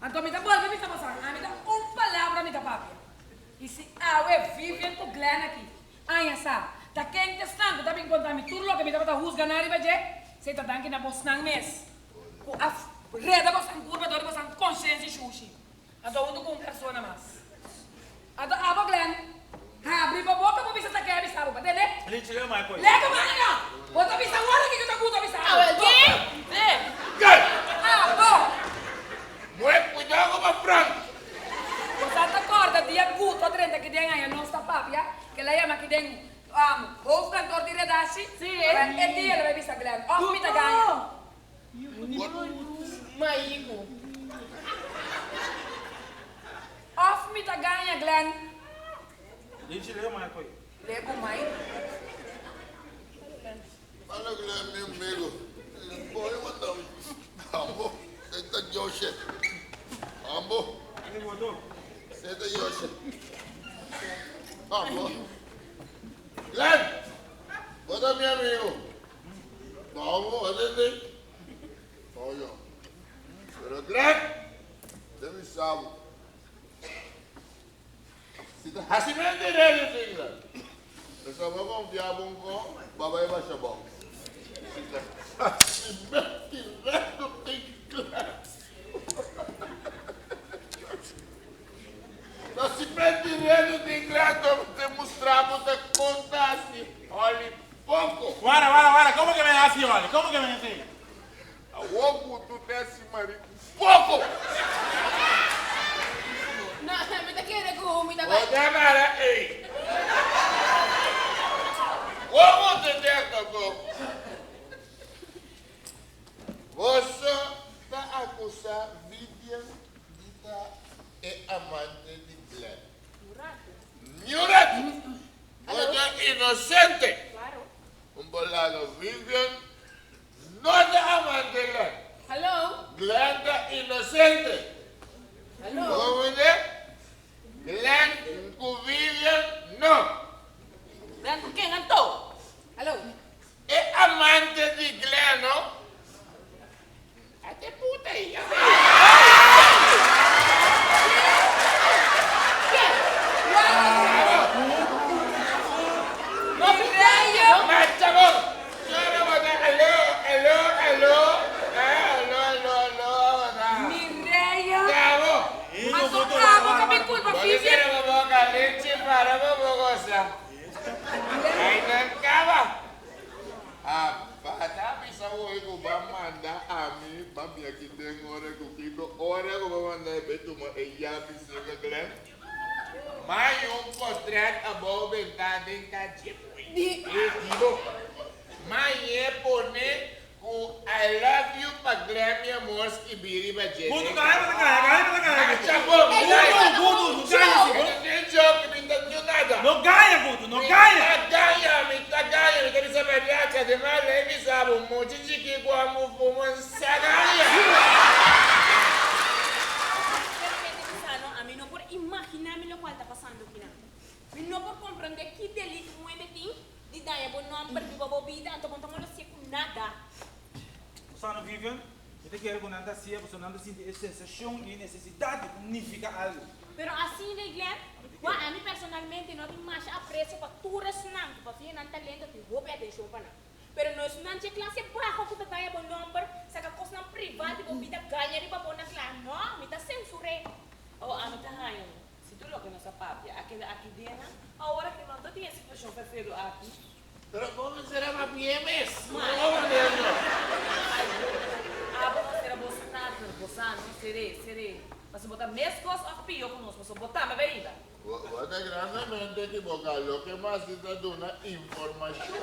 Anto mi ta bolbe bisa boso, ami ta un palabra mi ta papia. Y si awe Vivian cu Glenn aki aña sa ta ken t'esnan cu ta bin conta mi tur loke mi tabata huzga nan riba dje, sey ta danki na bosnan mes. Ku a reda bosan kurpa dor di bosan konshensia shushi. Anto huntu ku un persona mas. Anto abo Glenn, habri bo boka bo bisa ta ke a bisa bo, bo tende? Lego mano! Bo ta bisa wòrdu kiko ta gusta bisa abo. Abo! Bo sa ta kòrda dia Guto a drenta ki den aña nos ta papia, ke la yama ki den hoofdkantoor di redashi? Awèl e dia lo bai bisa Glenn, òf mi ta gaña. Maiku. Of mi ta gaña, Glenn? Lego mai. Fala Glenn mi amigo. Boy manda ambo seta Joshe. Ambo. Seta Joshe. Ambo. Glenn! Bo ta mi amigo. Vamos, atende. Oyo. Pero Glenn, te mi sabo. Si ta hasi mente redes England. Pasobra bo konfia bo un ko, bo a bai basha bou. Hasi mentireto tin klas. Ta si mentireto tin klas bo te mustra bo ta konta hasi holi poko. Wara, wara, wara, komo ke men hasi holi? Komo ke men hasi? Awor ku tu ta hasi mariku poko. No, mi ta kere ku mi ta bai. Bo ta para ei. Komo te dek anto? Boso ta akusá Vivian di ta e amante di Glenn. Niun ratu. Bo ta inosente. Un por lado Vivian no ta amante Glenn. Glenn ta inosente. Bo comprende? Glenn ku Vivian no. Glenn ku ken anto? E amante di Glenn no. Ate puta ei. Mireia, anto abo ka bin kulpa Vivian? Bata bisa hoy ku ba manda ami ba mi aki den ora ku kiko ora ku ba manda e be tuma e yabi serka Glenn. Mai un potret abou benta den kachi e tipo. Mai e pone ku I love you pa Glenn mi amor skibi riba dje. Gutu gaya bo ta gaya, gaya bo ta gaya Gutu. Acha bo, Gutu, Gutu, no gaya si bo. Mi ta den joke, mi ta niu nada. No gaya Gutu, no gaya. Mi ta gaya, mi ta gaya, mi ta bisa berdad, ademas lei bisa bo mucha chiki ku a mufu mon sa gaya. Sinceramente bisa no, ami no por imagina mi locual ta pasando kinan. Mi no por comprende ki delito un hende tin di daña bo nomber riba bo bida anto bo no ta molestia cu nada. Susana Vivian, Mi ta kere ku nan ta hasié pasobra nan ta sinti e sensashon i e nesesidat di nifiká algu. Pero asina, Glenn, wak ami personalmente no tin masha aprecio pa tur esnan ku pa via nan talento tin hopi atencion pa nan. Pero no esnan dje clase baho ku ta daña bo nomber, saca cosnan priva di bo bida gaña riba bo na cla. No, mi ta censur'é. Oh, ami ta haña un. Si tur loke nos a papia a keda aki dena, awor aki no ta tin e situacion perfecto aki. Pero bo mester a papia mes. Bo mester no. Ay, abo mester a bo starter, bo sa no, seré, seré. Pasobra bo ta mescos of pio cu nos, pasobra bo tambe bay riba. Bo ta grandemente ekiboca, loke mas di ta duna informacion.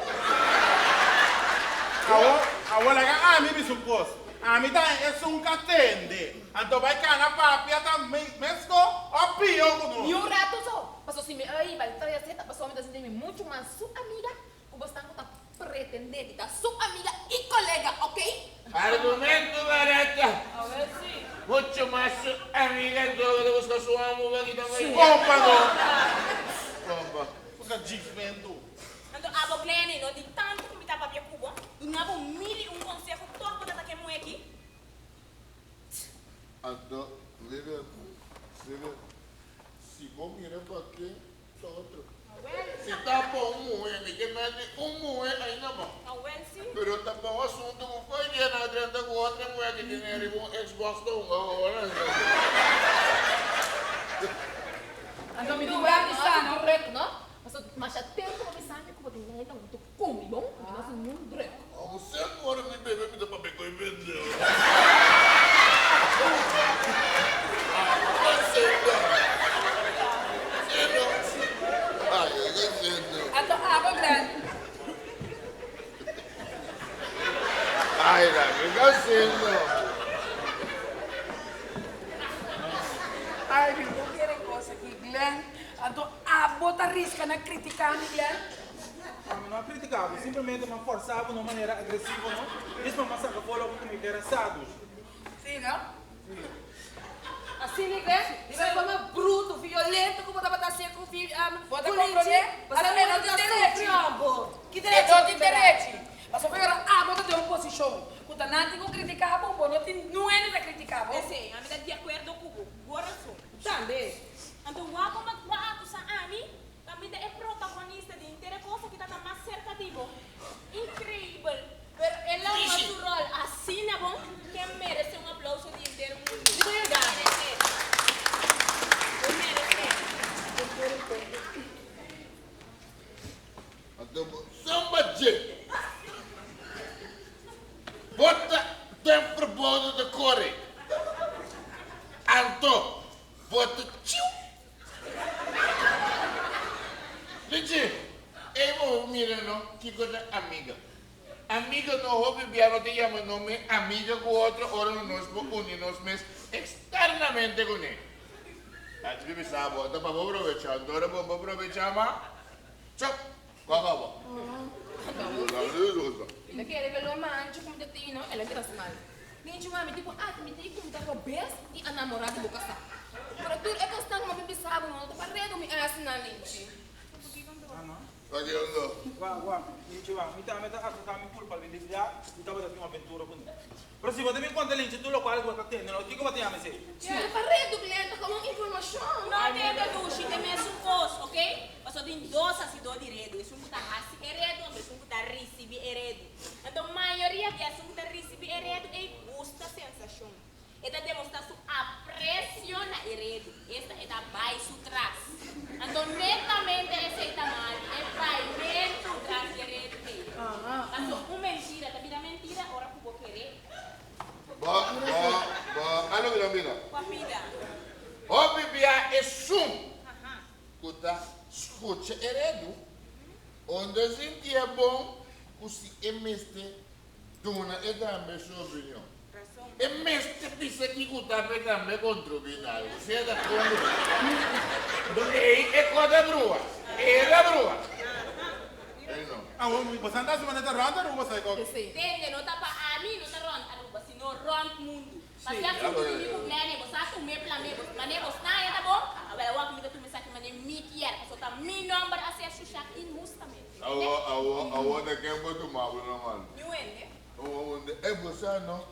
Awor, awor laga ami bisa un cos. Ami ta esun ca tende. Anto bay cana papia ta mesco of pio cu nos. Ni un rato so. Paso si mi a riba di trae aseta paso mi ta sinti mi muchu mas su amiga ku bosnan ku ta pretende di ta su amiga i kolega ok. Argumento barata. Mucho mas su amiga anto bo ta buska su amo pa kita bay. Compa no. Compa. Buska djifmentu. Anto abo Glenny no di tantu ku mi ta papia ku bo, duna bo mil i un konseho tòg bo ta ta ke muhé aki. Anto Vivian, Vivian. Si bo mira pa ke ta otro. Si ta pa un muhe, mi ke mete un muhe ainda mas. Pero ta pa un asunto ku koe dia nan a drenta ku otro muhe ki tene riba un Xbox ta hunga hoor. Anto mi tin wèl di sa no. Druk no. Pasobra masha tempu bo bisa mi ku bo tin hende huntu ku mi bon, mi no haci niun druk. Amo semper ora mi bebe mi ta papia ku e bendeu. Anto abo Glenn. Ay, la mi casino. Ay, mi no kere cos aki, Glenn. Anto abo ta risca na critica mi, Glenn? Ami no a critica bo, simplemente mi a forsa bo na un manera agresivo, no? Dis pa mi a saca for loke cu mi kier a sa, dus. Sí, no? Sí. Asina e ke? Riba e forma bruto, violento ku bo tabata hasié ku Bo ta komprondé? Pasobra e no tin derechi. Ki derechi E no tin derechi. Pasobra ora abo ta den un posishon ku ta nan tin ku kritiká bo, bo no tin niun hende ta kritiká bo. Esei, ami ta di akuerdo ku bo. Bo rason. Tambe. Anto wak bo a akusá ami? mi ta e protagonista di henter e kos aki ta ta mas serka di bo. Increibel! Pero el a hunga su rol asina bon ke e merece un aplauso di henter mundu. Merece. E merece. Anto bo samba dje. Bo ta den verboden ta kore. Anto bo ta chiu. Lichi, ey bo mira no kiko ta amiga. Amiga no hopi bia no ta yama no mes amiga ku otro ora no nos por uni nos mes externamente kuné. Antes mi bisa bo ta pa bo probecha anto ora bo bo probecha ma chop kòkò bo. Mi ta kere ke lo mancha ku mi ta tin no el a keda smal. Minchi mami tipo admití ku mi ta robes i a namorá di bo kasá. Pero tur e kosnan ku mi a bin bisa bo no ta pa redu mi hasi nan Linchi. Wak, wak, Linchi wak, mi tambe ta aseptá mi kulpabilidat di tabata tin un aventura ku ne. Pero si bo ta bin konta Linchi tur lokual ku bo ta tende no, kiko bo ta yama esei? No ta pa redu, Glen, ta komo un informashon. No tende dushi, ta e mesun kos, ok? Pasobra tin dos hasidó di redu, esun ku ta hasi e redu anto esun ku ta risibí e redu. Anto mayoria di esun ku ta risibí e redu ei gusta sensashon. E ta demostrá su apresio na e redu, esta e ta bai su tras. Anto netamente esei ta mal, e baimentu tras di e redu ei. Paso un mentira ta bira mentira ora ku bo ker'é. Bo, bo, bo, alo bira bira. Kua bida? Hopi bia esun ku ta skucha e redu, unda sinti e bon ku si e mester duna e tambe su opinion. E mester bisa kiko ta p'e tambe kontribuí na algu. Si e ta kontribuí. Donde ei e ko ta brua. E ta brua. Ei no. Awor mi bosan ta hasi manera ta rònt Aruba sa e kòk. Tende no ta pa ami no ta rònt Aruba sino rònt mundu. Pasobra asuntu di mi ku Glenn bo sa tum'é plam'é bo manera bo sta ya ta bon? Awel awor ku mi ta tuma esaki manera mi kier pasobra ta mi nòmber a ser shushá inhustamente. Awor awor awor ta ken bo tuma bo normal? Niun hende. Awor wende e bo sa no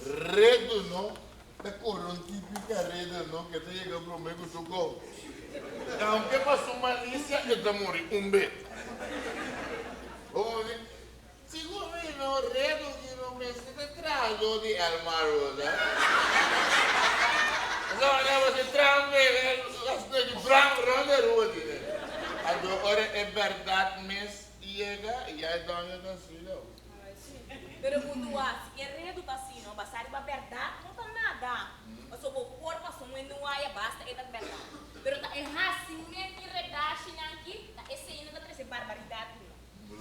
redo no ta kore un tipika redo no ke ta yega prome ku su gol. Aunke pa su malisia e ta muri un be. Awor wende Sigur mi no redo ki no mester ta trahadó di Elmar Rosa. Esaki manera bo si traha un bebe asina di brang rond e rua di ne. Anto ora e bèrdat mes yega ya e doño ta asina. Pero ku dua si e redu ta asina basá riba bèrdat no ta nada. Pasobra bo por pasa un enuaya basta e ta bèrdat. Pero ta e hasimentu i redashinan ki ta esei nan ta trese barbaridat no.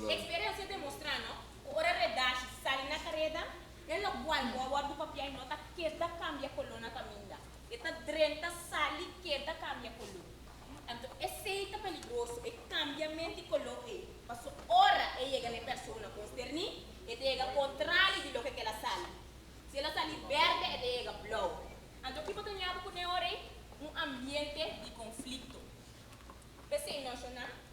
Experiencia demostra no cu ora redashi sali na careda, den locual bo a wordo papia y no ta keda cambia color na caminda. E ta drenta, sali, keda cambia color. Anto esey ta peligroso, e cambiamento di color ey. Paso ora e yega na e persona consterni, e ta yega contrario di loke cu el a sali. Si el a sali berde, e ta yega blauw. Anto kico ta ñabo cu ne ora ey? Un ambiente di conflicto. P'esey naciona.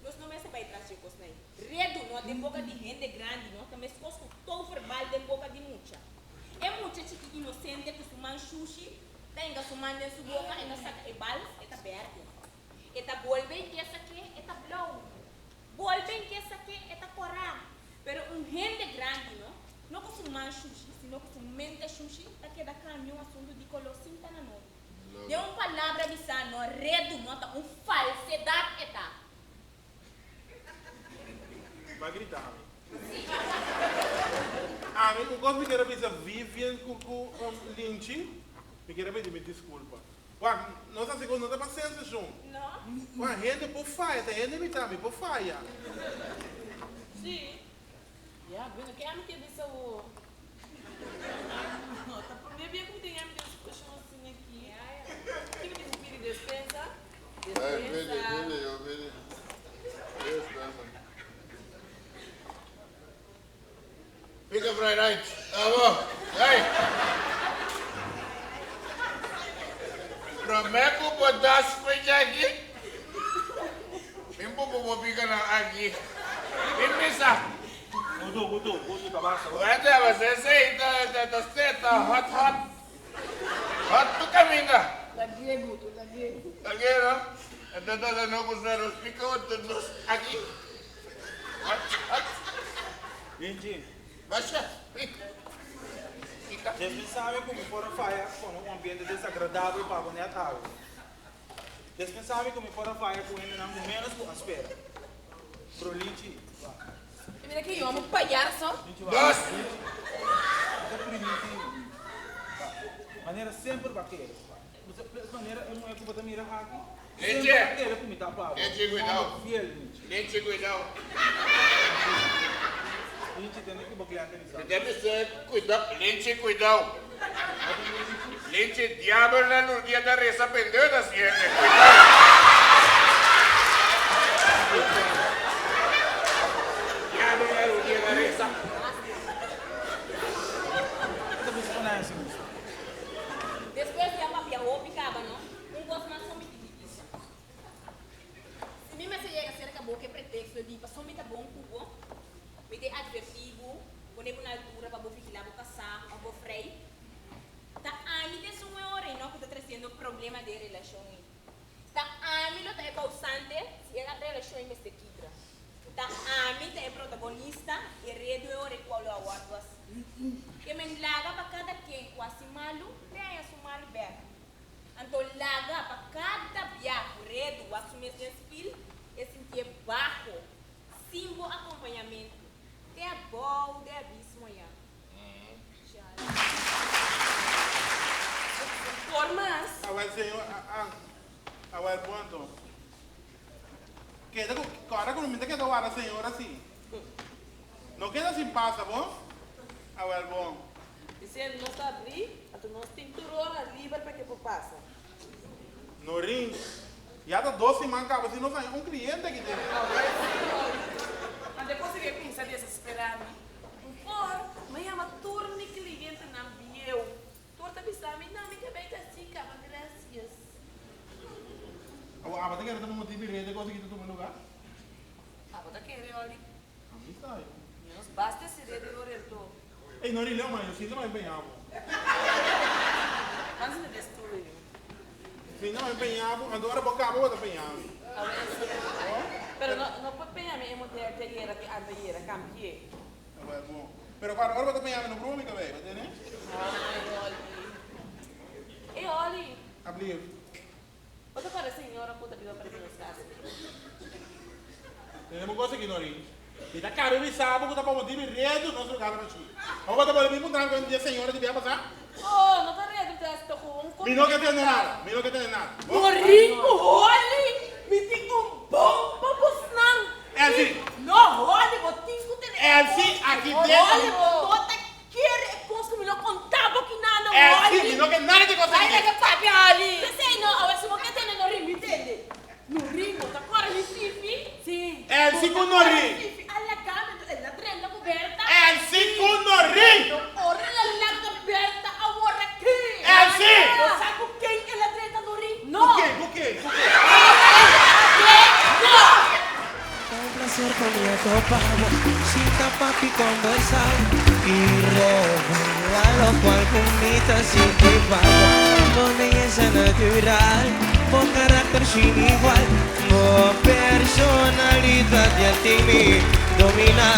Nos no mester bai tras dje kosnan ei. Redu no den boka di hende grandi no ta meskos ku toverbal den boka di mucha. E mucha chiki inosente ku su man shushi ta hinka su man den su boka e ta saka e bal, e ta berde. E ta bolbe i ke sak'é, e ta blou. Bolbe i ke sak'é, e ta kòrá. Pero un hende grandi no, no ku su man shushi, sino ku su mente shushi ta keda kambia un asuntu di koló sin ta na nodi. Den un palabra bisá no redu no ta un falsedad e ta. Ba grita ami. Ami un kos mi kier a bisa Vivian ku ku Linchi, mi kier a pidi mi diskulpa. Wak, nos hasi kos no ta pa sensashon. Wak, hende por faya, ta hende mi ta, mi por faya. Sí. Ya, bueno, ke ami kier bisa bo? No, ta promé bia ku mi ta yami den un situashon asina aki. Ki mi tin ku pidi despensa? Despensa. Pidi, yo pidi. Despensa. Pick up right right. Abo, hey. Promé ku bo das fecha aki, mi buku bo pika nan aki. Mi bisa. Gutu, gutu, gutu ta basta. Wete, mas esei ta, ta, ta seta hot hot. Hot tu caminda. Ta gie, gutu, ta gie. Ta gie, no? Enta ta no ku sa nos pika otro nos aki. Linchi. Basha. Despensabe ku mi por a faya kono un ambiente desagradabel pa bo nèt awe. Despensabe ku mi por a faya ku hendenan ku ménos ku a spera. Pero Linchi, wak. I mira ki yomo payaso. Linchi, wak. Linchi, mi ta primintí bo. Wak. Manera semper bo a kere. Wak. Bo sa manera e muhé ku bo ta mira aki? Linchi! Semper a kere ku mi ta pa bo. Linchi, kuidou. Un hòmber fiel, Linchi. Linchi, kuidou. Linchi, tende ku bo kliente bisa. Mi ta bisa kuidou. Linchi, kuidou. Linchi, diabel na lurdia ta resa pendeu ta siente. Kuidou. Diabel na lurdia ta resa. Bo ta bisa ku nan hasi musu. Despues di a papia hopi kaba no, un kos mas so mi tin di bisa. Si mi mester yega serka bo ku e preteksto di pasobra mi ta bon ku bo, mi ta advertí bo, pone bo na altura pa bo vigilá bo kasá òf bo frei. Ta ami ta esun e ora ei no ku ta tresiendo problema den e relashon ei. Ta ami lo ta e kousante si e relashon ei mester kibra. Ta ami ta e protagonista e redu e ora e kual lo a wòrdu hasi. Ke men laga pa kada ken ku hasi malu te haña su malu bèk. Anto laga pa kada bia ku redu wak su mes den spil, e sintié baho, sin bo akompañamentu, te abou den abismo ya. Chale. Por mas. Awel Señor a awel bo anto. Keda ku ora ku mi ta keda warda Señor asi. No keda sin pasa bo. Awel bon. Diciendo nos ta abrí, anto nos tin tur ora liber pa ke por pasa. Norin, ya ta dos siman kaba sin nos haña un kliente aki den. Awel sí, Oli. Anto e cosa ke cuminsa desesperá mi. Un por, mi a yama tur mi klientenan bieu. Tur ta bisa mi, no, mi kabei ta así kaba, gracias. Awor, abo ta kere ta un motibu i rede cosa ki ta tuma lugar? Abo ta kere, Oli. Ami sa yo. Nos basta ese rede ora el to. Ey, no ri leu man, yo sinta mai empeñá bo. Antes mi destrui yo. Sinta mai empeñá bo, anto ora bo kaba bo ta peñá mi. Awel si. Pero no, no por peñá mi e model di ayera di antayera, cambié. Awel bon. Pero cuando ora bo ta peñá mi no bruma mi cabey, bo tene? Ay, Oli. Ey, Oli. Ablief. Bo ta para señora cu ta biba para di nos casa. Tene bo cosa aki Norin. Mi ta cabe bisa bo cu ta pa motibu di redu nos lugar ta bashi. Abo bo ta bolbe bin puntra mi cu e señora di bia pasa? Oh, no ta redu ta esta cu un Mi no ke tende nada, mi no ke tende nada. Bo? Norin cu Holly, mi tin un bon pa bosnan. Elsie. No, Holly, bo tin cu tene e cos. Elsie, aki den. Holly, bo no ta Kere e kos ku mi lo konta bo kinana Elsie, Holly. mi no ke nada di kos Bai aki. laga papia Holly. P'esei no, awe si bo ke tene no rin mi tende. No rin, bo ta kore mi fifi. Si. Elsie ku no rin. Fifi a laga mi, enton el a drenta ku Berta. Elsie ku no rin. No ora el a laga Berta awor aki. Elsie! Bo sa ku ken el a drenta no rin? No. Ku ken, ku ken, ku ken? No! Ta un placer pa mi a topa bo, sinta papi conversa y revela locual cu mi ta sinti pa bo. Bo belleza natural, bo caracter sin igual, bo personalidad ya tin mi domina.